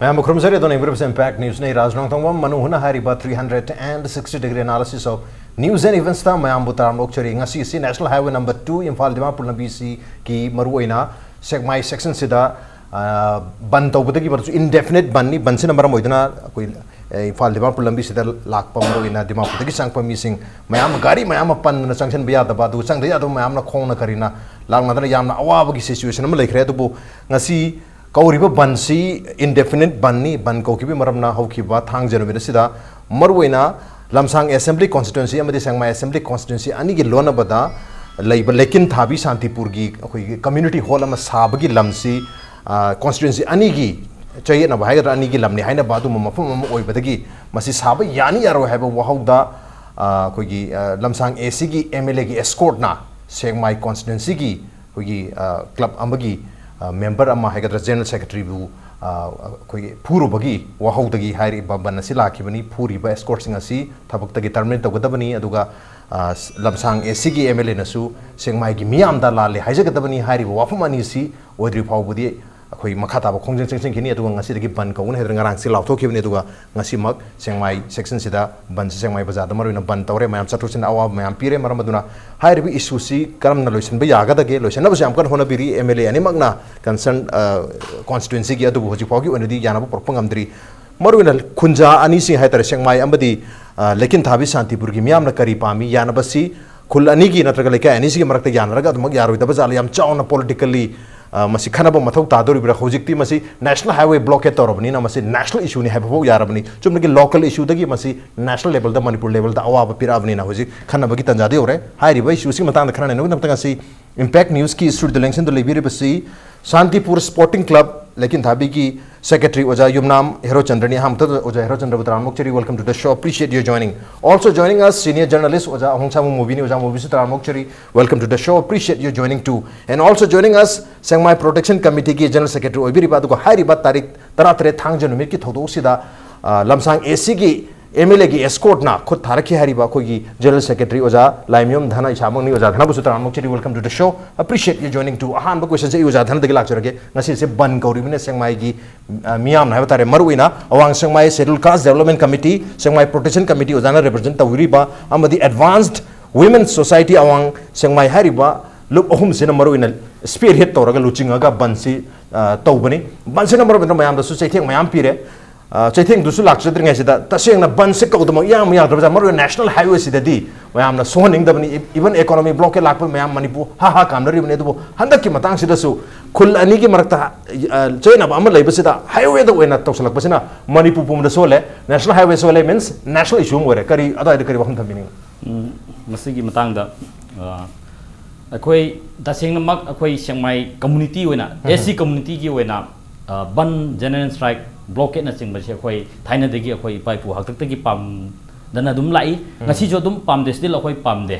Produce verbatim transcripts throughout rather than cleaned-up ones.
ꯃꯌꯥꯝꯕꯨ ꯈꯨꯔꯨꯝꯖꯔꯤ꯫ ꯑꯗꯣ ꯌꯦꯡꯕꯤꯔꯤꯕꯁꯤ Impact News ꯅꯤ꯫ ꯔꯥꯖ ꯅꯣꯡꯊꯣꯡꯕꯝ ꯃꯅꯨ ꯍꯨꯅ ꯍꯥꯏꯔꯤꯕ three hundred and sixty degree analysis of news and events ꯇ ꯃꯌꯥꯝꯕꯨ ꯇꯔꯥꯝꯅ ꯑꯣꯛꯆꯔꯤ꯫ ꯉꯁꯤꯁꯤ National Highway number two Imphal Dimapur ꯂꯝꯕꯤꯁꯤꯒꯤ ꯃꯔꯨꯑꯣꯏꯅ ꯁꯦꯛꯃꯥꯏ section ꯁꯤꯗ, ꯑ, ꯕꯟ ꯇꯧꯕꯗꯒꯤ ꯃꯔꯛꯁꯨ indefinite ꯕꯟꯅꯤ꯫ ꯕꯟꯁꯤꯅ ꯃꯔꯝ ꯑꯣꯏꯗꯨꯅ ꯑꯩꯈꯣꯏ, ꯑ, ꯏꯝꯐꯥꯜ ꯗꯤꯃꯥꯄꯨꯔ ꯂꯝꯕꯤꯁꯤꯗ ꯂꯥꯛꯄ ꯃꯔꯨꯑꯣꯏꯅ ꯗꯤꯃꯥꯄꯨꯔꯗꯒꯤ ꯆꯪꯉꯛꯄ ꯃꯤꯁꯤꯡ ꯃꯌꯥꯝ ꯑꯃ, ꯒꯥꯔꯤ ꯃꯌꯥꯝ ꯑꯃ ꯄꯟꯗꯅ ꯆꯪꯁꯤꯟꯕ ꯌꯥꯗꯕ, ꯑꯗꯨꯒ ꯆꯪꯗ ꯌꯥꯗꯕ ꯃꯌꯥꯝꯅ ꯈꯣꯡꯅ ꯀꯔꯤꯅ ꯂꯥꯛꯅꯗꯅ ꯌꯥꯝꯅ ꯑꯋꯥꯕꯒꯤ situation ꯑꯃ ꯂꯩꯈ꯭ꯔꯦ꯫ ꯑꯗꯨꯕꯨ ꯉꯁꯤ ꯀꯧꯔꯤꯕ ꯕꯟꯁꯤ indefinite ꯕꯟꯅꯤ꯫ ꯕꯟ ꯀꯧꯈꯤꯕꯒꯤ ꯃꯔꯝꯅ ꯍꯧꯈꯤꯕ ꯊꯥꯡꯖ ꯅꯨꯃꯤꯠ ꯑꯁꯤꯗ ꯃꯔꯨꯑꯣꯏꯅ ꯂꯝꯁꯥꯡ Assembly Constituency ꯑꯃꯗꯤ ꯁꯦꯛꯃꯥꯏ Assembly Constituency ꯑꯅꯤꯒꯤ ꯂꯣꯟꯅꯕꯗ ꯂꯩꯕ ꯂꯩꯀꯤꯟ ꯊꯥꯕꯤ ꯁꯥꯟꯇꯤꯄꯨꯔꯒꯤ ꯑꯩꯈꯣꯏꯒꯤ community hall ꯑꯃ ꯁꯥꯕꯒꯤ ꯂꯝꯁꯤ, ꯑ, constituency ꯑꯅꯤꯒꯤ ꯆꯌꯦꯠꯅꯕ ꯍꯥꯏꯒꯗ꯭ꯔꯥ, ꯑꯅꯤꯒꯤ ꯂꯝꯅꯤ ꯍꯥꯏꯅꯕ ꯑꯗꯨꯝꯕ ꯃꯐꯝ ꯑꯃ ꯑꯣꯏꯕꯗꯒꯤ ꯃꯁꯤ ꯁꯥꯕ ꯌꯥꯅꯤ ꯌꯥꯔꯣꯏ ꯍꯥꯏꯕ ꯋꯥꯍꯧꯗ, ꯑ, ꯑꯩꯈꯣꯏꯒꯤ, ꯑ, ꯂꯝꯁꯥꯡ A C ꯒꯤ M L A ꯒꯤ escort ꯅ ꯁꯦꯛꯃꯥꯏ constituency ꯒꯤ ꯑꯩꯈꯣꯏꯒꯤ, ꯑ, club ꯑꯃꯒꯤ, ꯑ, member ꯑꯃ ꯍꯥꯏꯒꯗ꯭ꯔꯥ, general secretary ꯕꯨ, ꯑ, ꯑꯩꯈꯣꯏꯒꯤ ꯐꯨꯔꯨꯕꯒꯤ ꯋꯥꯍꯧꯗꯒꯤ ꯍꯥꯏꯔꯤꯕ ꯕꯟ ꯑꯁꯤ ꯂꯥꯛꯈꯤꯕꯅꯤ꯫ ꯐꯨꯔꯤꯕ escort ꯁꯤꯡ ꯑꯁꯤ ꯊꯕꯛꯇꯒꯤ terminate ꯇꯧꯒꯗꯕꯅꯤ, ꯑꯗꯨꯒ, ꯑ, ꯂꯝꯁꯥꯡ A C ꯒꯤ M L A ꯅꯁꯨ ꯁꯦꯛꯃꯥꯏꯒꯤ ꯃꯤꯌꯥꯝꯗ ꯂꯥꯜꯂꯦ ꯍꯥꯏꯖꯒꯗꯕꯅꯤ꯫ ꯍꯥꯏꯔꯤꯕ ꯋꯥꯐꯝ ꯑꯅꯤ ꯑꯁꯤ ꯑꯣꯏꯗ꯭ꯔꯤ ꯐꯥꯎꯕꯗꯤ ꯑꯩꯈꯣꯏ ꯃꯈꯥ ꯇꯥꯕ ꯈꯣꯡꯖꯪ ꯆꯪꯁꯤꯟꯈꯤꯅꯤ꯫ ꯑꯗꯨꯒ ꯉꯁꯤꯗꯒꯤ ꯕꯟ ꯀꯧꯒꯅꯤ ꯍꯥꯏꯗꯅ ꯉꯔꯥꯡꯁꯤ ꯂꯥꯎꯊꯣꯛꯈꯤꯕꯅꯤ꯫ ꯑꯗꯨꯒ ꯉꯁꯤꯃꯛ ꯁꯦꯛꯃꯥꯏ section ꯁꯤꯗ ꯕꯟꯁꯤ ꯁꯦꯛꯃꯥꯏ ꯕꯖꯥꯔꯗ ꯃꯔꯨꯑꯣꯏꯅ ꯕꯟ ꯇꯧꯔꯦ꯫ ꯃꯌꯥꯝ ꯆꯠꯊꯣꯛ ꯆꯠꯁꯤꯟꯗ ꯑꯋꯥꯕ ꯃꯌꯥꯝ ꯄꯤꯔꯦ꯫ ꯃꯔꯝ ꯑꯗꯨꯅ ꯍꯥꯏꯔꯤꯕ issue ꯁꯤ ꯀꯔꯝꯅ ꯂꯣꯏꯁꯤꯟꯕ ꯌꯥꯒꯗꯒꯦ, ꯂꯣꯏꯁꯤꯟꯅꯕꯁꯨ ꯌꯥꯝ ꯀꯟꯅ ꯍꯣꯠꯅꯕꯤꯔꯤ꯫ M L A ꯑꯅꯤꯃꯛꯅ concern, ꯑ, constituency ꯒꯤ, ꯑꯗꯨꯕꯨ ꯍꯧꯖꯤꯛ ꯐꯥꯎꯒꯤ ꯑꯣꯏꯅꯗꯤ ꯌꯥꯅꯕ ꯄꯨꯔꯛꯄ ꯉꯝꯗ꯭ꯔꯤ꯫ ꯃꯔꯨꯑꯣꯏꯅ ꯈꯨꯟꯖꯥ ꯑꯅꯤꯁꯤ ꯍꯥꯏꯇꯥꯔꯦ, ꯁꯦꯛꯃꯥꯏ ꯑꯃꯗꯤ, ꯑ, ꯂꯩꯀꯤꯟ ꯊꯥꯕꯤ ꯁꯥꯟꯇꯤꯄꯨꯔꯒꯤ ꯃꯤꯌꯥꯝꯅ ꯀꯔꯤ ꯄꯥꯝꯃꯤ? ꯌꯥꯅꯕꯁꯤ ꯈꯨꯜ ꯑꯅꯤꯒꯤ ꯅꯠꯇ꯭ꯔꯒ ꯂꯩꯀꯥꯏ ꯑꯅꯤꯁꯤꯒꯤ ꯃꯔꯛꯇ ꯌꯥꯅꯔꯒ ꯑꯗꯨꯃꯛ ꯌꯥꯔꯣꯏꯗꯕ ꯖꯥꯠꯂ? ꯌꯥꯝ ꯆꯥꯎꯅ politically, ꯑ, ꯃꯁꯤ ꯈꯟꯅꯕ ꯃꯊꯧ ꯇꯥꯗꯣꯔꯤꯕ꯭ꯔꯥ? ꯍꯧꯖꯤꯛꯇꯤ ꯃꯁꯤ national highway blockade ꯇꯧꯔꯕꯅꯤꯅ ꯃꯁꯤ national issue ꯅꯤ ꯍꯥꯏꯕ ꯐꯥꯎ ꯌꯥꯔꯕꯅꯤ꯫ ꯆꯨꯝꯅꯒꯤ local issue ꯗꯒꯤ ꯃꯁꯤ national level ꯗ, ꯃꯅꯤꯄꯨꯔ level ꯗ ꯑꯋꯥꯕ ꯄꯤꯔꯛꯑꯕꯅꯤꯅ ꯍꯧꯖꯤꯛ ꯈꯟꯅꯕꯒꯤ ꯇꯥꯟꯖꯥꯗ ꯌꯧꯔꯦ꯫ ꯍꯥꯏꯔꯤꯕ issue ꯁꯤꯒꯤ ꯃꯇꯥꯡꯗ ꯈꯟꯅ ꯅꯩꯅꯕꯒꯤꯗꯃꯛꯇ ꯉꯁꯤ Impact News ꯀꯤ studio ꯗ ꯂꯦꯡꯁꯤꯟꯗꯨꯅ ꯂꯩꯕꯤꯔꯤꯕꯁꯤ ꯁꯥꯟꯇꯤꯄꯨꯔ Sporting Club ꯂꯩꯀꯤꯟ ꯊꯥꯕꯤꯒꯤ secretary ꯑꯣꯖꯥ ꯌꯨꯝꯅꯥꯝ ꯍꯦꯔꯣꯆꯟꯗ꯭ꯔꯅꯤ꯫ ꯑꯍꯥꯟꯕꯗ ꯑꯣꯖꯥ ꯍꯦꯔꯣꯆꯟꯗ꯭ꯔꯕꯨ ꯇꯔꯥꯝꯅ ꯑꯣꯛꯆꯔꯤ꯫ Welcome to the show. Appreciate your joining. Also joining us, senior journalist ꯑꯣꯖꯥ ꯑꯍꯣꯡꯁꯥꯡꯕꯝ ꯃꯨꯕꯤꯅꯤ꯫ ꯑꯣꯖꯥ ꯃꯨꯕꯤꯁꯨ ꯇꯔꯥꯝꯅ ꯑꯣꯛꯆꯔꯤ꯫ Welcome to the show. Appreciate your joining too. And also joining us, Sekmai Protection Committee ꯒꯤ general secretary ꯑꯣꯏꯕꯤꯔꯤꯕ, ꯑꯗꯨꯒ ꯍꯥꯏꯔꯤꯕ ꯇꯥꯔꯤꯛ ꯇꯔꯥꯇꯔꯦꯠ ꯊꯥꯡꯖ ꯅꯨꯃꯤꯠꯀꯤ ꯊꯧꯗꯣꯛꯁꯤꯗ, ꯑ, ꯂꯝꯁꯥꯡ A C ꯒꯤ ꯑꯦꯝ ꯑꯦꯜ ꯑꯦꯒꯤ ꯑꯦꯁꯀꯣꯔꯠꯅ ꯈꯨꯠ ꯊꯥꯔꯛꯈꯤ ꯍꯥꯏꯔꯤꯕ ꯑꯩꯈꯣꯏꯒꯤ ꯖꯦꯅꯔꯦꯜ ꯁꯦꯀ꯭ꯔꯦꯇꯔꯤ ꯑꯣꯖꯥ ꯂꯥꯏꯃꯌꯨꯝ ꯙꯅ, ꯏꯁꯥꯃꯛꯅꯤ꯫ ꯑꯣꯖꯥ ꯙꯅꯕꯨꯁꯨ ꯇꯔꯥꯃꯨꯛ cherry, welcome to the show, appreciate you joining to꯫ ꯑꯍꯥꯟꯕ ꯀꯣꯏꯁꯟꯁꯦ ꯑꯩ ꯑꯣꯖꯥ ꯙꯅꯗꯒꯤ ꯂꯥꯛꯆꯔꯒꯦ꯫ ꯉꯁꯤꯁꯦ ꯕꯟ ꯀꯧꯔꯤꯕꯅ ꯁꯦꯛꯃꯥꯏꯒꯤ ꯑ, ꯃꯤꯌꯥꯝꯅ ꯍꯥꯏꯕ ꯇꯥꯔꯦ, ꯃꯔꯨꯑꯣꯏꯅ ꯑꯋꯥꯡ ꯁꯦꯛꯃꯥꯏ Scheduled Caste Development Committee, ꯁꯦꯛꯃꯥꯏ Protection Committee ꯑꯣꯖꯥꯅ ꯔꯤꯄ꯭ꯔꯖꯦꯟ ꯇꯧꯕꯤꯔꯤꯕ ꯑꯃꯗꯤ Advanced Women Society ꯑꯋꯥꯡ ꯁꯦꯛꯃꯥꯏ ꯍꯥꯏꯔꯤꯕ ꯂꯨꯞ ꯑꯍꯨꯝꯁꯤꯅ ꯃꯔꯨꯑꯣꯏꯅ ꯁ꯭ꯄꯤꯌꯔ ꯍꯦꯗ ꯇꯧꯔꯒ ꯂꯨꯆꯤꯡꯉꯒ ꯕꯟꯁꯤ ꯑ, ꯇꯧꯕꯅꯤ꯫ ꯕꯟꯁꯤꯅ ꯃꯔꯨꯑꯣꯏꯅ ꯃꯌꯥꯝꯗꯁꯨ ꯆꯩꯊꯦꯡ ꯃꯌꯥꯝ ꯄꯤꯔꯦ꯫ ꯑ, ꯆꯩꯊꯦꯡꯗꯨꯁꯨ ꯂꯥꯛꯆꯗ꯭ꯔꯤꯉꯩꯁꯤꯗ ꯇꯁꯦꯡꯅ ꯕꯟꯁꯦ ꯀꯧꯗꯃꯛ ꯏꯌꯥꯡ ꯌꯥꯗ꯭ꯔꯕꯖꯥꯠ꯫ ꯃꯔꯨꯑꯣꯏꯅ ꯅꯦꯁꯅꯦꯜ ꯍꯥꯏꯋꯦꯁꯤꯗꯗꯤ ꯃꯌꯥꯝꯅ ꯁꯣꯛꯍꯟꯅꯤꯡꯗꯕꯅꯤ꯫ ꯏ-, ꯏꯚꯟ ꯏꯀꯣꯅꯣꯃꯤ ꯕ꯭ꯂꯣꯀꯦꯠ ꯂꯥꯛꯄ ꯃꯌꯥꯝ ꯃꯅꯤꯄꯨꯔ ꯍꯥ ꯍꯥ ꯀꯥꯝꯅꯔꯤꯕꯅꯤ꯫ ꯑꯗꯨꯕꯨ ꯍꯟꯗꯛꯀꯤ ꯃꯇꯥꯡꯁꯤꯗꯁꯨ ꯈꯨꯜ ꯑꯅꯤꯒꯤ ꯃꯔꯛꯇ, ꯑ, ꯆꯌꯦꯠꯅꯕ ꯑꯃ ꯂꯩꯕꯁꯤꯗ ꯍꯥꯏꯋꯦꯗ ꯑꯣꯏꯅ ꯇꯧꯁꯜꯂꯛꯄꯁꯤꯅ ꯃꯅꯤꯄꯨꯔ ꯄꯨꯝꯕꯗ ꯁꯣꯜꯂꯦ꯫ ꯅꯦꯁꯅꯦꯜ ꯍꯥꯏꯋꯦ ꯁꯣꯜꯂꯦ means ꯅꯦꯁꯅꯦꯜ ꯏꯁꯨ ꯑꯃ ꯑꯣꯏꯔꯦ꯫ ꯀꯔꯤ, ꯑꯗꯨꯋꯥꯏꯗ ꯀꯔꯤ ꯋꯥꯐꯝ ꯊꯝꯕꯤꯅꯤꯡꯉꯤ? ꯎꯝ, ꯃꯁꯤꯒꯤ ꯃꯇꯥꯡꯗ, ꯑ, ꯑꯩꯈꯣꯏ ꯇꯁꯦꯡꯅꯃꯛ ꯑꯩꯈꯣꯏ ꯁꯦꯛꯃꯥꯏ ꯀꯝꯃꯨꯅꯤꯇꯤ ꯑꯣꯏꯅ, ꯎꯝ꯫ ꯑꯦꯁ ꯁꯤ ꯀꯝꯃꯨꯅꯤꯇꯤꯒꯤ ꯑꯣꯏꯅ, ꯑ, ꯕꯟ, ꯖꯦꯅꯔꯦꯜ ꯁ꯭ꯇ꯭ꯔꯥꯏꯛ, ꯕ꯭ꯂꯣꯀꯦꯠꯅꯆꯤꯡꯕꯁꯦ ꯑꯩꯈꯣꯏ ꯊꯥꯏꯅꯗꯒꯤ ꯑꯩꯈꯣꯏ ꯏꯄꯥ ꯏꯄꯨ ꯍꯥꯛꯇꯛꯇꯒꯤ ꯄꯥꯝꯗꯅ ꯑꯗꯨꯝ ꯂꯥꯛꯏ꯫ ꯎꯝ꯫ ꯉꯁꯤꯁꯨ ꯑꯗꯨꯝ ꯄꯥꯝꯗꯦ, still ꯑꯩꯈꯣꯏ ꯄꯥꯝꯗꯦ꯫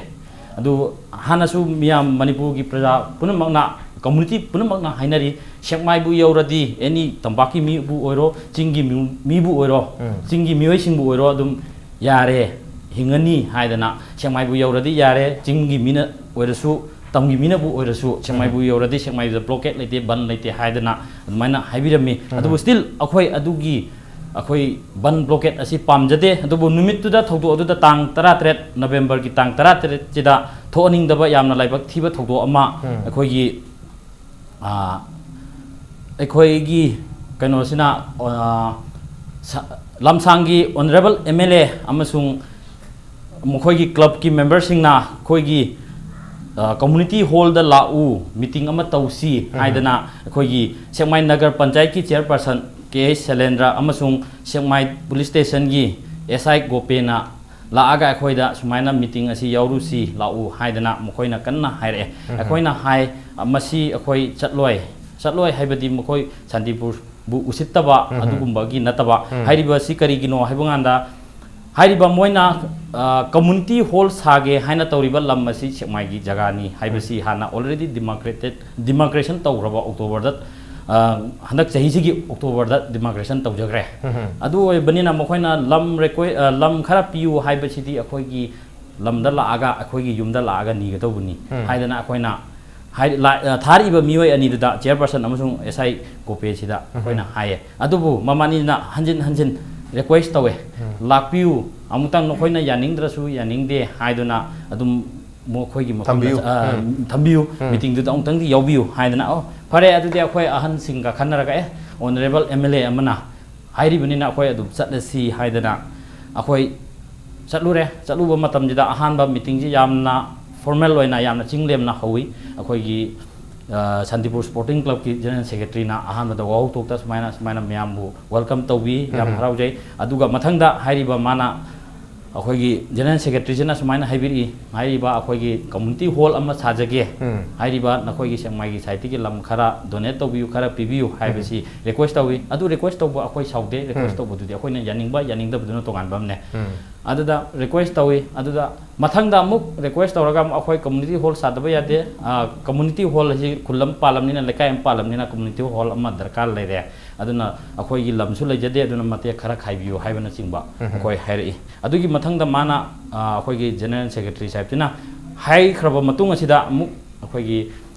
ꯑꯗꯨ ꯍꯥꯟꯅꯁꯨ ꯃꯤꯌꯥꯝ ꯃꯅꯤꯄꯨꯔꯒꯤ ꯄ꯭ꯔꯖꯥ ꯄꯨꯝꯅꯃꯛꯅ, ꯀꯝꯃꯨꯅꯤꯇꯤ ꯄꯨꯝꯅꯃꯛꯅ ꯍꯥꯏꯅꯔꯤ, ꯁꯦꯛꯃꯥꯏꯕꯨ ꯌꯧꯔꯗꯤ ꯑꯦꯅꯤ ꯇꯝꯄꯥꯛꯀꯤ ꯃꯤꯕꯨ ꯑꯣꯏꯔꯣ, ꯆꯤꯡꯒꯤ ꯃꯤ-, ꯃꯤꯕꯨ ꯑꯣꯏꯔꯣ, ꯎꯝ꯫ ꯆꯤꯡꯒꯤ ꯃꯤꯑꯣꯏꯁꯤꯡꯕꯨ ꯑꯣꯏꯔꯣ, ꯑꯗꯨꯝ ꯌꯥꯔꯦ, ꯍꯤꯡꯉꯅꯤ ꯍꯥꯏꯗꯅ, ꯁꯦꯛꯃꯥꯏꯕꯨ ꯌꯧꯔꯗꯤ ꯌꯥꯔꯦ, ꯆꯤꯡꯒꯤ ꯃꯤꯅ ꯑꯣꯏꯔꯁꯨ, ꯇꯝꯒꯤ ꯃꯤꯅꯕꯨ ꯑꯣꯏꯔꯁꯨ, ꯁꯦꯛꯃꯥꯏꯕꯨ ꯎꯝ꯫ ꯌꯧꯔꯗꯤ ꯁꯦꯛꯃꯥꯏꯗ ꯕ꯭ꯂꯣꯀꯦꯠ ꯂꯩꯇꯦ, ꯕꯟ ꯂꯩꯇꯦ ꯍꯥꯏꯗꯅ ꯑꯗꯨꯃꯥꯏꯅ ꯍꯥꯏꯕꯤꯔꯝꯃꯤ꯫ ꯎꯝ꯫ ꯑꯗꯨꯕꯨ still ꯑꯩꯈꯣꯏ ꯑꯗꯨꯒꯤ, ꯑꯩꯈꯣꯏ ꯕꯟ ꯕ꯭ꯂꯣꯀꯦꯠ ꯑꯁꯤ ꯄꯥꯝꯖꯗꯦ꯫ ꯑꯗꯨꯕꯨ ꯅꯨꯃꯤꯠꯇꯨꯗ, ꯊꯧꯗꯣꯛ ꯑꯗꯨꯗ, ꯇꯥꯡ ꯇꯔꯥꯇꯔꯦꯠ, ꯅꯕꯦꯝꯕꯔꯒꯤ ꯇꯥꯡ ꯇꯔꯥꯇꯔꯦꯠꯁꯤꯗ ꯊꯣꯛꯍꯟꯅꯤꯡꯗꯕ ꯌꯥꯝꯅ ꯂꯥꯏꯕꯛ ꯊꯤꯕ ꯊꯧꯗꯣꯛ ꯑꯃ ꯎꯝ꯫ ꯑꯩꯈꯣꯏꯒꯤ, ꯑ, ꯑꯩꯈꯣꯏꯒꯤ ꯀꯩꯅꯣꯁꯤꯅ, ꯑ, ꯁ-, ꯂꯝꯁꯥꯡꯒꯤ ꯑꯣꯅꯔꯦꯕꯜ ꯑꯦꯝ ꯑꯦꯜ ꯑꯦ ꯑꯃꯁꯨꯡ ꯃꯈꯣꯏꯒꯤ ꯀ꯭ꯂꯕꯀꯤ ꯃꯦꯝꯕꯔꯁꯤꯡꯅ ꯑꯩꯈꯣꯏꯒꯤ, ꯑ, ꯀꯝꯃꯨꯅꯤꯇꯤ ꯍꯣꯜꯗ ꯂꯥꯛꯎ, ꯃꯤꯇꯤꯡ ꯑꯃ ꯇꯧꯁꯤ ꯎꯝ꯫ ꯍꯥꯏꯗꯅ ꯑꯩꯈꯣꯏꯒꯤ ꯁꯦꯛꯃꯥꯏ ꯅꯒꯔ ꯄꯟꯆꯥꯌꯠꯀꯤ ꯆꯤꯌꯔꯄꯔꯁꯟ ꯀꯦ ꯑꯩꯆ ꯁꯩꯂꯦꯟꯗ꯭ꯔ ꯑꯃꯁꯨꯡ ꯁꯦꯛꯃꯥꯏ ꯄꯨꯂꯤꯁ ꯁ꯭ꯇꯦꯁꯟꯒꯤ ꯑꯦꯁ ꯑꯥꯏ ꯒꯣꯄꯦꯅ ꯂꯥꯛꯑꯒ ꯑꯩꯈꯣꯏꯗ ꯁꯨꯃꯥꯏꯅ ꯃꯤꯇꯤꯡ ꯑꯁꯤ ꯌꯥꯎꯔꯨꯁꯤ ꯂꯥꯛꯎ ꯍꯥꯏꯗꯅ ꯃꯈꯣꯏꯅ ꯀꯟꯅ ꯍꯥꯏꯔꯛꯑꯦ꯫ ꯎꯝ꯫ ꯑꯩꯈꯣꯏꯅ ꯍꯥꯏ, "ꯃꯁꯤ ꯑꯩꯈꯣꯏ ꯆꯠꯂꯣꯏ, ꯆꯠꯂꯣꯏ ꯍꯥꯏꯕꯗꯤ ꯃꯈꯣꯏ ꯁꯥꯟꯇꯤꯄꯨꯔꯕꯨ ꯎꯁꯤꯠꯇꯕ ꯎꯝ꯫ ꯑꯗꯨꯒꯨꯝꯕꯒꯤ ꯅꯠꯇꯕ"꯫ ꯎꯝ꯫ ꯍꯥꯏꯔꯤꯕ ꯑꯁꯤ ꯀꯔꯤꯒꯤꯅꯣ ꯍꯥꯏꯕ ꯀꯥꯟꯗ, ꯍꯥꯏꯔꯤꯕ ꯃꯣꯏꯅ, ꯑ, ꯀꯝꯃꯨꯅꯤꯇꯤ ꯍꯣꯜ ꯁꯥꯒꯦ ꯍꯥꯏꯅ ꯇꯧꯔꯤꯕ ꯂꯝ ꯑꯁꯤ ꯁꯦꯛꯃꯥꯏꯒꯤ ꯖꯒꯥꯅꯤ ꯍꯥꯏꯕꯁꯤ ꯎꯝ꯫ ꯍꯥꯟꯅ already demarcated, demarcation ꯇꯧꯈ꯭ꯔꯕ ꯑꯣꯛꯇꯣꯕꯔꯗ, ꯑ, ꯍꯟꯗꯛ ꯆꯍꯤꯁꯤꯒꯤ ꯑꯣꯛꯇꯣꯕꯔꯗ ꯗꯤꯃꯥꯔꯀꯦꯁꯟ ꯇꯧꯖꯈ꯭ꯔꯦ꯫ ꯑꯗꯨ ꯑꯣꯏꯕꯅꯤꯅ ꯃꯈꯣꯏꯅ ꯂꯝ ꯔꯤꯀ꯭ꯋꯦ-, ꯑ, ꯂꯝ ꯈꯔ ꯄꯤꯌꯨ ꯍꯥꯏꯕꯁꯤꯗꯤ ꯑꯩꯈꯣꯏꯒꯤ ꯂꯝꯗ ꯂꯥꯛꯑꯒ, ꯑꯩꯈꯣꯏꯒꯤ ꯌꯨꯝꯗ ꯂꯥꯛꯑꯒ ꯅꯤꯒꯗꯧꯕꯅꯤ ꯎꯝ꯫ ꯍꯥꯏꯗꯅ ꯑꯩꯈꯣꯏꯅ ꯍꯥꯏ-, ꯂꯥ-, ꯑ, ꯊꯥꯔꯛꯏꯕ ꯃꯤꯑꯣꯏ ꯑꯅꯤꯗꯨꯗ, ꯆꯤꯌꯔꯄꯔꯁꯟ ꯑꯃꯁꯨꯡ ꯑꯦꯁ ꯑꯥꯏ ꯒꯣꯄꯦꯁꯤꯗ ꯑꯩꯈꯣꯏꯅ ꯍꯥꯏꯌꯦ꯫ ꯑꯗꯨꯕꯨ ꯃꯕꯥꯅꯤꯅ ꯍꯟꯖꯤꯟ ꯍꯟꯖꯤꯟ ꯔꯤꯀ꯭ꯋꯦꯁ ꯇꯧꯋꯦ, ꯎꯝ꯫ "ꯂꯥꯛꯄꯤꯌꯨ, ꯑꯃꯨꯛꯇꯪ ꯅꯈꯣꯏꯅ ꯌꯥꯅꯤꯡꯗ꯭ꯔꯁꯨ ꯌꯥꯅꯤꯡꯗꯦ ꯍꯥꯏꯗꯨꯅ ꯑꯗꯨꯝ ꯃꯈꯣꯏꯒꯤ ꯃꯐꯝꯗ ꯊꯝꯕꯤꯌꯨ꯫ ꯆ-, ꯑ, ꯎꯝ꯫ ꯊꯝꯕꯤꯌꯨ, ꯎꯝ꯫ ꯃꯤꯇꯤꯡꯗꯨꯗ ꯑꯃꯨꯛꯇꯪꯗꯤ ꯌꯥꯎꯕꯤꯌꯨ" ꯍꯥꯏꯗꯅ꯫ ꯑꯣ, ꯐꯔꯦ, ꯑꯗꯨꯗꯤ ꯑꯩꯈꯣꯏ ꯑꯍꯟꯁꯤꯡꯒ ꯈꯟꯅꯔꯒ, ꯑꯦ, ꯑꯣꯅꯔꯦꯕꯜ ꯑꯦꯝ ꯑꯦꯜ ꯑꯦ ꯑꯃꯅ ꯍꯥꯏꯔꯤꯕꯅꯤꯅ ꯑꯩꯈꯣꯏ ꯑꯗꯨꯝ ꯆꯠꯂꯁꯤ ꯍꯥꯏꯗꯅ ꯑꯩꯈꯣꯏ ꯆꯠꯂꯨꯔꯦ꯫ ꯆꯠꯂꯨꯕ ꯃꯇꯝꯁꯤꯗ ꯑꯍꯥꯟꯕ ꯃꯤꯇꯤꯡꯁꯤ ꯌꯥꯝꯅ ꯐꯣꯔꯃꯦꯜ ꯑꯣꯏꯅ, ꯌꯥꯝꯅ ꯆꯤꯡ ꯂꯦꯝꯅ ꯍꯧꯋꯤ꯫ ꯑꯩꯈꯣꯏꯒꯤ, ꯑ, ꯁꯥꯟꯇꯤꯄꯨꯔ ꯁ꯭ꯄꯣꯔꯇꯤꯡ ꯀ꯭ꯂꯕꯀꯤ ꯖꯦꯅꯔꯦꯜ ꯁꯦꯀ꯭ꯔꯦꯇꯔꯤꯅ ꯑꯍꯥꯟꯕꯗ ꯋꯥꯍꯧ ꯊꯣꯛꯇ ꯁꯨꯃꯥꯏꯅ, ꯁꯨꯃꯥꯏꯅ ꯃꯌꯥꯝꯕꯨ ꯋꯦꯜꯀꯝ ꯇꯧꯕꯤ, ꯌꯥꯝ ꯎꯝ꯫ ꯍꯔꯥꯎꯖꯩ꯫ ꯑꯗꯨꯒ ꯃꯊꯪꯗ ꯍꯥꯏꯔꯤꯕ ꯃꯥꯅ, ꯑꯩꯈꯣꯏꯒꯤ ꯖꯦꯅꯔꯦꯜ ꯁꯦꯀ꯭ꯔꯦꯇꯔꯤꯁꯤꯅ ꯁꯨꯃꯥꯏꯅ ꯍꯥꯏꯕꯤꯔꯛꯏ, ꯍꯥꯏꯔꯤꯕ ꯑꯩꯈꯣꯏꯒꯤ ꯀꯝꯃꯨꯅꯤꯇꯤ ꯍꯣꯜ ꯑꯃ ꯁꯥꯖꯒꯦ, ꯎꯝ꯫ ꯍꯥꯏꯔꯤꯕ ꯅꯈꯣꯏꯒꯤ ꯁꯦꯛꯃꯥꯏꯒꯤ ꯁꯥꯏꯠꯇꯒꯤ ꯂꯝ ꯈꯔ ꯗꯣꯅꯦꯠ ꯇꯧꯕꯤꯌꯨ, ꯈꯔ ꯄꯤꯕꯤꯌꯨ ꯍꯥꯏꯕꯁꯤ ꯔꯤꯀ꯭ꯋꯦꯁ ꯇꯧꯏ꯫ ꯑꯗꯨ ꯔꯤꯀ꯭ꯋꯦꯁ ꯇꯧꯕ ꯑꯩꯈꯣꯏ ꯁꯥꯎꯗꯦ, ꯔꯤꯀ꯭ꯋꯦꯁ ꯎꯝ꯫ ꯇꯧꯕꯗꯨꯗꯤ ꯑꯩꯈꯣꯏꯅ ꯌꯥꯅꯤꯡꯕ ꯌꯥꯅꯤꯡꯗꯕꯗꯨꯅ ꯇꯣꯉꯥꯟꯕ ꯑꯃꯅꯦ꯫ ꯎꯝ꯫ ꯑꯗꯨꯗ ꯔꯤꯀ꯭ꯋꯦꯁ ꯇꯧꯏ꯫ ꯑꯗꯨꯗ ꯃꯊꯪꯗ ꯑꯃꯨꯛ ꯔꯤꯀ꯭ꯋꯦꯁ ꯇꯧꯔꯒ ꯑꯃꯨꯛ ꯑꯩꯈꯣꯏ ꯀꯝꯃꯨꯅꯤꯇꯤ ꯍꯣꯜ ꯁꯥꯗꯕ ꯌꯥꯗꯦ, ꯑ, ꯀꯝꯃꯨꯅꯤꯇꯤ ꯍꯣꯜ ꯑꯁꯤ ꯈꯨꯜ ꯑꯃ ꯄꯥꯜꯂꯝꯅꯤꯅ, ꯂꯩꯀꯥꯏ ꯑꯃ ꯄꯥꯜꯂꯝꯅꯤꯅ ꯀꯝꯃꯨꯅꯤꯇꯤ ꯍꯣꯜ ꯑꯃ ꯗꯔꯀꯥꯔ ꯂꯩꯔꯦ꯫ ꯑꯗꯨꯅ ꯑꯩꯈꯣꯏꯒꯤ ꯂꯝꯁꯨ ꯂꯩꯖꯗꯦ, ꯑꯗꯨꯅ ꯃꯇꯦꯛ ꯈꯔ ꯈꯥꯏꯕꯤꯌꯨ ꯍꯥꯏꯕꯅꯆꯤꯡꯕ ꯎꯝ꯫ ꯑꯩꯈꯣꯏ ꯍꯥꯏꯔꯛꯏ꯫ ꯑꯗꯨꯒꯤ ꯃꯊꯪꯗ ꯃꯥꯅ, ꯑ, ꯑꯩꯈꯣꯏꯒꯤ ꯖꯦꯅꯔꯦꯜ ꯁꯦꯀ꯭ꯔꯦꯇꯔꯤ ꯁꯥꯍꯦꯕꯁꯤꯅ ꯍꯥꯏꯈ꯭ꯔꯕ ꯃꯇꯨꯡ ꯑꯁꯤꯗ ꯑꯃꯨꯛ ꯑꯩꯈꯣꯏꯒꯤ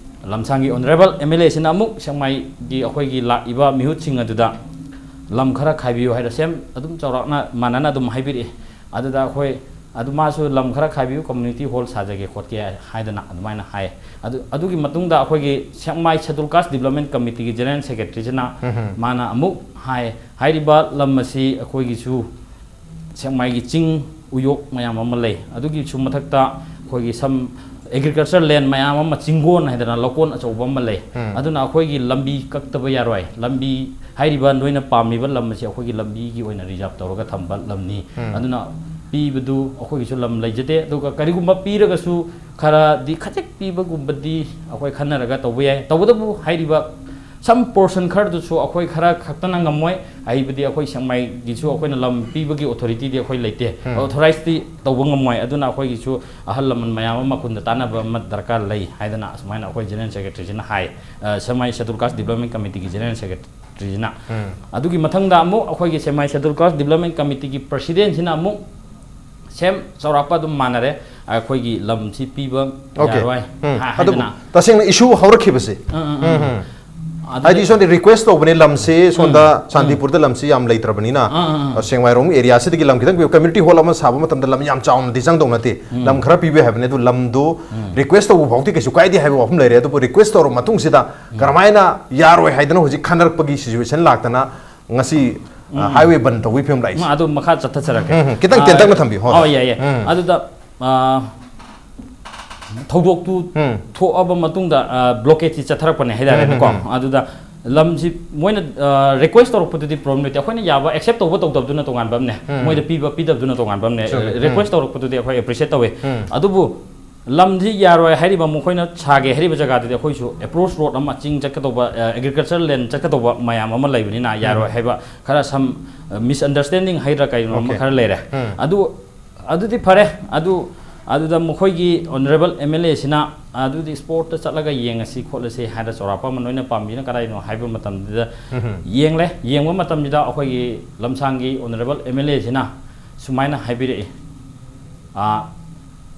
ꯂꯝꯁꯥꯡꯒꯤ ꯑꯣꯅꯔꯦꯕꯜ ꯑꯦꯝ ꯑꯦꯜ ꯑꯦꯁꯤꯅ ꯑꯃꯨꯛ ꯁꯦꯛꯃꯥꯏꯒꯤ ꯑꯩꯈꯣꯏꯒꯤ ꯂꯥꯛꯏꯕ ꯃꯤꯍꯨꯠꯁꯤꯡ ꯑꯗꯨꯗ ꯂꯝ ꯈꯔ ꯈꯥꯏꯕꯤꯌꯨ ꯍꯥꯏꯔ ꯁꯦꯝ ꯑꯗꯨꯝ ꯆꯥꯎꯔꯥꯛꯅ ꯃꯥꯟꯅꯅ ꯑꯗꯨꯝ ꯍꯥꯏꯕꯤꯔꯛꯏ꯫ ꯑꯗꯨꯗ ꯑꯩꯈꯣꯏ ꯑꯗꯨ ꯃꯥꯁꯨ ꯂꯝ ꯈꯔ ꯈꯥꯏꯕꯤꯌꯨ, ꯀꯝꯃꯨꯅꯤꯇꯤ ꯍꯣꯜ ꯁꯥꯖꯒꯦ ꯈꯣꯠꯀꯦ ꯍꯥꯏꯗꯅ ꯑꯗꯨꯃꯥꯏꯅ ꯍꯥꯏ꯫ ꯑꯗꯨ, ꯑꯗꯨꯒꯤ ꯃꯇꯨꯡꯗ ꯑꯩꯈꯣꯏꯒꯤ ꯁꯦꯛꯃꯥꯏ ꯁꯦꯗꯨꯜ ꯀꯥꯁ ꯗꯤꯕ꯭ꯂꯞꯃꯦꯟ ꯀꯃꯤꯇꯤꯒꯤ ꯖꯦꯅꯔꯦꯜ ꯁꯦꯀ꯭ꯔꯦꯇꯔꯤꯁꯤꯅ ꯎꯝ꯫ ꯃꯥꯅ ꯑꯃꯨꯛ ꯍꯥꯏ, ꯍꯥꯏꯔꯤꯕ ꯂꯝ ꯑꯁꯤ ꯑꯩꯈꯣꯏꯒꯤꯁꯨ ꯁꯦꯛꯃꯥꯏꯒꯤ ꯆꯤꯡ ꯎꯌꯣꯛ ꯃꯌꯥꯝ ꯑꯃ ꯂꯩ, ꯑꯗꯨꯒꯤꯁꯨ ꯃꯊꯛꯇ ꯑꯩꯈꯣꯏꯒꯤ ꯁꯝ ꯑꯦꯒ꯭ꯔꯤꯀꯜꯆꯔ ꯂꯦꯟ ꯃꯌꯥꯝ ꯑꯃ, ꯆꯤꯡꯒꯣꯟ ꯍꯥꯏꯗꯅ ꯂꯧꯀꯣꯟ ꯑꯆꯧꯕ ꯑꯃ ꯂꯩ꯫ ꯎꯝ꯫ ꯑꯗꯨꯅ ꯑꯩꯈꯣꯏꯒꯤ ꯂꯝꯕꯤ ꯀꯛꯇꯕ ꯌꯥꯔꯣꯏ꯫ ꯂꯝꯕꯤ ꯍꯥꯏꯔꯤꯕ ꯅꯣꯏꯅ ꯄꯥꯝꯃꯤꯕ ꯂꯝ ꯑꯁꯤ ꯑꯩꯈꯣꯏꯒꯤ ꯂꯝꯕꯤꯒꯤ ꯑꯣꯏꯅ ꯔꯤꯖꯥꯕ ꯇꯧꯔꯒ ꯊꯝꯕ ꯂꯝꯅꯤ꯫ ꯎꯝ꯫ ꯑꯗꯨꯅ ꯄꯤꯕꯗꯨ ꯑꯩꯈꯣꯏꯒꯤꯁꯨ ꯂꯝ ꯂꯩꯖꯗꯦ, ꯑꯗꯨꯒ ꯀꯔꯤꯒꯨꯝꯕ ꯄꯤꯔꯒꯁꯨ ꯈꯔꯗꯤ ꯈꯖꯤꯛ ꯄꯤꯕꯒꯨꯝꯕꯗꯤ ꯑꯩꯈꯣꯏ ꯈꯟꯅꯔꯒ ꯇꯧꯕ ꯌꯥꯏ꯫ ꯇꯧꯕꯇꯕꯨ ꯍꯥꯏꯔꯤꯕ Some portion ꯈꯔꯗꯨꯁꯨ ꯑꯩꯈꯣꯏ ꯈꯔ ꯈꯛꯇꯅ ꯉꯝꯃꯣꯏ꯫ ꯍꯥꯏꯕꯗꯤ ꯑꯩꯈꯣꯏ ꯁꯦꯛꯃꯥꯏꯒꯤꯁꯨ ꯑꯩꯈꯣꯏꯅ ꯂꯝ ꯄꯤꯕꯒꯤ authority ꯗꯤ ꯑꯩꯈꯣꯏ ꯂꯩꯇꯦ, ꯎꯝ꯫ Authorize ꯇꯤ ꯇꯧꯕ ꯉꯝꯃꯣꯏ꯫ ꯑꯗꯨꯅ ꯑꯩꯈꯣꯏꯒꯤꯁꯨ ꯑꯍꯜ ꯂꯃꯟ ꯃꯌꯥꯝ ꯑꯃ ꯈꯨꯟꯗ ꯇꯥꯟꯅꯕ ꯑꯃ ꯗꯔꯀꯥꯔ ꯂꯩ ꯍꯥꯏꯗꯅ ꯑꯁꯨꯃꯥꯏꯅ ꯑꯩꯈꯣꯏ General Secretary ꯁꯤꯅ ꯍꯥꯏ꯫ ꯑ, Semi Scheduled Caste Development Committee ꯒꯤ General Secretary ꯁꯤꯅ꯫ ꯎꯝ꯫ ꯑꯗꯨꯒꯤ ꯃꯊꯪꯗ ꯑꯃꯨꯛ ꯑꯩꯈꯣꯏꯒꯤ Semi Scheduled Caste Development Committee ꯒꯤ President ꯁꯤꯅ ꯑꯃꯨꯛ same ꯆꯥꯎꯔꯥꯛꯄ ꯑꯗꯨꯝ ꯃꯥꯟꯅꯔꯦ, ꯑꯩꯈꯣꯏꯒꯤ ꯂꯝꯁꯤ ꯄꯤꯕ Okay. ꯌꯥꯔꯣꯏ ꯎꯝ꯫ ꯍꯥ- ꯑꯗꯨꯕꯨ ꯍꯥꯏꯗꯅ꯫ ꯇꯁꯦꯡꯅ issue ꯍꯧꯔꯛꯈꯤꯕꯁꯦ꯫ ꯎꯝ, ꯎꯝ, ꯎꯝ, ꯎꯝ꯫ ꯎꯝ꯫ ꯑꯗꯨꯗ- ꯍꯥꯏꯗꯤ ꯁꯣꯝꯗ request ꯇꯧꯕꯅꯦ, ꯂꯝꯁꯦ ꯁꯣꯝꯗ ꯎꯝ, ꯁꯥꯟꯇꯤꯄꯨꯔꯗ ꯂꯝꯁꯤ ꯌꯥꯝ ꯂꯩꯇ꯭ꯔꯕꯅꯤꯅ, ꯑꯥ, ꯑꯥ, ꯑꯥ꯫ ꯑ, ꯁꯦꯛꯃꯥꯏꯔꯣꯝ area ꯁꯤꯗꯒꯤ ꯂꯝ ꯈꯤꯇꯪ ꯄꯤꯌꯨ꯫ Community hall ꯑꯃ ꯁꯥꯕ ꯃꯇꯝꯗ ꯂꯝ ꯌꯥꯝ ꯆꯥꯎꯅꯗꯤ ꯆꯪꯗꯧ ꯅꯠꯇꯦ, ꯎꯝ꯫ ꯂꯝ ꯈꯔ ꯄꯤꯕ ꯍꯥꯏꯕꯅꯤ꯫ ꯑꯗꯨ ꯂꯝꯗꯨ ꯎꯝ꯫ Request ꯇꯧꯕ ꯐꯥꯎꯗꯤ ꯀꯩꯁꯨ ꯀꯥꯏꯗꯦ ꯍꯥꯏꯕ ꯋꯥꯐꯝ ꯂꯩꯔꯦ꯫ ꯑꯗꯨꯕꯨ request ꯇꯧꯔꯕ ꯃꯇꯨꯡꯁꯤꯗ ꯀꯔꯝꯍꯥꯏꯅ ꯌꯥꯔꯣꯏ ꯍꯥꯏꯗꯅ ꯍꯧꯖꯤꯛ ꯈꯟꯅꯔꯛꯄꯒꯤ situation ꯂꯥꯛꯇꯅ ꯉꯁꯤ, ꯑ, ꯎꯝ꯫ Highway ꯕꯟ ꯇꯧꯕꯒꯤ ꯐꯤꯕꯝ ꯂꯥꯛꯏꯁꯦ? ꯎꯝ, ꯑꯗꯨ ꯃꯈꯥ ꯆꯠꯊꯖꯔꯛꯀꯦ꯫ ꯎꯝ, ꯎꯝ, ꯈꯤꯇꯪ ꯑ, ꯇꯦꯟꯇꯛꯅ ꯊꯝꯕꯤꯌꯨ, ꯍꯣꯏ, ꯑꯣ, ꯍꯣꯏ꯫ ꯌꯥꯏ, ꯌꯥꯏ꯫ ꯎꯝ꯫ ꯑꯗꯨꯗ, ꯑ, ꯊꯧꯗꯣꯛꯇꯨ ꯎꯝ꯫ ꯊꯣꯛꯑꯕ ꯃꯇꯨꯡꯗ, ꯑ, blockade ꯁꯤ ꯆꯠꯊꯔꯛꯄꯅꯦ ꯍꯥꯏꯇꯥꯔꯦꯅꯦꯀꯣ꯫ ꯎꯝ, ꯎꯝ, ꯎꯝ꯫ ꯑꯗꯨꯗ ꯂꯝꯁꯤ ꯃꯣꯏꯅ, ꯑ, request ꯇꯧꯔꯛꯄꯗꯨꯗꯤ problem ꯂꯩꯇꯦ꯫ ꯑꯩꯈꯣꯏꯅ ꯌꯥꯕ accept ꯇꯧꯕ ꯇꯧꯗꯕꯗꯨꯅ ꯇꯣꯉꯥꯟꯕ ꯑꯃꯅꯦ꯫ ꯎꯝ꯫ ꯃꯣꯏꯗ ꯄꯤꯕ ꯄꯤꯗꯕꯗꯨꯅ ꯇꯣꯉꯥꯟꯕ ꯑꯃꯅꯦ꯫ ꯆꯨꯝꯃꯦ꯫ ꯑ, ꯎꯝ꯫ Request ꯇꯧꯔꯛꯄꯗꯨꯗꯤ ꯑꯩꯈꯣꯏ appreciate ꯇꯧꯋꯤ꯫ ꯎꯝ꯫ ꯑꯗꯨꯕꯨ ꯂꯝꯁꯤ ꯌꯥꯔꯣꯏ ꯍꯥꯏꯔꯤꯕ, ꯃꯈꯣꯏꯅ ꯁꯥꯒꯦ ꯍꯥꯏꯔꯤꯕ ꯖꯒꯥꯗꯨꯗꯤ ꯑꯩꯈꯣꯏꯁꯨ approach road ꯑꯃ ꯆꯤꯡ ꯆꯠꯀꯗꯧꯕ, ꯑ, agriculture land ꯆꯠꯀꯗꯧꯕ ꯃꯌꯥꯝ ꯑꯃ ꯂꯩꯕꯅꯤꯅ ꯌꯥꯔꯣꯏ ꯎꯝ꯫ ꯍꯥꯏꯕ ꯈꯔ some, ꯑ, misunderstanding ꯍꯥꯏꯗ꯭ꯔꯥ ꯀꯩꯅꯣ ꯑꯃ Okay. ꯈꯔ ꯂꯩꯔꯦ꯫ ꯎꯝ꯫ ꯑꯗꯨ, ꯑꯗꯨꯗꯤ ꯐꯔꯦ꯫ ꯑꯗꯨ, ꯑꯗꯨꯗ ꯃꯈꯣꯏꯒꯤ honourable M L A ꯁꯤꯅ ꯑꯗꯨꯗꯤ spot ꯇ ꯆꯠꯂꯒ ꯌꯦꯡꯉꯁꯤ ꯈꯣꯠꯂꯁꯤ ꯍꯥꯏꯔ ꯆꯥꯎꯔꯥꯛꯄ ꯑꯃ ꯅꯣꯏꯅ ꯄꯥꯝꯃꯤꯁꯤꯅ ꯀꯗꯥꯏꯅꯣ ꯍꯥꯏꯕ ꯃꯇꯝꯗꯨꯗ ꯎꯝ꯫ ꯌꯦꯡꯂꯦ꯫ ꯌꯦꯡꯕ ꯃꯇꯝꯁꯤꯗ ꯑꯩꯈꯣꯏꯒꯤ ꯂꯝꯁꯥꯡꯒꯤ honourable M L A ꯁꯤꯅ ꯁꯨꯃꯥꯏꯅ ꯍꯥꯏꯕꯤꯔꯛꯏ, ꯑ,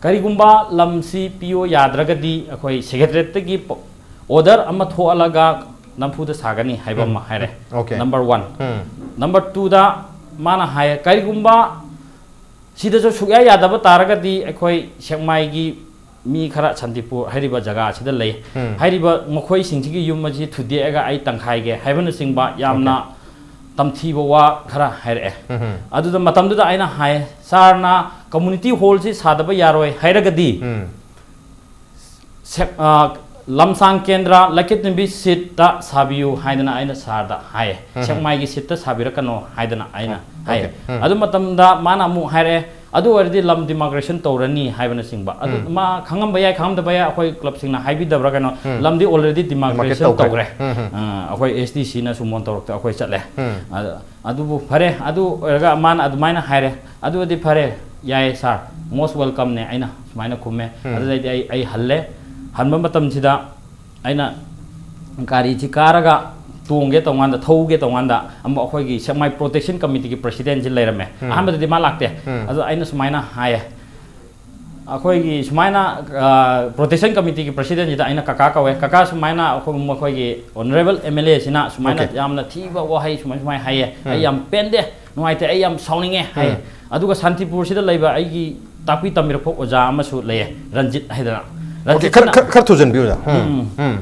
"ꯀꯔꯤꯒꯨꯝꯕ ꯂꯝꯁꯤ ꯄꯤꯌꯣ ꯌꯥꯗ꯭ꯔꯒꯗꯤ ꯑꯩꯈꯣꯏ Secretariat ꯇꯒꯤ ꯄ-, order ꯑꯃ ꯊꯣꯛꯍꯜꯂꯒ ꯅꯝꯐꯨꯗ ꯁꯥꯒꯅꯤ" ꯍꯥꯏꯕ ꯎꯝ꯫ ꯑꯃ ꯍꯥꯏꯔꯦ꯫ Okay. Number one꯫ ꯎꯝ꯫ Number two ꯗ ꯃꯥꯅ ꯍꯥꯏ, "ꯀꯔꯤꯒꯨꯝꯕ ꯁꯤꯗꯁꯨ ꯁꯨꯛꯌꯥ ꯌꯥꯗꯕ ꯇꯥꯔꯒꯗꯤ ꯑꯩꯈꯣꯏ ꯁꯦꯛꯃꯥꯏꯒꯤ ꯃꯤ ꯈꯔ ꯁꯥꯟꯇꯤꯄꯨꯔ ꯍꯥꯏꯔꯤꯕ ꯖꯒꯥ ꯑꯁꯤꯗ ꯂꯩ꯫ ꯎꯝ꯫ ꯍꯥꯏꯔꯤꯕ ꯃꯈꯣꯏꯁꯤꯡꯁꯤꯒꯤ ꯌꯨꯝ ꯑꯁꯤ ꯊꯨꯗꯦꯛꯑꯒ ꯑꯩ ꯇꯪꯈꯥꯏꯒꯦ" ꯍꯥꯏꯕꯅꯆꯤꯡꯕ ꯌꯥꯝꯅ Okay. ꯇꯝꯊꯤꯕ ꯋꯥ ꯈꯔ ꯍꯥꯏꯔꯛꯑꯦ꯫ ꯎꯝ꯫ ꯑꯗꯨꯗ ꯃꯇꯝꯗꯨꯗ ꯑꯩꯅ ꯍꯥꯏ, "Sir ꯅ community hall ꯁꯤ ꯁꯥꯗꯕ ꯌꯥꯔꯣꯏ ꯍꯥꯏꯔꯒꯗꯤ ꯎꯝ꯫ ꯁꯦꯛ-, ꯑ, ꯂꯝꯁꯥꯡ ꯀꯦꯟꯗ꯭ꯔ ꯂꯩꯀꯤꯠꯅꯨꯡꯕꯤ seat ꯇ ꯁꯥꯕꯤꯌꯨ" ꯍꯥꯏꯗꯅ ꯑꯩꯅ sir ꯗ ꯍꯥꯏꯌꯦ꯫ ꯎꯝ꯫ "ꯁꯦꯛꯃꯥꯏꯒꯤ seat ꯇ ꯁꯥꯕꯤꯔꯛꯀꯅꯣ" ꯍꯥꯏꯗꯅ ꯑꯩꯅ ꯎꯝ꯫ ꯍꯥꯏꯌꯦ꯫ Okay. ꯎꯝ꯫ ꯑꯗꯨ ꯃꯇꯝꯗ ꯃꯥꯅ ꯑꯃꯨꯛ ꯍꯥꯏꯔꯛꯑꯦ, ꯑꯗꯨ ꯑꯣꯏꯔꯗꯤ ꯂꯝ ꯗꯤꯃꯥꯔꯀꯦꯁꯟ ꯇꯧꯔꯅꯤ ꯍꯥꯏꯕꯅꯆꯤꯡꯕ꯫ ꯑꯗꯨ ꯎꯝ꯫ ꯃꯥ ꯈꯪꯉꯝꯕ ꯌꯥꯏ, ꯈꯪꯉꯝꯗꯕ ꯌꯥꯏ, ꯑꯩꯈꯣꯏ ꯀ꯭ꯂꯕꯁꯤꯡꯅ ꯍꯥꯏꯕꯤꯗꯕ꯭ꯔꯥ ꯀꯩꯅꯣ, ꯎꯝ꯫ ꯂꯝꯗꯤ ꯑꯣꯜꯔꯦꯗꯤ ꯗꯤꯃꯥꯔꯀꯦꯁꯟ ꯗꯤꯃꯥꯔꯀꯦꯠ ꯇꯧꯈ꯭ꯔꯦ꯫ ꯇꯧꯈ꯭ꯔꯦ꯫ ꯎꯝ, ꯎꯝ꯫ ꯑ, ꯑꯩꯈꯣꯏ ꯑꯦꯁ ꯗꯤ ꯁꯤꯅꯁꯨ ꯃꯣꯟ ꯇꯧꯔꯛꯇ ꯑꯩꯈꯣꯏ ꯆꯠꯂꯦ꯫ ꯎꯝ꯫ ꯑꯗ, ꯑꯗꯨꯕꯨ ꯐꯔꯦ, ꯑꯗꯨ ꯑꯣꯏꯔꯒ ꯃꯥꯅ ꯑꯗꯨꯃꯥꯏꯅ ꯍꯥꯏꯔꯦ, "ꯑꯗꯨꯗꯤ ꯐꯔꯦ, ꯌꯥꯏ ꯁꯥꯔ, most welcome ꯅꯦ," ꯑꯩꯅ ꯁꯨꯃꯥꯏꯅ ꯈꯨꯝꯃꯦ꯫ ꯎꯝ꯫ ꯑꯗꯨꯗꯩꯗꯤ ꯑꯩ, ꯑꯩ ꯍꯜꯂꯦ꯫ ꯍꯟꯕ ꯃꯇꯝꯁꯤꯗ ꯑꯩꯅ ꯒꯥꯔꯤꯁꯤ ꯀꯥꯔꯒ ꯇꯣꯡꯒꯦ ꯇꯧꯀꯥꯟꯗ, ꯊꯧꯒꯦ ꯇꯧꯀꯥꯟꯗ, ꯑꯃꯨꯛ ꯑꯩꯈꯣꯏꯒꯤ ꯁꯦꯛꯃꯥꯏ ꯄ꯭ꯔꯣꯇꯦꯛꯁꯟ ꯀꯃꯤꯇꯤꯒꯤ ꯄ꯭ꯔꯁꯤꯗꯦꯟꯁꯤ ꯂꯩꯔꯝꯃꯦ꯫ ꯎꯝ꯫ ꯑꯍꯥꯟꯕꯗꯗꯤ ꯃꯥ ꯂꯥꯛꯇꯦ꯫ ꯎꯝ꯫ ꯑꯗꯣ ꯑꯩꯅ ꯁꯨꯃꯥꯏꯅ ꯍꯥꯏꯌꯦ, ꯑꯩꯈꯣꯏꯒꯤ ꯁꯨꯃꯥꯏꯅ, ꯑ, ꯄ꯭ꯔꯣꯇꯦꯛꯁꯟ ꯀꯃꯤꯇꯤꯒꯤ ꯄ꯭ꯔꯁꯤꯗꯦꯟꯁꯤꯗ ꯑꯩꯅ ꯀꯀꯥ ꯀꯧꯋꯦ, "ꯀꯀꯥ, ꯁꯨꯃꯥꯏꯅ ꯑꯩꯈꯣꯏ, ꯃꯈꯣꯏꯒꯤ ꯑꯣꯅꯔꯦꯕꯜ ꯑꯦꯝ ꯑꯦꯜ ꯑꯦꯁꯤꯅ ꯁꯨꯃꯥꯏꯅ ꯑꯣꯀꯦ꯫ ꯌꯥꯝꯅ ꯊꯤꯕ ꯋꯥꯍꯩ ꯁꯨꯃꯥꯏ ꯁꯨꯃꯥꯏꯅ ꯍꯥꯏꯌꯦ, ꯑꯩ ꯎꯝ꯫ ꯌꯥꯝ ꯄꯦꯟꯗꯦ, ꯅꯨꯡꯉꯥꯏꯇꯦ, ꯑꯩ ꯌꯥꯝ ꯁꯥꯎꯅꯤꯡꯉꯦ" ꯍꯥꯏꯌꯦ꯫ ꯎꯝ꯫ ꯑꯗꯨꯒ ꯁꯥꯟꯇꯤꯄꯨꯔꯁꯤꯗ ꯂꯩꯕ ꯑꯩꯒꯤ ꯇꯥꯛꯄꯤ ꯇꯝꯕꯤꯔꯛꯄ ꯑꯣꯖꯥ ꯑꯃꯁꯨ ꯂꯩꯌꯦ, ꯔꯟꯖꯤꯠ ꯍꯥꯏꯗꯅ꯫ ꯑꯣꯀꯦ, ꯈꯔ, ꯔꯟꯖꯤꯠꯁꯤꯅ ꯈꯔ, ꯈꯔ ꯊꯨꯖꯟꯕꯤꯌꯨ, ꯑꯣꯖꯥ꯫ ꯎꯝ, ꯎꯝ꯫ ꯎꯝ꯫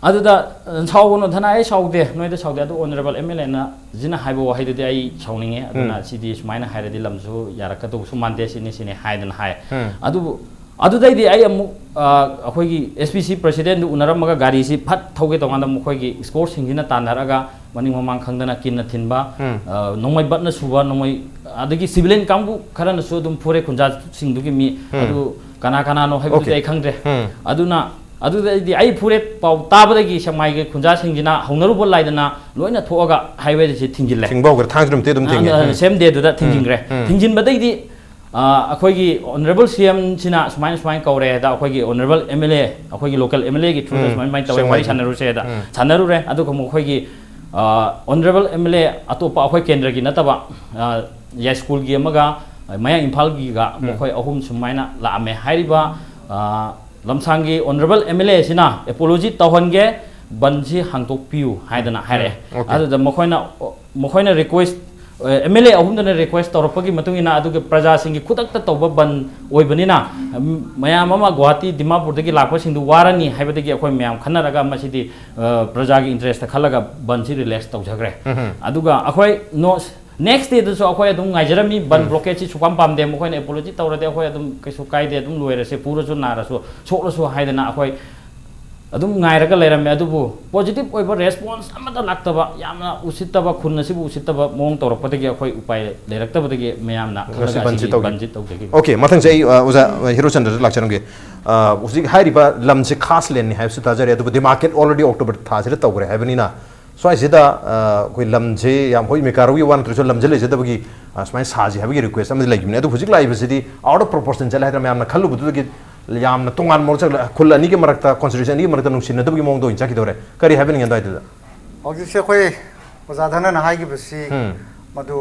ꯑꯗꯨꯗ, "ꯁꯥꯎꯒꯅꯨ ꯙꯅꯥ, ꯑꯩ ꯁꯥꯎꯗꯦ, ꯅꯣꯏꯗ ꯁꯥꯎꯗꯦ, ꯑꯗꯨ ꯑꯣꯅꯔꯦꯕꯜ ꯑꯦꯝ ꯑꯦꯜ ꯑꯦꯅ ꯁꯤꯅ ꯍꯥꯏꯕ ꯋꯥꯍꯩꯗꯨꯗꯤ ꯑꯩ ꯁꯥꯎꯅꯤꯡꯉꯦ, ꯑꯗꯨꯅ ꯎꯝ꯫ ꯁꯤꯗꯤ ꯁꯨꯃꯥꯏꯅ ꯍꯥꯏꯔꯗꯤ ꯂꯝꯁꯨ ꯌꯥꯔꯛꯀꯗꯧꯕꯁꯨ ꯃꯥꯟꯗꯦ, ꯁꯤꯅꯤ, ꯁꯤꯅꯤ" ꯍꯥꯏꯗꯅ ꯍꯥꯏ꯫ ꯎꯝ꯫ ꯑꯗꯨꯕꯨ ꯑꯗꯨꯗꯩꯗꯤ ꯑꯩ ꯑꯃꯨꯛ, ꯑ, ꯑꯩꯈꯣꯏꯒꯤ ꯑꯦꯁ ꯄꯤ ꯁꯤ ꯄ꯭ꯔꯁꯤꯗꯦꯟꯗꯨ ꯎꯅꯔꯝꯃꯒ ꯒꯥꯔꯤꯁꯤ ꯐꯠ ꯊꯧꯒꯦ ꯇꯧꯀꯥꯟꯗ ꯃꯈꯣꯏꯒꯤ ꯏꯁꯀꯣꯔꯠꯁꯤꯡꯁꯤꯅ ꯇꯥꯟꯅꯔꯛꯑꯒ ꯃꯅꯤꯡ ꯃꯃꯥꯡ ꯈꯪꯗꯅ ꯀꯤꯟꯅ ꯊꯤꯟꯕ, ꯎꯝ꯫ ꯑ, ꯅꯣꯡꯃꯩ ꯕꯠꯅ ꯁꯨꯕ, ꯅꯣꯡꯃꯩ, ꯑꯗꯒꯤ ꯁꯤꯚꯤꯂꯤꯌꯟ ꯀꯥꯡꯕꯨ ꯈꯔꯅꯁꯨ ꯑꯗꯨꯝ ꯐꯨꯔꯦ ꯈꯨꯟꯖꯥꯁꯤꯡꯗꯨꯒꯤ ꯃꯤ꯫ ꯎꯝ꯫ ꯑꯗꯨ ꯀꯅꯥ ꯀꯅꯥꯅꯣ ꯍꯥꯏꯕꯗꯨꯗꯤ ꯑꯣꯀꯦ꯫ ꯑꯩ ꯈꯪꯗ꯭ꯔꯦ꯫ ꯎꯝ꯫ ꯑꯗꯨꯅ ꯑꯗꯨꯗꯩꯗꯤ ꯑꯩ ꯐꯨꯔꯦ ꯄꯥꯎ ꯇꯥꯕꯗꯒꯤ ꯁꯦꯛꯃꯥꯏꯒꯤ ꯈꯨꯟꯖꯥꯁꯤꯡꯁꯤꯅ ꯍꯧꯅꯔꯨꯕ ꯂꯥꯏꯗꯅ ꯂꯣꯏꯅ ꯊꯣꯛꯑꯒ ꯍꯥꯏꯋꯦꯁꯤ ꯊꯤꯡꯖꯤꯜꯂꯦ꯫ ꯊꯤꯡꯕ ꯍꯧꯈ꯭ꯔꯦ, ꯊꯥꯡꯖ ꯅꯨꯃꯤꯠꯇꯤ ꯑꯗꯨꯝ ꯊꯤꯡꯉꯦ꯫ ꯑ, ꯎꯝ꯫ ꯁꯦꯝ ꯗꯦꯗꯨꯗ ꯎꯝ꯫ ꯊꯤꯡꯖꯤꯟꯈ꯭ꯔꯦ꯫ ꯎꯝ꯫ ꯊꯤꯡꯖꯤꯟꯕꯗꯩꯗꯤ, ꯑ, ꯑꯩꯈꯣꯏꯒꯤ ꯑꯣꯅꯔꯦꯕꯜ ꯁꯤ ꯑꯦꯝꯁꯤꯅ ꯁꯨꯃꯥꯏꯅ, ꯁꯨꯃꯥꯏꯅ ꯀꯧꯔꯦ ꯍꯥꯏꯗ, ꯑꯩꯈꯣꯏꯒꯤ ꯑꯣꯅꯔꯦꯕꯜ ꯑꯦꯝ ꯑꯦꯜ ꯑꯦ, ꯑꯩꯈꯣꯏꯒꯤ ꯂꯣꯀꯦꯜ ꯑꯦꯝ ꯑꯦꯜ ꯑꯦꯒꯤ ꯊ꯭ꯔꯨꯗ ꯎꯝ꯫ ꯁꯨꯃꯥꯏꯅ, ꯁꯨꯃꯥꯏꯅ ꯇꯧꯔꯦ, ꯋꯥꯔꯤ ꯁꯦꯡꯅ꯫ ꯁꯥꯟꯅꯔꯨꯁꯦ ꯍꯥꯏꯗ ꯎꯝ꯫ ꯁꯥꯟꯅꯔꯨꯔꯦ꯫ ꯑꯗꯨꯒ ꯑꯃꯨꯛ ꯑꯩꯈꯣꯏꯒꯤ, ꯑ, ꯑꯣꯅꯔꯦꯕꯜ ꯑꯦꯝ ꯑꯦꯜ ꯑꯦ ꯑꯇꯣꯞꯄ ꯑꯩꯈꯣꯏ ꯀꯦꯟꯗ꯭ꯔꯒꯤ ꯅꯠꯇꯕ, ꯑ, ꯌꯥꯏꯁ꯭ꯀꯨꯜꯒꯤ ꯑꯃꯒ, ꯑ, ꯃꯌꯥꯡ ꯏꯝꯐꯥꯜꯒꯤꯒ ꯎꯝ꯫ ꯃꯈꯣꯏ ꯑꯍꯨꯝ ꯁꯨꯃꯥꯏꯅ ꯂꯥꯛꯑꯝꯃꯦ꯫ ꯍꯥꯏꯔꯤꯕ, ꯑ, ꯂꯝꯁꯥꯡꯒꯤ ꯑꯣꯅꯔꯦꯕꯜ ꯑꯦꯝ ꯑꯦꯜ ꯑꯦ ꯑꯁꯤꯅ ꯑꯦꯄꯣꯂꯣꯖꯤ ꯇꯧꯍꯟꯒꯦ, ꯕꯟꯁꯤ ꯍꯥꯡꯗꯣꯛꯄꯤꯌꯨ ꯍꯥꯏꯗꯅ ꯍꯥꯏꯔꯛꯑꯦ꯫ Um, okay. ꯑꯗꯨꯗ ꯃꯈꯣꯏꯅ, ꯃꯈꯣꯏꯅ ꯔꯤꯀ꯭ꯋꯦꯁ, ꯑꯦꯝ ꯑꯦꯜ ꯑꯦ ꯑꯍꯨꯝꯗꯨꯅ ꯔꯤꯀ꯭ꯋꯦꯁ ꯇꯧꯔꯛꯄꯒꯤ ꯃꯇꯨꯡ ꯏꯟꯅ, ꯑꯗꯨꯒ ꯄ꯭ꯔꯖꯥꯁꯤꯡꯒꯤ ꯈꯨꯗꯛꯇ ꯇꯧꯕ ꯕꯟ ꯑꯣꯏꯕꯅꯤꯅ, ꯃꯌꯥꯝ ꯑꯃ ꯒꯨꯋꯥꯍꯥꯇꯤ, ꯗꯤꯃꯥꯄꯨꯔꯗꯒꯤ ꯂꯥꯛꯄꯁꯤꯡꯗꯨ ꯋꯥꯔꯅꯤ ꯍꯥꯏꯕꯗꯒꯤ ꯑꯩꯈꯣꯏ ꯃꯌꯥꯝ ꯈꯟꯅꯔꯒ ꯃꯁꯤꯗꯤ, ꯑ, ꯄ꯭ꯔꯖꯥꯒꯤ ꯏꯟꯇꯔꯦꯁꯇ ꯈꯜꯂꯒ ꯕꯟꯁꯤ ꯔꯤꯂꯦꯛꯁ ꯇꯧꯖꯈ꯭ꯔꯦ꯫ ꯎꯝ꯫ ꯑꯗꯨꯒ ꯑꯩꯈꯣꯏ ꯅꯣ-, ꯅꯦꯛꯁ ꯗꯦꯗꯁꯨ ꯑꯩꯈꯣꯏ ꯑꯗꯨꯝ ꯉꯥꯏꯖꯔꯝꯃꯤ, ꯕꯟ ꯎꯝ꯫ ꯕ꯭ꯂꯣꯀꯦꯠꯁꯤ ꯁꯨꯛꯄꯥꯝ ꯄꯥꯝꯗꯦ, ꯃꯈꯣꯏꯅ ꯑꯦꯄꯣꯂꯣꯖꯤ ꯇꯧꯔꯗꯤ ꯑꯩꯈꯣꯏ ꯑꯗꯨꯝ ꯀꯩꯁꯨ ꯀꯥꯏꯗꯦ, ꯑꯗꯨꯝ ꯂꯣꯏꯔꯁꯦ, ꯄꯨꯔꯁꯨ ꯅꯥꯔꯁꯨ ꯁꯣꯛꯂꯁꯨ ꯍꯥꯏꯗꯅ ꯑꯩꯈꯣꯏ ꯑꯗꯨꯝ ꯉꯥꯏꯔꯒ ꯂꯩꯔꯝꯃꯦ, ꯑꯗꯨꯕꯨ ꯄꯣꯖꯤꯇꯤꯚ ꯑꯣꯏꯕ ꯔꯦꯁꯄꯣꯟꯁ ꯑꯃꯠꯇ ꯂꯥꯛꯇꯕ, ꯌꯥꯝꯅ ꯎꯁꯤꯠꯇꯕ, ꯈꯨꯟ ꯑꯁꯤꯕꯨ ꯎꯁꯤꯠꯇꯕ ꯃꯑꯣꯡ ꯇꯧꯔꯛꯄꯗꯒꯤ ꯑꯩꯈꯣꯏ ꯎꯄꯥꯏ ꯂꯩꯔꯛꯇꯕꯗꯒꯤ ꯃꯌꯥꯝꯅ ꯉꯁꯤ ꯈꯜꯂꯒ ꯕꯟ ꯁꯤ ꯑꯁꯤꯒꯤ ꯇꯧꯈꯤ꯫ ꯕꯟ ꯁꯤ ꯇꯧꯖꯈꯤꯕꯅꯤ꯫ ꯑꯣꯀꯦ, ꯃꯊꯪꯁꯦ ꯑꯩ, ꯑ, ꯑꯣꯖꯥ ꯍꯤꯔꯣꯆꯟꯗ꯭ꯔꯗ ꯂꯥꯛꯆꯔꯝꯒꯦ꯫ ꯑ, ꯍꯧꯖꯤꯛ ꯍꯥꯏꯔꯤꯕ ꯂꯝꯁꯤ ꯈꯥꯁ ꯂꯦꯟꯅꯤ ꯍꯥꯏꯕꯁꯤ ꯇꯥꯖꯔꯦ, ꯑꯗꯨꯕꯨ ꯗꯤꯃꯥꯔꯀꯦꯠ ꯑꯣꯜꯔꯦꯗꯤ ꯑꯣꯛꯇꯣꯕꯔ ꯊꯥꯁꯤꯗ ꯇꯧꯈ꯭ꯔꯦ ꯍꯥꯏꯕꯅꯤꯅ, ꯁ꯭ꯋꯥꯏꯁꯤꯗ, ꯑ, ꯑꯩꯈꯣꯏ ꯂꯝꯁꯤ ꯌꯥꯝ ꯍꯣꯏ ꯃꯦꯀꯥꯔꯣꯒꯤ ꯋꯥ ꯅꯠꯇ꯭ꯔꯁꯨ ꯂꯝꯁꯤ ꯂꯩꯖꯗꯕꯒꯤ, ꯑ, ꯁꯨꯃꯥꯏꯅ ꯁꯥꯁꯤ ꯍꯥꯏꯕꯒꯤ ꯔꯤꯀ꯭ꯋꯦꯁ ꯑꯃꯗꯤ ꯂꯩꯈꯤꯕꯅꯤ꯫ ꯑꯗꯨ ꯍꯧꯖꯤꯛ ꯂꯥꯛꯏꯕꯁꯤꯗꯤ ꯑꯥꯎꯠ ꯑꯣꯐ ꯄ꯭ꯔꯣꯄꯣꯔꯁꯟ ꯆꯠꯂꯦ ꯍꯥꯏꯗꯅ ꯃꯌꯥꯝꯅ ꯈꯜꯂꯨꯕꯗꯨꯗꯒꯤ ꯌꯥꯝꯅ ꯇꯣꯉꯥꯟꯕ ꯃꯑꯣꯡ ꯆꯠꯂꯦ꯫ ꯈꯨꯜ ꯑꯅꯤꯒꯤ ꯃꯔꯛꯇ, ꯀꯣꯟꯁꯇꯤꯇ꯭ꯌꯨꯁꯟ ꯑꯅꯤꯒꯤ ꯃꯔꯛꯇ ꯅꯨꯡꯁꯤꯅꯗꯕꯒꯤ ꯃꯑꯣꯡꯗ ꯑꯣꯏꯅ ꯆꯠꯈꯤꯗꯧꯔꯦ꯫ ꯀꯔꯤ ꯍꯥꯏꯕꯤꯅꯤꯡꯉꯦ ꯑꯗꯨꯋꯥꯏꯗꯨꯗ? ꯍꯧꯖꯤꯛꯁꯦ ꯑꯩꯈꯣꯏ ꯑꯣꯖꯥ ꯙꯅꯅ ꯍꯥꯏꯈꯤꯕꯁꯤ, ꯎꯝ꯫ ꯃꯗꯨ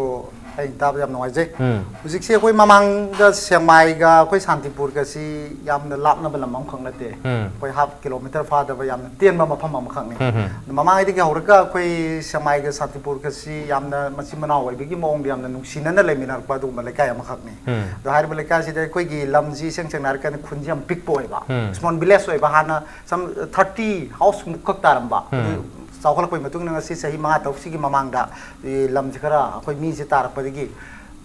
ꯑꯩ ꯇꯥꯕꯗ ꯌꯥꯝ ꯅꯨꯡꯉꯥꯏꯖꯩ꯫ ꯎꯝ꯫ ꯍꯧꯖꯤꯛꯁꯦ ꯑꯩꯈꯣꯏ ꯃꯃꯥꯡꯗ ꯁꯦꯛꯃꯥꯏꯒ ꯑꯩꯈꯣꯏ ꯁꯥꯟꯇꯤꯄꯨꯔꯒꯁꯤ ꯌꯥꯝꯅ ꯂꯥꯞꯅꯕ ꯂꯝ ꯑꯃꯈꯛ ꯅꯠꯇꯦ꯫ ꯎꯝ꯫ ꯑꯩꯈꯣꯏ ꯍꯥꯐ ꯀꯤꯂꯣꯃꯤꯇꯔ ꯐꯥꯗꯕ ꯌꯥꯝꯅ ꯇꯦꯟꯕ ꯃꯐꯝ ꯑꯃꯈꯛꯅꯤ꯫ ꯎꯝ, ꯎꯝ꯫ ꯑꯗꯨ ꯃꯃꯥꯡꯉꯩꯗꯒꯤ ꯍꯧꯔꯒ ꯑꯩꯈꯣꯏ ꯁꯦꯛꯃꯥꯏꯒ ꯁꯥꯟꯇꯤꯄꯨꯔꯒꯁꯤ ꯌꯥꯝꯅ ꯃꯆꯤꯟ ꯃꯅꯥꯎ ꯑꯣꯏꯕꯒꯤ ꯃꯑꯣꯡꯗ ꯌꯥꯝꯅ ꯅꯨꯡꯁꯤꯅꯅ ꯂꯩꯃꯤꯟꯅꯔꯛꯄ ꯑꯗꯨꯒꯨꯝꯕ ꯂꯩꯀꯥꯏ ꯑꯃꯈꯛꯅꯤ꯫ ꯎꯝ꯫ ꯑꯗꯣ ꯍꯥꯏꯔꯤꯕ ꯂꯩꯀꯥꯏꯁꯤꯗ ꯑꯩꯈꯣꯏꯒꯤ ꯂꯝꯁꯤ ꯏꯁꯦꯡ ꯁꯦꯡꯅ ꯍꯥꯏꯔꯀꯥꯟꯗ ꯈꯨꯟꯁꯤ ꯌꯥꯝ ꯄꯤꯛꯄ ꯑꯣꯏꯕ, ꯎꯝ꯫ ꯁ꯭ꯃꯣꯜ ꯚꯤꯂꯦꯖ ꯑꯣꯏꯕ, ꯍꯥꯟꯅ ꯁꯝ ꯊꯥꯔꯇꯤ ꯍꯥꯎꯁ ꯃꯨꯛ ꯈꯛ ꯇꯥꯔꯝꯕ꯫ ꯎꯝ꯫ ꯑꯗꯨ ꯆꯥꯎꯈꯠꯂꯛꯄꯒꯤ ꯃꯇꯨꯡ ꯏꯟꯅ ꯉꯁꯤ ꯆꯍꯤ ꯃꯉꯥ ꯇꯔꯨꯛꯁꯤꯒꯤ ꯃꯃꯥꯡꯗ ꯂꯝꯁꯤ ꯈꯔ ꯑꯩꯈꯣꯏ ꯃꯤꯁꯦ ꯇꯥꯔꯛꯄꯗꯒꯤ,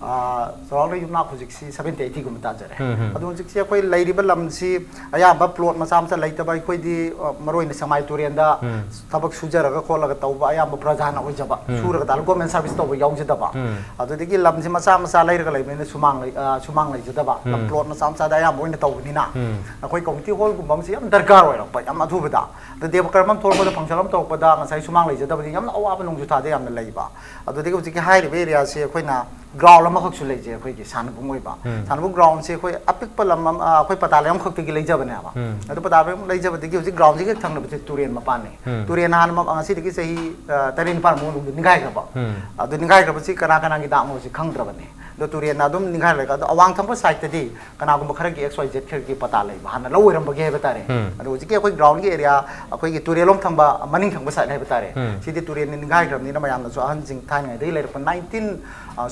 ꯑ, ꯆꯥꯎꯔꯥꯛꯅ ꯌꯨꯝꯅꯥꯛ ꯍꯧꯖꯤꯛꯁꯤ ꯁꯚꯦꯟꯇꯤ ꯑꯩꯠꯇꯤꯒꯨꯝꯕ ꯇꯥꯖꯔꯦ꯫ ꯎꯝ, ꯎꯝ꯫ ꯑꯗꯣ ꯍꯧꯖꯤꯛꯁꯤ ꯑꯩꯈꯣꯏ ꯂꯩꯔꯤꯕ ꯂꯝꯁꯤ ꯑꯌꯥꯝꯕ ꯄ꯭ꯂꯣꯠ ꯃꯆꯥ ꯃꯆꯥ ꯂꯩꯇꯕ, ꯑꯩꯈꯣꯏꯗꯤ, ꯑ, ꯃꯔꯨ ꯑꯣꯏꯅ ꯁꯦꯛꯃꯥꯏ ꯇꯨꯔꯦꯟꯗ ꯎꯝ꯫ ꯊꯕꯛ ꯁꯨꯖꯔꯒ ꯈꯣꯠꯂꯒ ꯇꯧꯕ ꯑꯌꯥꯝꯕ ꯄ꯭ꯔꯖꯥꯅ ꯑꯣꯏꯖꯕ, ꯎꯝ꯫ ꯁꯨꯔꯒ ꯇꯥꯜꯂꯒ ꯒꯣꯔꯃꯦꯟ ꯁꯥꯔꯚꯤꯁ ꯇꯧꯕ ꯌꯥꯎꯖꯗꯕ꯫ ꯎꯝ꯫ ꯑꯗꯨꯗꯒꯤ ꯂꯝꯁꯤ ꯃꯆꯥ ꯃꯆꯥ ꯂꯩꯔꯒ ꯂꯩꯕꯅꯤꯅ ꯁꯨꯃꯥꯡ ꯂꯩ-, ꯑ, ꯁꯨꯃꯥꯡ ꯂꯩꯖꯗꯕ, ꯎꯝ꯫ ꯄ꯭ꯂꯣꯠ ꯃꯆꯥ ꯃꯆꯥꯗ ꯑꯌꯥꯝꯕ ꯑꯣꯏꯅ ꯇꯧꯕꯅꯤꯅ ꯎꯝ꯫ ꯑꯩꯈꯣꯏ ꯀꯝꯃ꯭ꯌꯨꯅꯤꯇꯤ ꯍꯣꯜꯒꯨꯝꯕ ꯑꯃꯁꯤ ꯌꯥꯝ ꯗꯔꯀꯥꯔ ꯑꯣꯏꯔꯛꯄ, ꯌꯥꯝ ꯑꯊꯨꯕꯗ꯫ ꯑꯗ ꯗꯦꯕ ꯀꯔꯝ ꯑꯃ ꯊꯣꯛꯂꯛꯄꯗ, ꯐꯪꯁꯟ ꯑꯃ ꯇꯧꯔꯛꯄꯗ ꯉꯁꯥꯏ ꯁꯨꯃꯥꯡ ꯂꯩꯖꯗꯕꯅꯤ, ꯌꯥꯝꯅ ꯑꯋꯥꯕ ꯅꯣꯡꯖꯨ ꯊꯥꯗ ꯌꯥꯝꯅ ꯂꯩꯕ꯫ ꯑꯗꯨꯗꯒꯤ ꯍꯧꯖꯤꯛꯀꯤ ꯍꯥꯏꯔꯤꯕ ꯑꯦꯔꯤꯌꯥꯁꯤ ꯑꯩꯈꯣꯏꯅ ꯒ꯭ꯔꯥꯎꯟ ꯑꯃꯈꯛꯁꯨ ꯂꯩꯖꯩ, ꯑꯩꯈꯣꯏꯒꯤ ꯁꯥꯟꯅꯕꯨꯡ ꯑꯣꯏꯕ꯫ ꯎꯝ꯫ ꯁꯥꯟꯅꯕꯨꯡ ꯒ꯭ꯔꯥꯎꯟꯁꯦ ꯑꯩꯈꯣꯏ ꯑꯄꯤꯛꯄ ꯂꯝ ꯑꯃ, ꯑ, ꯑꯩꯈꯣꯏ ꯄꯇꯥ ꯂꯩꯃꯈꯛꯇꯒꯤ ꯂꯩꯖꯕꯅꯦꯕ꯫ ꯎꯝ꯫ ꯑꯗꯨ ꯄꯇꯥ ꯂꯩꯃꯈꯛ ꯂꯩꯖꯕꯗꯒꯤ ꯍꯧꯖꯤꯛ ꯒ꯭ꯔꯥꯎꯟꯁꯤꯒꯤ ꯍꯦꯛ ꯊꯪꯅꯕꯁꯦ ꯇꯨꯔꯦꯟ ꯃꯄꯥꯟꯅꯤ꯫ ꯎꯝ꯫ ꯇꯨꯔꯦꯟ ꯍꯥꯟꯅ ꯃ-, ꯉꯁꯤꯗꯒꯤ ꯆꯍꯤ, ꯑ, ꯇꯔꯦꯠ ꯅꯤꯄꯥꯟ ꯃꯃꯥꯡꯗ ꯅꯤꯡꯈꯥꯏꯈ꯭ꯔꯕ꯫ ꯎꯝ꯫ ꯑꯗꯨ ꯅꯤꯡꯈꯥꯏꯈ꯭ꯔꯕꯁꯤ ꯀꯅꯥ ꯀꯅꯥꯒꯤ ꯗꯥꯛꯅꯣꯁꯤ ꯈꯪꯗ꯭ꯔꯕꯅꯤ꯫ ꯑꯗꯣ ꯇꯨꯔꯦꯟꯅ ꯑꯗꯨꯝ ꯅꯤꯡꯈꯥꯏꯔꯒ, ꯑꯗꯣ ꯑꯋꯥꯡ ꯊꯪꯕ ꯁꯥꯏꯠꯇꯗꯤ ꯀꯅꯥꯒꯨꯝꯕ ꯈꯔꯒꯤ ꯑꯦꯛꯁ ꯋꯥꯏ ꯖꯦꯠ ꯈꯔꯒꯤ ꯄꯇꯥ ꯂꯩꯕ, ꯍꯥꯟꯅ ꯂꯧ ꯑꯣꯏꯔꯝꯕꯒꯤ ꯍꯥꯏꯕ ꯇꯥꯔꯦ꯫ ꯎꯝ꯫ ꯑꯗꯣ ꯍꯧꯖꯤꯛꯀꯤ ꯑꯩꯈꯣꯏ ꯒ꯭ꯔꯥꯎꯟꯒꯤ ꯑꯦꯔꯤꯌꯥ, ꯑꯩꯈꯣꯏꯒꯤ ꯇꯨꯔꯦꯜꯂꯣꯝ ꯊꯪꯕ, ꯃꯅꯤꯡ ꯊꯪꯕ ꯁꯥꯏꯠ ꯍꯥꯏꯕ ꯇꯥꯔꯦ꯫ ꯎꯝ꯫ ꯁꯤꯗꯤ ꯇꯨꯔꯦꯜꯅ ꯅꯤꯡꯈꯥꯏꯈ꯭ꯔꯕꯅꯤꯅ ꯃꯌꯥꯝꯅꯁꯨ, ꯑꯍꯟꯁꯤꯡ ꯊꯥꯏꯅꯉꯩꯗꯒꯤ ꯂꯩꯔꯛꯄ ꯅꯥꯏꯟꯇꯤꯟ